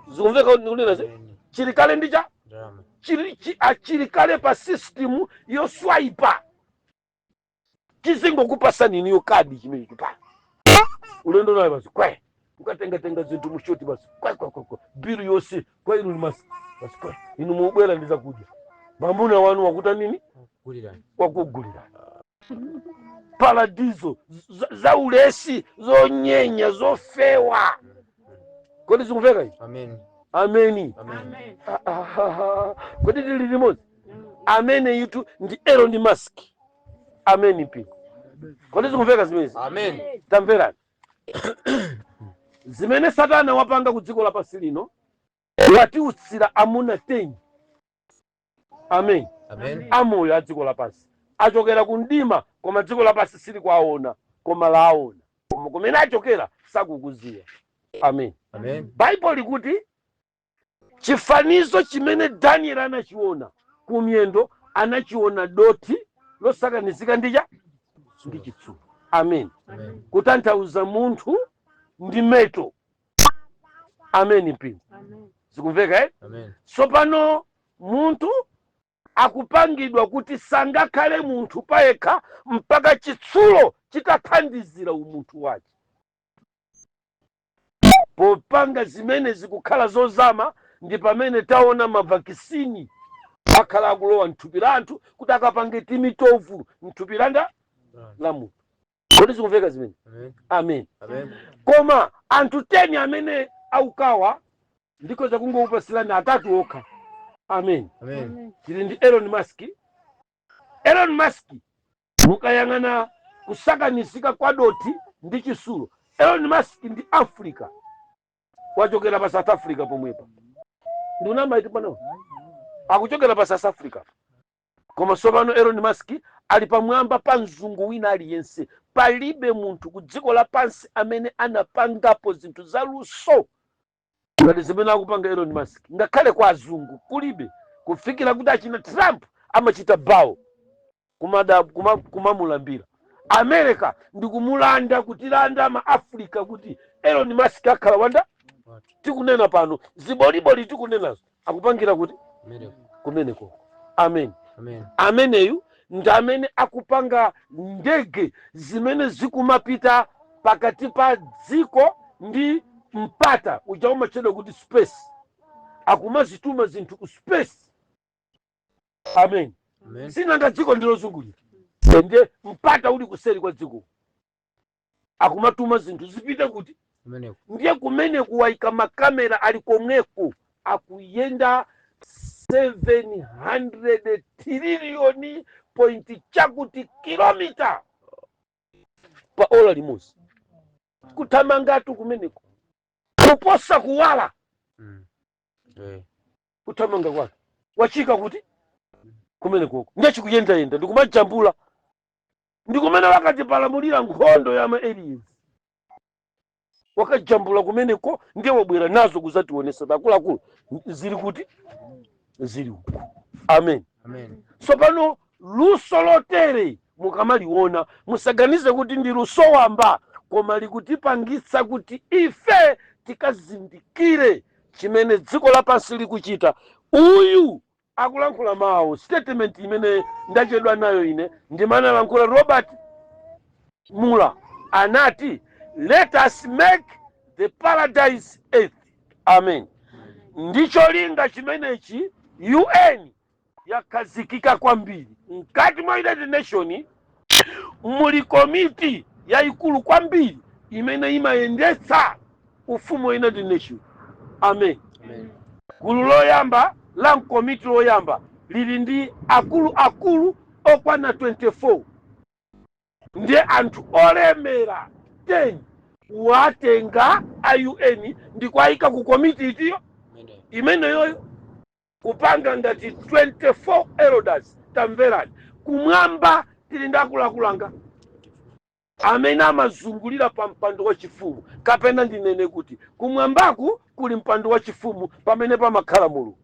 Zikumveka ndikunena zi? Amen. Chili kale ndi cha Ndalama. chili achili kale pa system yoswaipa, chizingokupasani iniyo kadi chimene chipa ulendo nayo basi, kwe ukatengatenga zinthu mushoti basi, kwe kwe kwe kwe, bill yonse kwa inu ni masi basi, kwe inu mubwera ndi zakudya, mamuna wanu wakuta nini? Kulirani. Wakugulirani paradizo za ulesi, zonyenya, zofewa. Kodi zikumveka izi? Amen. Ameni. Amen. Ah, ah, ah, kodi tili limodzi? Amene itu ndi Elon Musk. Ameni mpingo. Kodi zikumveka zimenezi? Amen. Tamverani zimene Satana wapanga ku dziko lapansi lino. Watiutsira amuna 10, amen, Amen. amoyo a dziko lapansi, achokera ku mdima, koma dziko lapansi silikuwaona, koma laona, koma kumene achokera sakukuziwa. Amen. Amen. Baibulo likuti chifanizo chimene Daniel anachiona kumyendo, anachiona dothi losakanizika ndi chitsulo. Amen. Amen. Kutanthauza munthu ndi metal. Amen mpingo. Zikumveka, eh? Amen. Tsopano munthu akupangidwa kuti sangakhale munthu payekha mpaka chitsulo chitathandizira umunthu wake. Popanga zimene zikukhala zozama, ndi pamene taona ma vaccine akhala akulowa mthupi la anthu kuti akapange timitovu mthupi la munthu. Kodi zikumveka? Kodi zikumveka zimene? Amen. Amen. Amen. Koma anthu 10 amene aukawa, ndikhoza kungokupasirani atatu okha. Amen. Amen. Tili ndi Elon Musk. Elon Musk, mukayang'ana kusakanizika kwa doti ndi chisulo, Elon Musk ndi Africa, wachokera pa South Africa pomwepa. Ndikunamaiti pano? Akuchokera pa South Africa, koma tsopano Elon Musk ali pamwamba pa mzungu wina aliyense. Palibe munthu ku dziko lapansi amene anapangapo zinthu zaluso ngati zimene akupanga Elon Musk. Ngakhale kwa azungu kulibe, kufikira kuti achina Trump amachita bow kumamulambira. America ndikumulanda, kutilanda ma Africa, kuti Elon Musk akhala wanda. Tikunena pano, ziboliboli tikunenazo akupangira kuti? Kumeneko. Kumeneko. Amen. Amen. Ameneyu ndi amene akupanga ndege zimene zikumapita pakati pa dziko ndi mpata uja umatchedwa kuti space. Akumazituma zinthu ku space. Amen. Amen. Sinanga dziko ndilozungulira, ndiye mpata uli kuseri kwa dziko, akumatuma zinthu zipite kuti? Kumeneko. Ndiye kumene kuwayika makamera, ali komweko, akuyenda 700 trillion point chakuti kilomita pa ola limodzi, kuthamangatu kumeneko kuposa kuwala. Kuthamanga kwake wachika kuti kumenekoko, ndiye chikuyendayenda ndikumajambula, ndikumene wakatipalamulira nkhondo ya ma aliens. Wakajambula kumeneko, ndiye wabwera nazo kuzationesa akuluakulu zili kuti, zili uku. Amen. Amen. Tsopano luso lotere mukamaliona, musaganize kuti ndi luso wamba, koma likutipangitsa kuti ife tikazindikire chimene dziko lapansi likuchita. Uyu akulankhula mawu, statement imene ndachedwa nayo ine, ndimene alankhula Robert Muller, anati, "Let us make the paradise earth." Amen. Ndicholinga chimenechi UN yakhazikika kwambiri. Mkati mwa United Nation muli komiti yayikulu kwambiri imene imayendetsa ufumu wa United Nation. Amen. Amen. Gulu loyamba la mkomiti loyamba lili ndi akulu akulu okwana 24. Ndiye anthu olemera 10 watenga a UN ndikuayika ku komiti itiyo? Imeneyo. Imeneyoyo, kupanga ngati 24 elders. Tamverani, kumwamba tili ndi akuluakulu amene amazungulira pa mpando wachifumu, kapena ndinene kuti kumwambaku kuli mpando wachifumu pamene pamakhala Mulungu.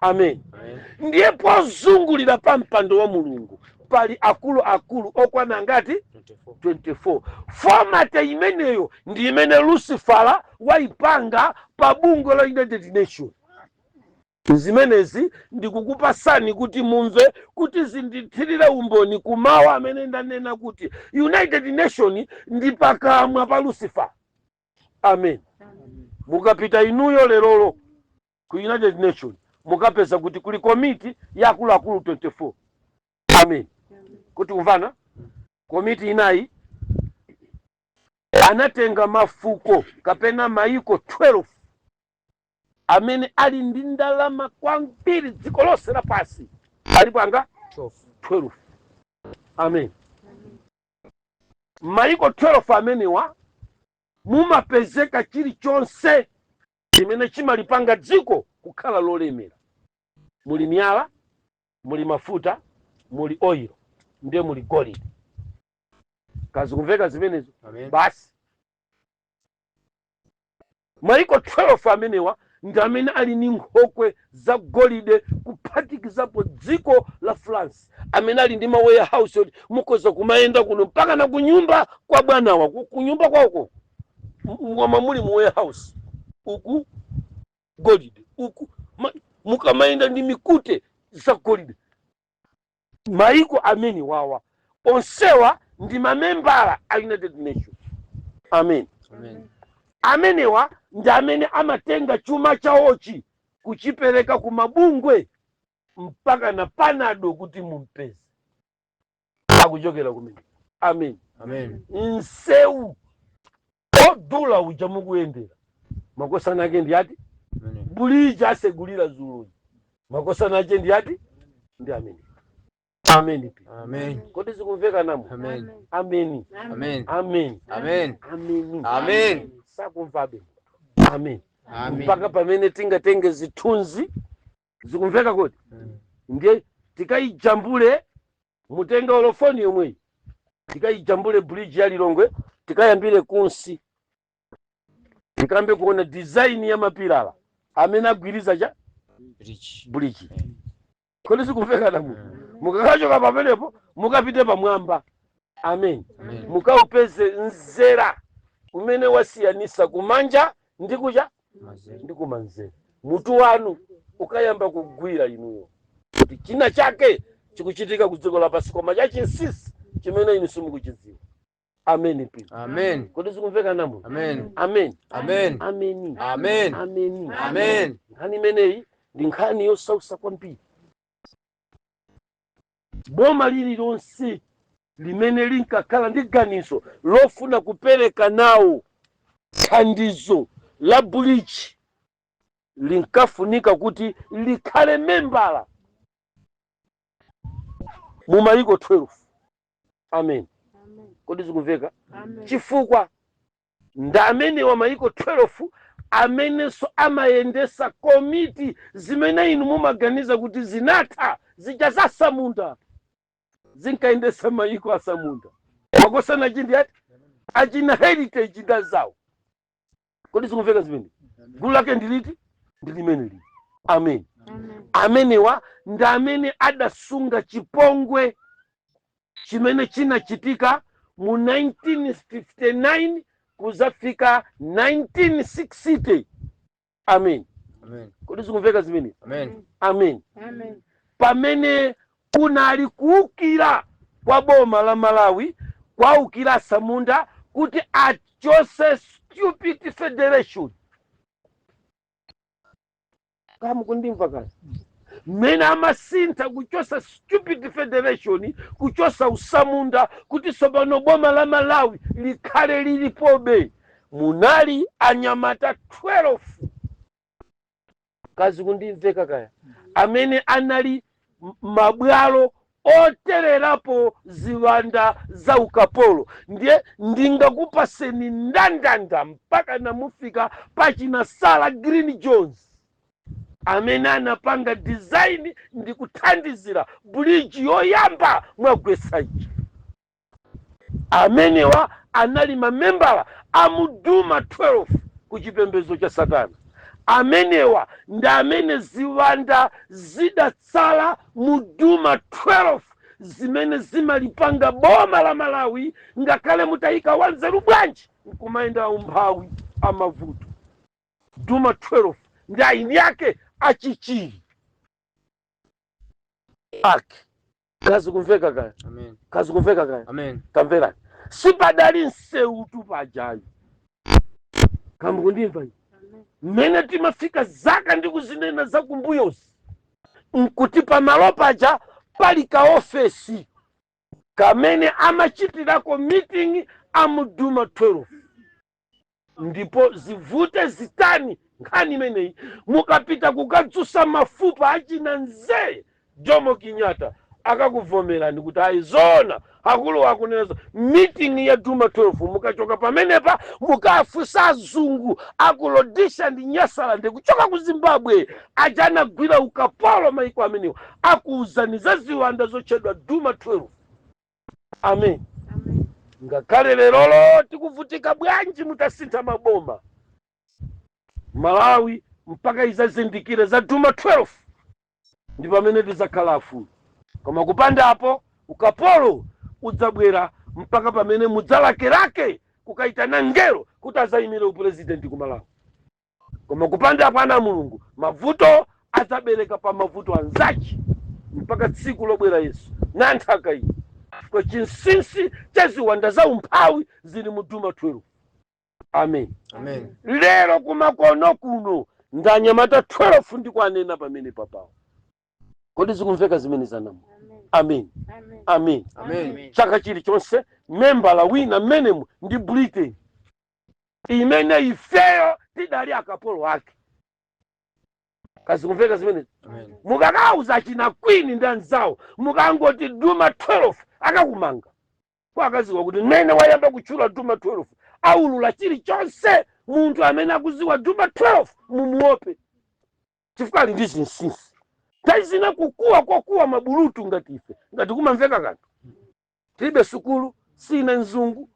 Amen. Amen. Ndiye pozungulira pa mpando wa Mulungu pali akuluakulu okwana ngati? 24. 24. Format imeneyo ndi imene Lucifera waipanga pa bungwe la United Nation. Zimenezi ndikukupasani kuti mumve, kuti zindithirire umboni kumawa amene ndanena kuti United Nation ndi pakamwa pa Lucifer. Amen. Mukapita inuyo lerolo ku United Nation, mukapeza kuti kuli komiti ya akuluakulu 24. Amen. Kuti kumvana, komiti inayi anatenga mafuko kapena maiko 12 amene ali ndi ndalama kwambiri dziko lonse lapansi. Alipo anga? 12. 12. Amen. Maiko 12 amenewa mumapezeka chilichonse chimene chimalipanga dziko kukhala lolemera. Muli miyala, muli mafuta, muli oil, ndiye muli golide. Kazikumveka zimenezo? Amen. Basi, maiko 12 amenewa ndi amene ali ndi nkhokwe za golide, kuphatikizapo dziko la France, amene ali ndi ma warehouse oti mukhoza kumayenda kuno mpaka na kunyumba kwa bwanawa, kunyumba kwako mwama muli mu warehouse uku golide uku, mukamayenda ndi mikute za golide. Maiko amene wawa onsewa ndi mamembala a United Nation. Amen. Amen. Amenewa ndi amene amatenga chuma chawochi kuchipereka ku mabungwe, mpaka na Panado kuti mumpeze akuchokera kumene. Amen. Amen. Msewu odula uja mukuyendera, makosana ake ndi ati? Amen. Bridge asegulira zuluyi, makosana ake ndi ati? Ndi amene. Ameni. Amen. Kodi zikumveka namo? Amen. Ameni. Amen. Ameni. Amen. Ameni. Amen. Sakumvabe. Amen. Amen. Mpaka pamene tingatenge zithunzi, zikumveka kodi? Ndiye tikayijambule, mutenge olofoni yomweyi, tikayijambule bridge ya Lilongwe, tikayambire kunsi, tikambe kuona design ya mapilala amene agwiriza cha Bridge. Bridge. Kodi zikumveka namu? Mukakachoka pamenepo, mukapite pamwamba. Amen. Amen. Mukaupeze mzera umene wasiyanisa kumanja ndi kucha Mazere. ndi kumanzere. Mutu wanu ukayamba kugwira inuyo kuti china chake chikuchitika ku dziko lapansi, koma chachinsinsi chimene inu simukuchidziwa. Amen pi. Amen. Kodi zikumveka namu? Amen. Amen. Amen. Ameni. Amen. Ameni. Amen. Nkhani imeneyi ndi nkhani yosausa kwambiri. Boma lililonse limene linkakhala ndi ganizo lofuna kupereka nawo thandizo la bridge linkafunika kuti likhale membala mu mayiko 12. Amen. Kodi zikumveka? Chifukwa ndi amene wa mayiko 12 amenenso amayendesa komiti zimene inu mumaganiza kuti zinatha zija zasamunda, zinkayendesa mayiko asamunda. Makosana chindi ati achina Heritage ndazawo. Kodi zikumveka zimene? Gulu lake ndiliti? Ndi limene lili. Amen. Amenewa ndi amene adasunga chipongwe chimene chinachitika mu 1959 kuzafika 1960. Amen. Amen. Kodi zikumveka zimene? Amen. Amen. Pamene kunali kuwukira kwa boma la Malawi, kwawukira asamunda kuti achose stupid federation. Kamukundimva kazi? Mmene amasintha kuchosa stupid federation, kuchosa usamunda, kuti tsopano boma la Malawi likhale lilipobe, munali anyamata 12. Kazi kundimveka kaya? Amene anali mabwalo otererapo ziwanda za ukapolo. Ndiye ndingakupaseni ndandanda mpaka namufika pachina Sarah Green Jones, amene anapanga design ndi kuthandizira bridge yoyamba mwagwetsa ija. Amenewa anali mamembala amuduma 12 ku chipembedzo cha satana. Amenewa ndi amene ziwanda zidatsala muduma 12 zimene zimalipanga boma la Malawi, ngakhale mutayika wanzeru bwanji nkumayenda umphawi amavuto. Duma 12 ndi aini yake achichiri ake. Kazi kumveka kaya? Amen. Kazi kumveka kaya? Amen. Tamverani, sipadali nseutu pajayi. Kamukundimva? Mmene timafika zaka ndi kuzinena za kumbuyozi, nkuti pamalo paja pali kaofesi kamene amachitirako meeting amuduma 12. Ndipo zivute zitani, nkhani imeneyi mukapita kukadzusa mafupa achina nzee Jomo Kenyatta, akakuvomerani kuti ayi, zoona, akulu akunena meeting ya duma 12. Mukachoka pamenepa, mukafunsa azungu aku Rhodesia ndi Nyasaland kuchoka ku Zimbabwe aja anagwira ukapolo maiko amenewo, akuuzani za ziwanda zotchedwa duma 12. Amen. Ngakhale lerolo tikuvutika bwanji, mutasintha maboma, Malawi mpaka izazindikire za duma 12 ndi pamene tidzakhala afulu. Koma kupandapo, ukapolo udzabwera mpaka pamene mudzalakelake kukaitana ngelo kuti azayimire upurezidenti ku Malawi. Koma kupandapo, ana a Mulungu, mavuto adzabereka pa mavuto anzachi mpaka tsiku lobwera Yesu na nthaka iyi, chifukwa chinsinsi cha ziwanda za umphawi zili mu duma 12. Amen. Amen. Lero kumakono kuno ndanyamata 12 ndikuanena pamene papawo. Kodi zikumveka zimene zanamu? Amen, amen. Amen. Chaka chilichonse membala wina mmenemu ndi Britain imene ifeyo tidali akapolo ake. Kazikumveka zimene? Amen. Mukakauza china Queen ndi anzawo, mukangoti Duma 12, akakumanga kwa akaziwa kuti mmene wayamba kutchula Duma 12 aulula chilichonse. Munthu amene akuziwa Duma 12 mumuope, chifukwa ali ndi zinsinsi. Nthawi zina kukuwa kokuwa mabulutu ngati ife, ngati kumamveka kanthu, tilibe sukulu, sine mzungu,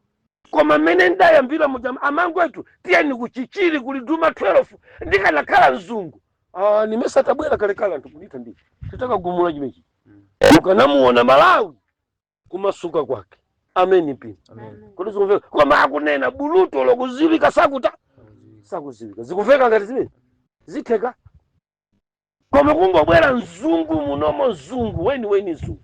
koma mmene ndayambira muja amangwetu, tiyeni kuchichiri kuli Duma 12. Ndikanakhala mzungu, ah, nimesa tabwera kalekale anthu kunitha ndi titakagumula chimechi, mukanamuona Malawi kumasuka kwake. Ameni pini. Amen. Kuti zikumveka? Koma akunena bulutu lokuziwika sakuta sakuziwika. Zikumveka ngati zimene zitheka? Koma kungobwera mzungu munomo, mzungu weni weni, mzungu,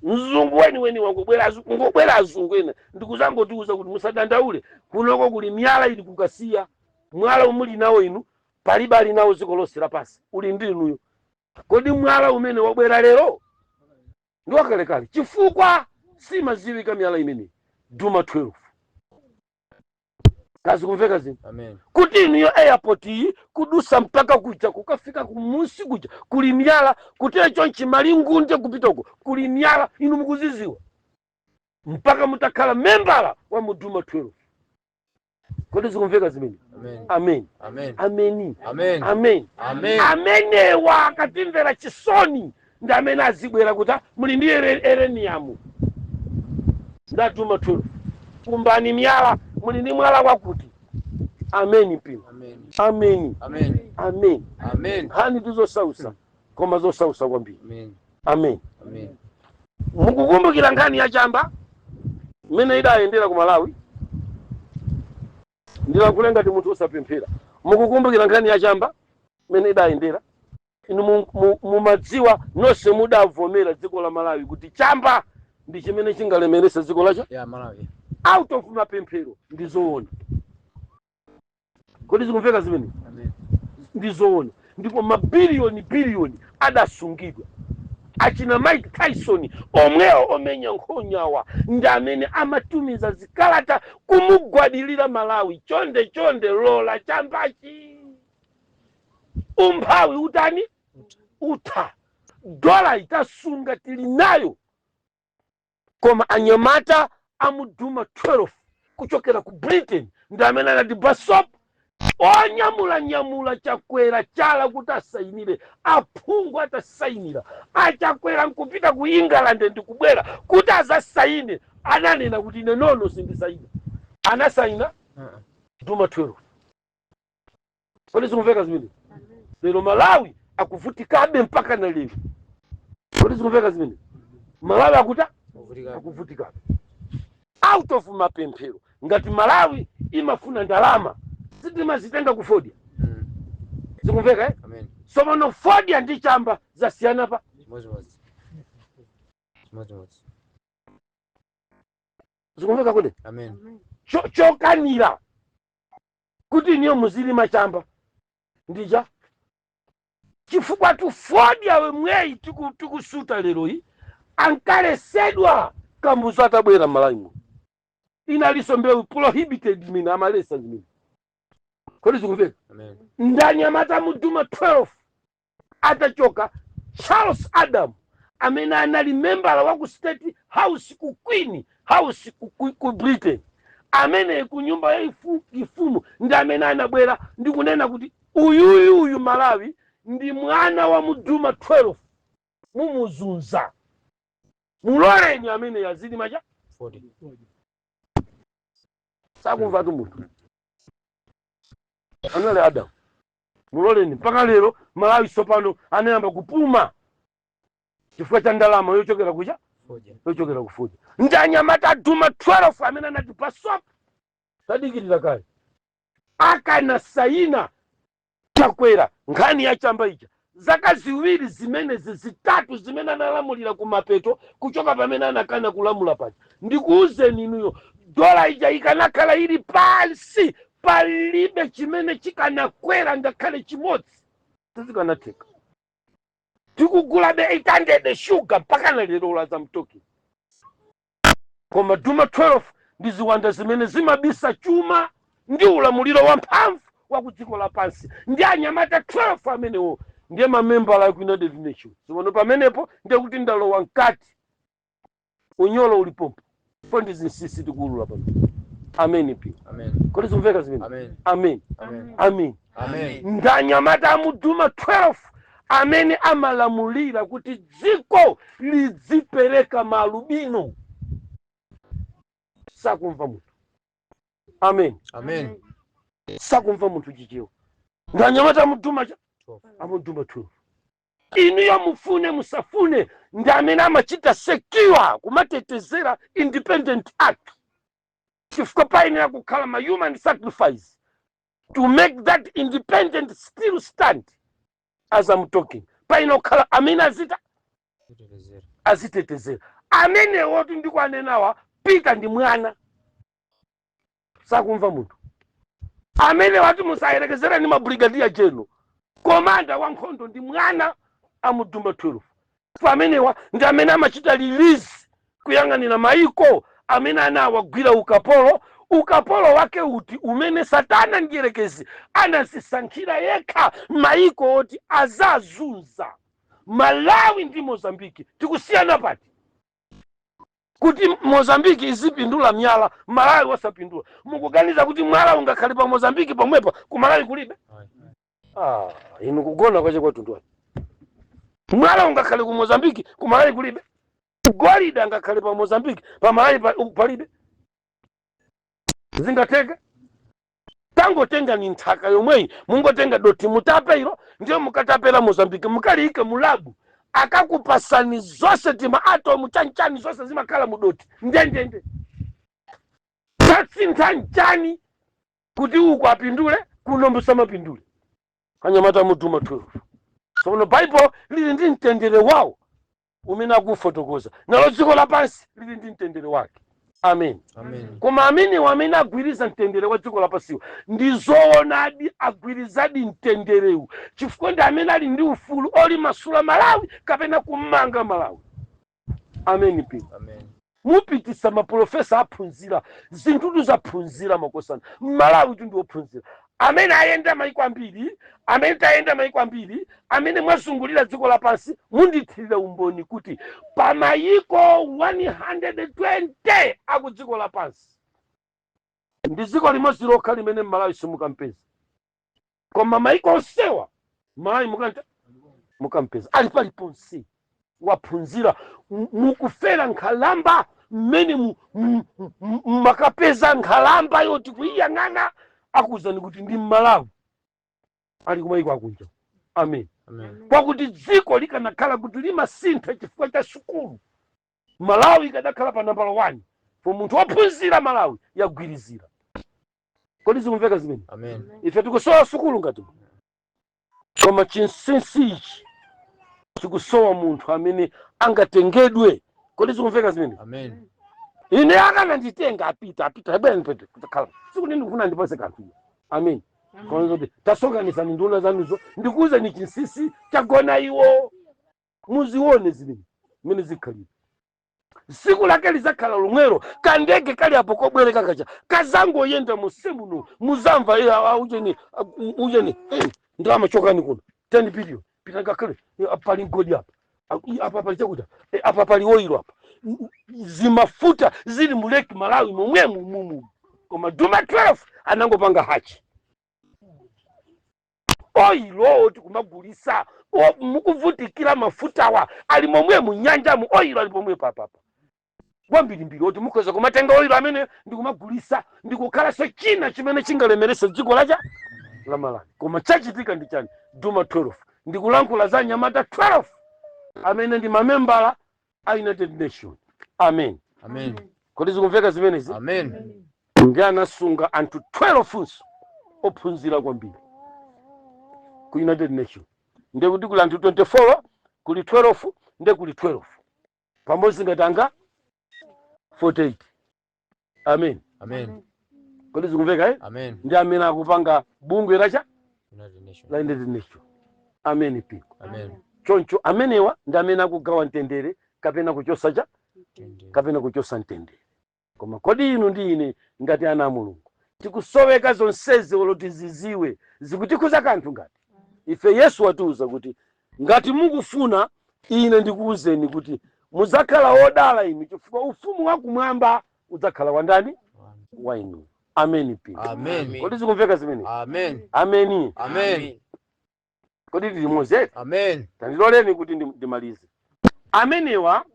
mzungu weni weni wangobwera, kungobwera azungu ena ndikuzangotiuza kuti musadandaule, kunoko kuli miyala ili kukasiya mwala umuli nawo inu palibe ali nawo dziko lonse lapasi, uli ndi inuyo. Kodi mwala umene wabwera lero ndi wakalekale? Chifukwa simaziwika miyala imeneyi, Duma 12. Kazikumveka zinthu? Amen. Kuti inuyo airport iyi kudusa mpaka kuja kukafika kumusi kuja kuli miyala, kutera chonchi Malingunde kupita uko kuli miyala, inu mukuziziwa mpaka mutakhala membala wa muduma 12. Kodi zikumveka zimene? Amen. Amen. Amen. Ameni. Amen. Amen. Amen. Amenewa akatimvera chisoni ndi amene azibwera kuti, "Ah, muli ndi uranium ndatuma 12, kumbani miyala, muli ndi mwala wakuti." Ameni mpingo. Amen. Ameni. Amen. Amen. Amen. Nkhani tizosausa, koma zosausa kwambiri. Amen. Amen. Amen. Mukukumbukira nkhani yachamba mmene idayendera ku Malawi? Ndilankhule ngati munthu osapemphera. Mukukumbukira nkhani yachamba mmene idayendera? Inu mumadziwa nonse, mudavomera dziko la Malawi kuti chamba ndi chimene chingalemerese dziko lacha Ya Malawi. Out of mapemphero, ndi zoona. Kodi zikumveka zimene? Amen. Ndi zoona. Ndipo mabiliyoni biliyoni adasungidwa. Achina Mike Tyson omwewo omenya nkhonyawa ndi amene amatumiza zikalata kumugwadilira Malawi, "Chonde chonde, lola chambachi, umphawi utani utha, dola itasunga tili nayo." Koma anyamata amuduma 12 kuchokera ku Britain ndi amene anati basop, onyamulanyamula Chakwera chala kuti asayinire. Aphungu atasayinira, aChakwera nkupita ku England ndikubwera kuti azasayine, ananena kuti, "Ine nono, sindisayina." Anasayina Duma 12. Kodi zikumveka zimene? Lero Malawi akuvutikabe mpaka na lero. Kodi zikumveka zimene? Malawi akuta Kuvutika. akuvutikabe. Out of mapemphero, ngati Malawi imafuna ndalama, sitimazitenga kufodya? Zikumveka, eh? Amen. Somono fodya ndi chamba zasiyana pa Chimodzimodzi. Chimodzimodzi. Zikumveka kuti? Amen. Chokanira kuti niyo muzilima chamba ndija chifukwa tu fodya wemweyi tikusuta lero iyi ankalesedwa Kambuzo atabwera m'Malawi muno. Inalinso mbewu prohibited imene amalesa zimene. Kodi zikumveka? Amen. Ndanyamata muduma 12 atachoka, Charles Adam amene anali membala wa ku State House, ku Queen House ku Britain, amene ku nyumba ya ifumu, ndi amene anabwera ndi kunena kuti uyuyu uyu Malawi ndi mwana wa muduma 12, mumuzunza, muloleni amene yazilima cha 40. Sakumva tu munthu anali Adam, muloleni. Mpaka lero Malawi sopano anayamba kupuma chifukwa cha ndalama yochokera kucha Fodya. Yochokera kufodya. Ndi anyamata aduma 12 amene anati pasop, tadikirira kale. Akanasaina Chakwera nkhani ya chamba ija, zaka 2 zimenezi, 3 zimene analamulira kumapeto kuchoka pamene anakana kulamula paja, ndikuwuzeni inuyo, dola ija ikanakhala ili pansi, palibe chimene chikanakwera ngakhale chimodzi, sizikanatheka. Tikugulabe 800 shuga mpaka na lero ulaza mtoki. Koma Duma 12 ndi ziwanda zimene zimabisa chuma ndi ulamuliro wamphamvu wa ku dziko lapansi, ndi anyamata 12 amenewo ndiye mamembala aku United Nations. Zimono pamenepo ndiye kuti ndalowa mkati, unyolo ulipompo po, ndi zinsinsi tikuulula pano. Amen pi. Amen. Kodi zikumveka zimene? Amen. Amen. Amen. Amen. Amen. Ndanyamata amuduma 12 amene amalamulira kuti dziko lidzipereka maalubino. Sakumva munthu. Amen. Amen. Sakumva munthu Chichewa. Ndanyamata amuduma cha amuduma 12. Inuyo mufune musafune, ndi amene amachita secure, kumatetezera Independent Act, chifukwa payenera kukhala ma human sacrifice to make that independent still stand. As I'm talking, payenera kukhala amene azita Kutetezera. Azitetezera. Amenewo ndikuanenawa, Peter ndi mwana, sakumva munthu. Amene wati musayerekezere ndi ma brigadier general, commander wa nkhondo ndi mwana amuduma 12. Amenewa ndi amene amachita release, kuyang'anira maiko amene anawagwira ukapolo. Ukapolo wake uti? Umene Satana ndiyerekezi anazisankhira yekha maiko oti azazunza. Malawi ndi Mozambiki tikusiyana pati kuti Mozambiki izipindula miyala, Malawi wasapindula? Mukuganiza kuti mwala ungakhale pa Mozambiki pomwepa, ku Malawi kulibe? Ah, inu kugona kwache kwatundwani. Mwala ungakhale ku Mozambiki, ku Malawi kulibe? Golide angakhale pa Mozambiki, pa Malawi palibe? Zingatheke? Tangotenga ni nthaka yomweyi, mungotenga doti mutape ilo, ndiyo mukatapera Mozambiki, mukaliyike mu lab, akakupasani zonse tima atom chanchani, zonse zimakhala mu doti ndendende. Tatsintha nchani kuti uku apindule, kuno musamapindule? Anyamata muduma 12. Tsono Baibulo lili ndi mtendere wawo umene akufotokoza, nalo dziko lapansi lili ndi mtendere wake. Amen. Amen. Koma amenewo amene agwiriza mtendere wa dziko lapansiwo, ndi zoonadi agwirizadi mtenderewu, chifukwa ndi amene ali ndi ufulu olimasula Malawi kapena kumanga Malawi. Amen pi. Amen. Mupitisa maprofesa aphunzira zinthutu, zaphunzira makosana. Mmalawi tu ndi wophunzira amene ayenda maiko ambiri, amene tayenda maiko ambiri, amene mwazungulira dziko lapansi, mundithirira umboni kuti pa mayiko 120 aku dziko lapansi, ndi dziko limodzi lokha limene Mmalawi simukampeza, koma maiko onsewa Malawi mukanta mukampeza ali paliponse. Waphunzira. Mukufera nkhalamba mmene makapeza nkhalamba yoti kuiyang'ana akuwuzani kuti ndi Mmalawi ali kumayiko akunja. Amen. Amen. Kwakuti dziko likanakhala kuti limasintha chifukwa cha sukulu, Malawi ikadakhala pa nambala 1 po munthu wophunzira. Malawi yagwirizira. Kodi zikumveka zimene? Amen. Ife tikusowa sukulu ngati, koma chinsinsi ichi chikusowa munthu amene angatengedwe. Kodi zikumveka zimene? Amen. Ine akananditenga, apita apita ebwera ndipete khala sikuti ndikufuna ndipase kanthu. Amen. Kuti tasonkhanitsani nduna zanuzo, ndikuwuzeni chinsinsi chagona iwo, muzione zimene mmene zikhalira. Tsiku lake lizakhala lomwero. Kandege kali apo kobwereka kacha kazangoyenda monse muno, muzamva ujeni ujeni, ndalama, chokani kuno, 10 billion, pita ngakhale pali mgodi apa. Apa pali chakuta, apa pali oil apa. Zimafuta zili mu Lake Malawi momwemu mumu, koma Duma 12 anangopanga hachi oil oti kumagulisa. Mukuvutikira mafutawa ali momwe mu nyanjamo, oil ali pomwe papapa kwambirimbiri, oti mukhoza kumatenga oil amene ndikumagulisa, ndikukhalanso china chimene chingalemerese dziko lacha la Malawi. Koma chachitika ndi chani? Duma 12. Ndikulankhula za anyamata 12 amene ndi mamembala a United Nation. Amen. Amen. Kodi zikumveka zimenezi? Amen. Ndi anasunga anthu 12 nso ophunzira kwambiri ku United Nation. Ndiye kuti kuli anthu 24, kuli 12, ndiye kuli 12 pamodzi ngati anga 48. Amen. Amen. Kodi zikumveka, eh? Amen. Ndi amene akupanga bungwe lacha United Nations. La United Nation. Amen piko. Amen. Choncho amenewa ndi amene akugawa mtendere kapena kuchosa cha kapena kuchosa mtendere. Koma kodi inu ndi ine ngati ana a Mulungu tikusoweka zonsezi, olo tiziziwe, zikutikhuza kanthu ngati ife? Yesu watiuza kuti ngati mukufuna ine ndikuwuzeni kuti mudzakhala odala inu, chifukwa ufumu wakumwamba udzakhala wa ndani? Wa inu. Ameni pino. Amen. Kodi zikumveka zimene? Amen. Ameni. Amen. Kodi tili limodzi? Amen. Tandiloleni kuti ndimalize. Amenewa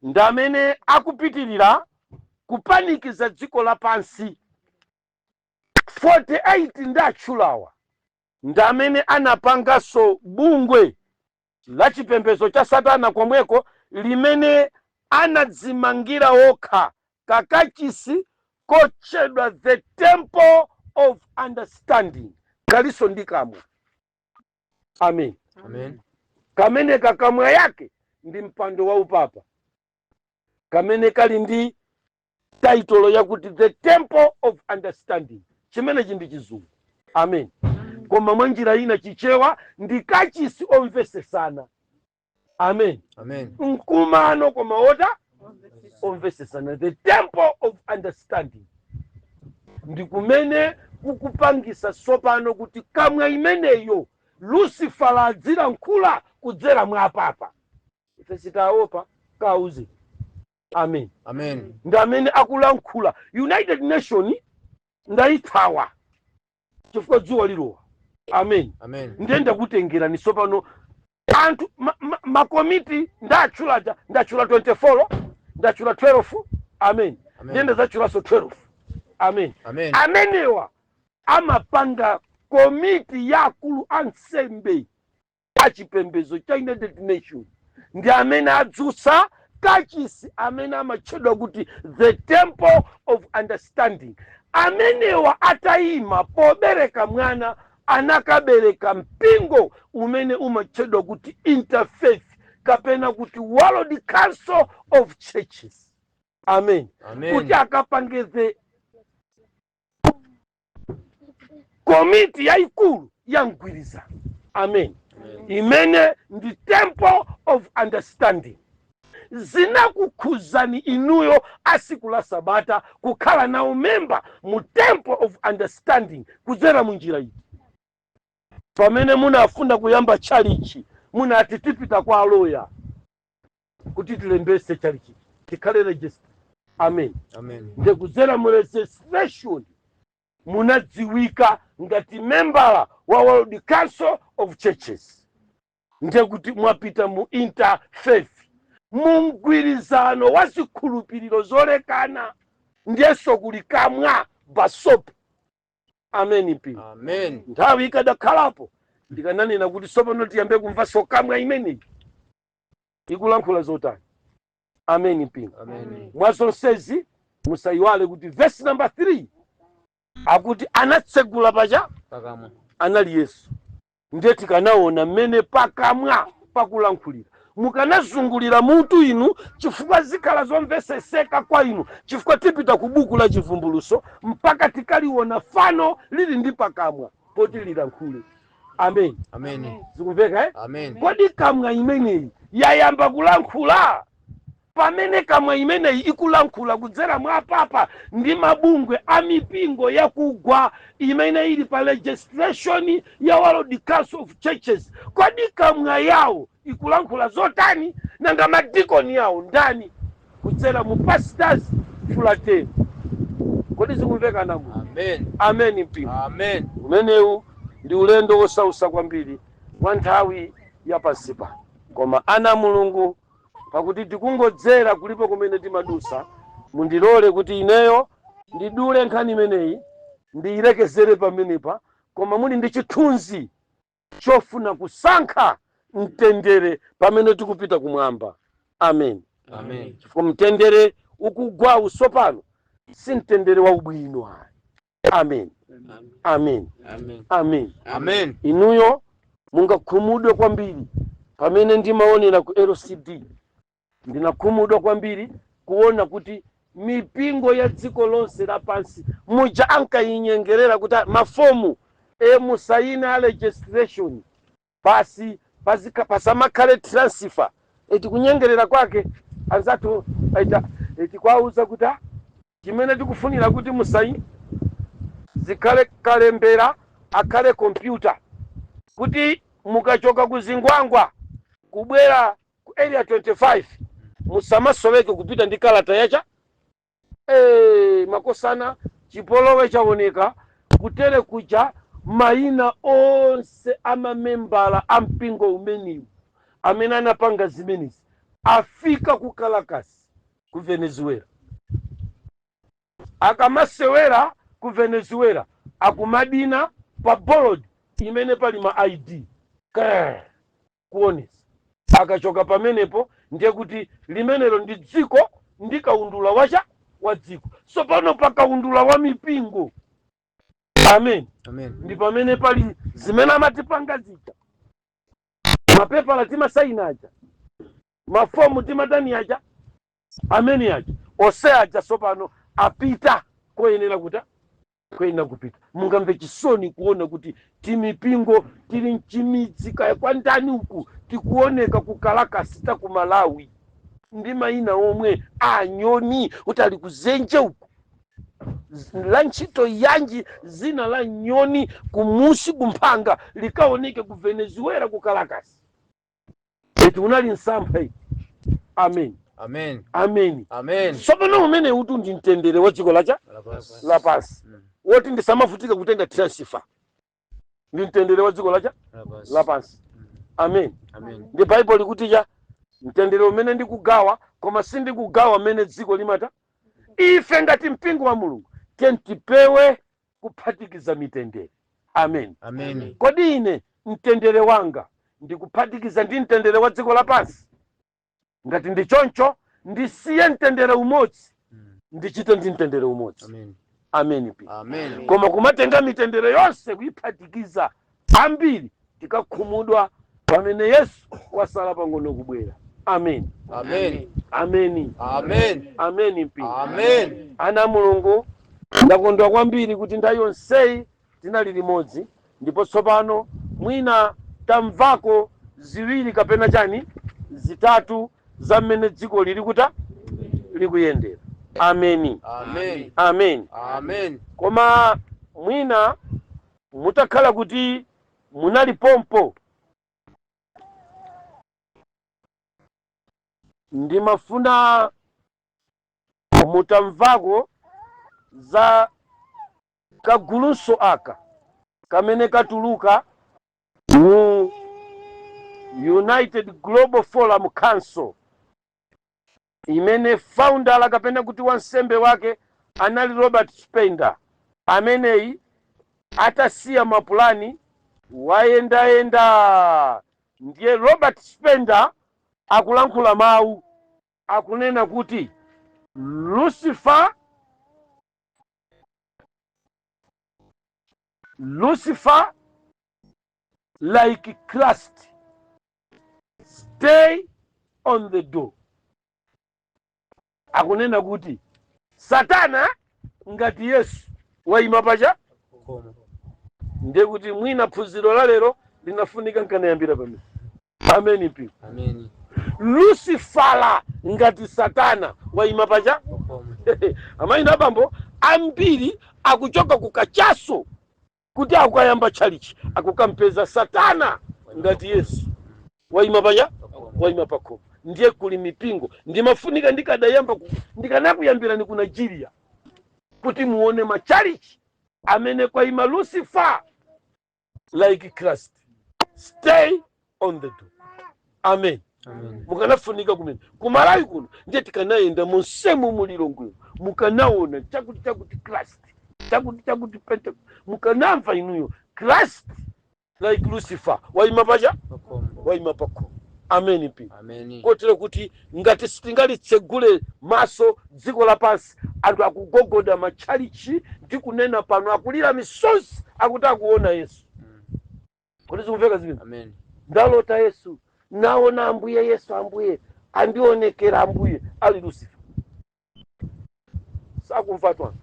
ndi amene akupitirira kupanikiza dziko lapansi. 48 ndi atchulawa ndi amene anapanganso bungwe la chipembedzo cha Satana komweko, limene anadzimangira okha kakachisi kotchedwa The Temple of Understanding, kalinso ndi kamwa. Amen. Amen. Kamene kakamwa yake ndi mpando wa upapa, kamene kali ndi title yakuti The Temple of Understanding. Chimenechi ndi Chizungu, amen, koma mwa njira ina Chichewa ndi kachisi omvesesana. Amen. Amen. Mkumano koma ota omvesesana. The Temple of Understanding ndi kumene kukupangisa tsopano kuti kamwa imeneyo Lucifer adzilankhula kudzera mwa papa. Ife sitaopa, kauze. Amen. Amen. Ndi amene akulankhula. United Nation ndayithawa chifukwa dzuwa lilowa. Amen. Amen. Ndiye ndakutengerani tsopano anthu makomiti ndatchulaja. Ndatchula 24, ndatchula 12. Amen. Amen. Ndiye ndazatchulanso 12. Amen. Amen. Amenewa amapanga komiti ya akulu ansembe achipembedzo cha United Nation, ndi amene adzutsa kachisi amene amatchedwa kuti The Temple of Understanding. Amenewa atayima pobereka mwana, anakabereka mpingo umene umatchedwa kuti Interfaith kapena kuti World Council of Churches. Amen. Amen. Kuti akapange the komiti yayikulu ya mgwirizano, amen, imene ndi Temple of Understanding. Zinakukhuzani inuyo asiku la Sabata kukhala nawo memba mu Temple of Understanding kudzera mu njira iyi? Pamene munafuna kuyamba chalichi, munati tipita kwa aloya kuti tilembese chalichi, tikhale register. Amen. Amen. Ndikudzera mu registration munadziwika ngati membala wa World Council of Churches. Ndekuti mwapita mu interfaith, mu mgwirizano wa zikhulupiriro zolekana. Ndiyenso kuli kamwa basopo. Amen mpingo. Amen. Nthawi ikadakhalapo, ndikananena kuti tsopano tiyambe kumvanso kamwa imeneyi ikulankhula zotani. Amen mpingo. Amen. Mwa zonsezi musayiwale kuti verse number 3 akuti anatsegula pacha pakamwa anali Yesu. Ndiye tikanaona mmene pakamwa pakulankhulira, mukanazungulira mutu inu, chifukwa zikhala zomveseseka kwa inu, chifukwa tipita ku buku la Chivumbuluso mpaka tikaliona fano lili ndi pakamwa poti lilankhule. Amen. Amen. Zikumveka, eh? Amen. Kodi kamwa imeneyi yayamba kulankhula? Pamene kamwa imeneyi ikulankhula kudzera mwa papa ndi mabungwe a mipingo yakugwa imene ili pa registration ya World Council of Churches, kodi kamwa yawo ikulankhula zotani? Nanga madikoni yawo ndani kudzera mu Pastors Fraternity? Kodi zikumveka namu? Amen. Amen mpingo. Amen. Umenewu ndi ulendo wosausa kwambiri wa nthawi ya pansi pano, koma ana Mulungu, pakuti tikungodzera kulipo kumene timadusa, mundilole kuti ineyo ndidule nkhani imeneyi, ndiyilekezere pamenepa. Koma muli ndi chithunzi chofuna kusankha mtendere pamene tikupita kumwamba. Amen. Amen. Chifukwa mtendere ukugwawu tsopano si mtendere waubwino ayi. Amen, amen. Amen. Amen. Amen. Inuyo mungakhumudwe kwambiri. Pamene ndimaonera ku LCD, ndinakhumudwa kwambiri kuona kuti mipingo ya dziko lonse lapansi muja ankayinyengerera kuti mafomu e musayina a registration basi. Pasamakhale transfer eti. Kunyengerera kwake anzathu aita eti kwauza kuti, "Ah, chimene tikufunira kuti musayi zikhale kalembera akhale kompyuta, kuti mukachoka ku Zingwangwa kubwera ku Area 25 musamasoweke kupita ndi kalata yacha." Makosana, chipolowe chaoneka kutere kuja. Mayina onse amamembala a mpingo umeniwu amene anapanga zimenezi afika ku Caracas ku Venezuela. Akamasewera ku Venezuela akumadina pa board imene pali ma ID. Krrr, kuonesa. Akachoka pamenepo ndiye kuti limenelo ndi dziko ndi kaundula wacha wa dziko. So pano pa kaundula wa mipingo, amen. Amen. Ndi pamene pali zimene amatipanga zija, mapepala timasaina aja, mafomu timatani aja, amene aja ose aja sopano apita koyenera kuta koyenera kupita. Mungamve chisoni kuona kuti timipingo tili mchimidzi kaya kwa ndani uku tikuoneka ku Caracas ta ku Malawi ndi mayina omwe anyoni kuti ali kuzenje uku. La ntchito yanji zina la nyoni kumusi kumphanga likaoneke ku Venezuela ku Caracas? Eti unali msampha iyi. Amen. Amen. Amen. Amen. Tsopano umene utu ndi mtendere wa dziko lacha Lapansi. lapansi, woti ndisamavutika kutenga transfer, ndi mtendere wa dziko lacha Lapansi. lapansi. Amen. Amen. Ndi Baibulo likuti cha mtendere umene ndikugawa, koma sindikugawa mmene dziko limata. Ife ngati mpingo wa Mulungu tiye tipewe kuphatikiza mitendere. Amen. Amen. Kodi ine mtendere wanga ndikuphatikiza ndi mtendere wa dziko lapansi? Ngati ndi choncho, ndisiye mtendere umodzi, ndichite ndi mtendere umodzi. Amen. Amen pi. Amen. Koma kumatenga mitendere yonse kuyiphatikiza, ambiri tikakhumudwa pamene Yesu wasala pang'ono kubwera. Amen. Amen. Ameni. Amen. Ameni pi. Amen. Ana a Mulungu, ndakondwa kwambiri kuti nthawi yonseyi tinali limodzi, ndipo tsopano mwina tamvako ziwiri kapena chani zitatu za mmene dziko lili kuta likuyendera. Ameni. Amen. Amen. Amen. Koma mwina mutakhala kuti munali pompo, ndimafuna mutamvako za kagulunso aka kamene katuluka mu United Global Forum Council, imene founder kapena kuti wansembe wake anali Robert Spender, ameneyi atasiya mapulani wayendayenda. Ndiye Robert Spender akulankhula mawu akunena kuti Lucifer like Christ stay on the door. Akunena kuti Satana ngati Yesu wayima pacha Koma. Ndiye kuti mwina phunziro la lero linafunika nkanayambira pamene. Ameni mpingo. Amen. Lucifala ngati Satana wayima pacha Koma. Amayi ndi abambo ambiri akuchoka ku kachaso kuti akukayamba tchalichi, akukampeza Satana ngati Yesu wayima pacha wayima pakhomo. Ndiye kuli mipingo ndimafunika ndikadayamba ndikanakuyambirani ku Nigeria kuti muone machalichi amene kwayima Lucifer like Christ stay on the door. Amen. Amen. Mukanafunika kumene kumalawi kuno, ndiye tikanayenda monsemu mulilongwemo, mukanaona chakuti chakuti Christ, chakuti chakuti Pentecost. Mukanamva inuyo Christ like Lucifer wayima pacha Pakhomo. wayima pakhomo. Amen pi. Amen. Kotero kuti ngati sitingalitsegule maso dziko lapansi, anthu akugogoda matchalichi ndi kunena pano akulira misozi akuti akuona Yesu. Kodi zikumveka zimene? Amen. Ndalota Yesu, naona Ambuye Yesu, Ambuye andionekera, Ambuye ali Lucifer. Sakumva twana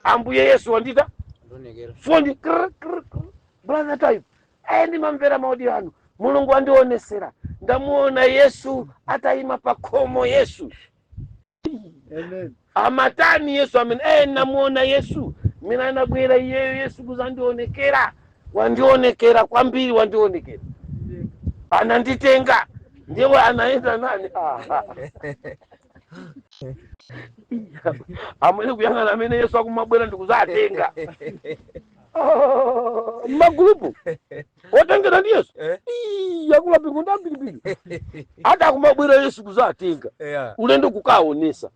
Ambuye Yesu wandita Ndionekera. Foni krr, krr, krr. "Brother Type, ndimamvera ma audio anu." Mulungu andionesera, ndamuona Yesu atayima pa khomo. Yesu amatani? Yesu amene namuona Yesu mmene anabwera iyeyo. Yesu kuzandionekera, wandionekera kwambiri, wandionekera, ananditenga, ndiye anaenda nani. Amene kuyang'ana amene Yesu akumabwera ndikuzatenga mmagulupu otengera ndi Yesu. Ii, akula pingo ndi ambirimbiri ati akumabwera Yesu kuzatenga ulendo kukaonesa.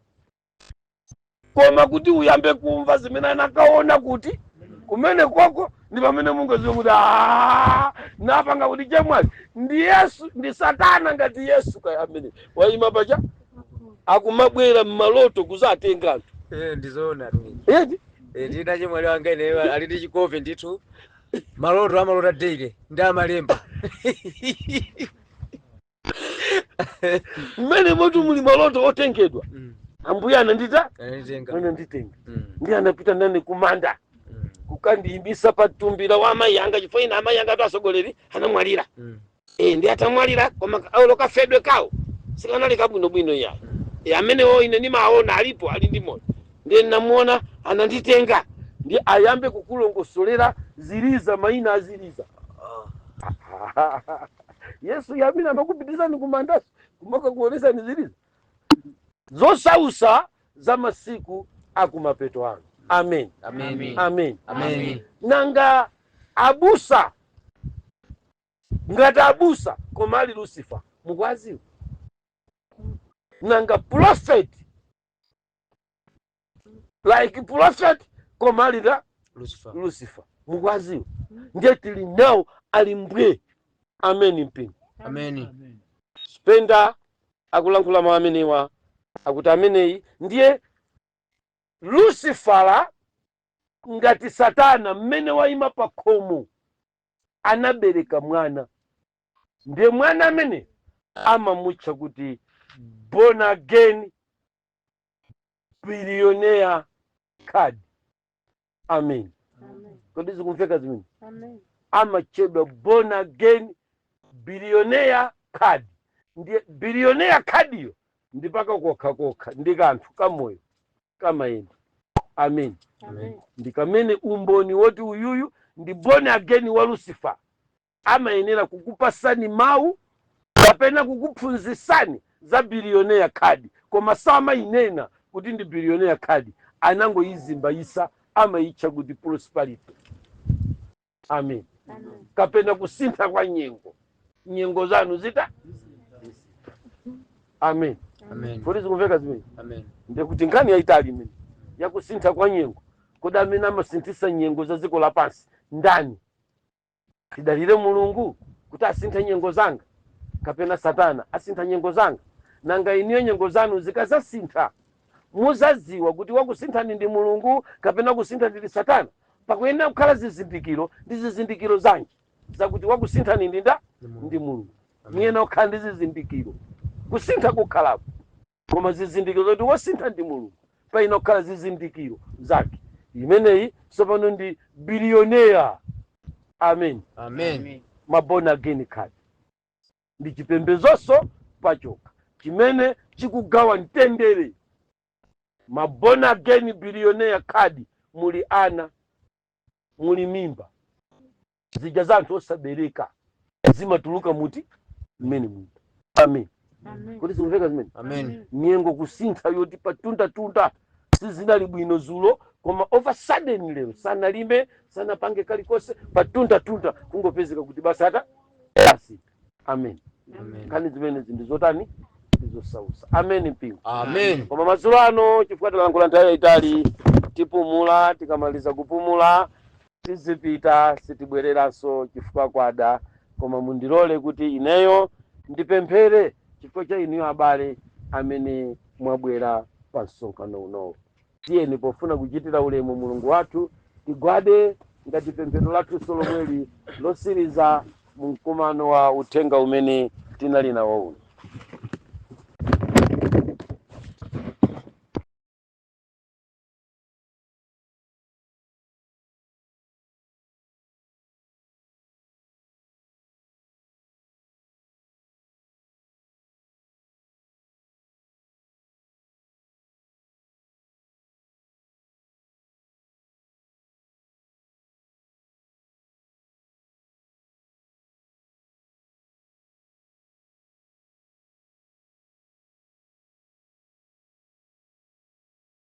Koma kuti uyambe kumva zimene anakaona kuti kumene koko, ndi pamene mungaziwe kuti, "Ah, napanga kuti chemwali ndi Yesu, ndi Satana ngati Yesu kaya amene wayima pacha akumabwera mmaloto kuzatenga anthu." Ndizoona tu. Eti? Ndina chemwali wanga ineyo ali ndi chikope ndithu, maloto amalota daily ndi amalemba. Mmene motu muli maloto otengedwa. Ambuye anandita Ananditenga. Ananditenga. Ndi anapita nane kumanda kukandiyimbisa pa tumbira wa amayi anga, chifukwa ine amayi anga atu asogoleri anamwalira. Ndi atamwalira, koma aulo kafedwe kawo sikanali kabwinobwino iyayi. Amenewo ine nimaona alipo, ali ndi moyo, ndiye namuona ananditenga. Ndi ayambe kukulongosolera ziliza, mayina aziliza. Yesu yamina amakupitizani kumandaso kumaka kuonesani ziliza zosausa za masiku akumapeto anu. Amen. Amen. Amen. Amen. Nanga abusa, ngati abusa koma ali Lucifer, mukwaziwa? Nanga prophet, like prophet koma ali la Lucifer. Lucifer, mukwaziwa? Ndiye tili nawo ali mbwe. Amen, mpingo. Amen. Spenda akulankhula mawu amenewa, akuti ameneyi ndiye Lucifera ngati Satana mmene wayima pa khomo, anabereka mwana, ndiye mwana amene amamutcha kuti born again billionaire card. Amen. Kodi zikumveka zimene? Amatchedwa born again billionaire card. Ndiye billionaire card iyo ndi paka kokha kokha ndi kanthu kamoyo kamayenda. Amen. Amen. Ndi kamene umboni woti uyuyu ndi born again wa Lucifer, amayenera kukupasani mawu kapena kukuphunzitsani za billionaire card, koma samayinena kuti ndi billionaire card, anangoyizimbayisa, amayitcha kuti prosperity. Amen. Kapena kusintha kwa nyengo, nyengo zanu zita. Amen. Amen. Kodi zikumveka zimene? Amen. Ndikuti nkhani yayitali imene yakusintha kwa nyengo. Kodi amene amasinthisa nyengo za dziko lapansi ndani? Tidalire Mulungu kuti asinthe nyengo zanga, kapena Satana asintha nyengo zanga? Nanga iniyo nyengo zanu zikazasintha, muzadziwa kuti wakusinthani ndi Mulungu kapena kusintha ndili Satana? Pakuyenera kukhala zizindikiro. Ndi zizindikiro zanji zakuti wakusinthani ndi nda ndi Mulungu? Muyenera kukhala ndi zizindikiro. Kusintha kukhalapo, koma zizindikiro zoti wosintha ndi Mulungu, paina kukhala zizindikiro zake. Imeneyi tsopano ndi billionaire. Amen. Amen. Ma born again card ndi chipembedzonso pachokha chimene chikugawa mtendere. Ma born again billionaire card muli ana, muli mimba zija za anthu osabereka zimatuluka muti mmene muti. Amen. Kodi zikumveka zimene? Amen. Nyengo kusintha yoti patundatunda sizinali bwino zulo, koma over sudden lero sanalime, sanapange kalikonse, patundatunda kungopezeka kuti basi ata asintha. Amen. Amen. Nkhani zimenezi ndi zotani? Ndizosausa. Amen, mpingo. Amen. Koma madzulo ano, chifukwa talankhula nthawi yayitali, tipumula. Tikamaliza kupumula tizipita, sitibwereranso chifukwa kwada. Koma mundilole kuti ineyo ndipemphere chifukwa cha inuyo abale amene mwabwera pa msonkhano unowu. Tiyeni, pofuna kuchitira ulemu Mulungu wathu, tigwade ngati pemphero lathu solomweli losiriza mu mkumano wa uthenga umene tinali nawo uno.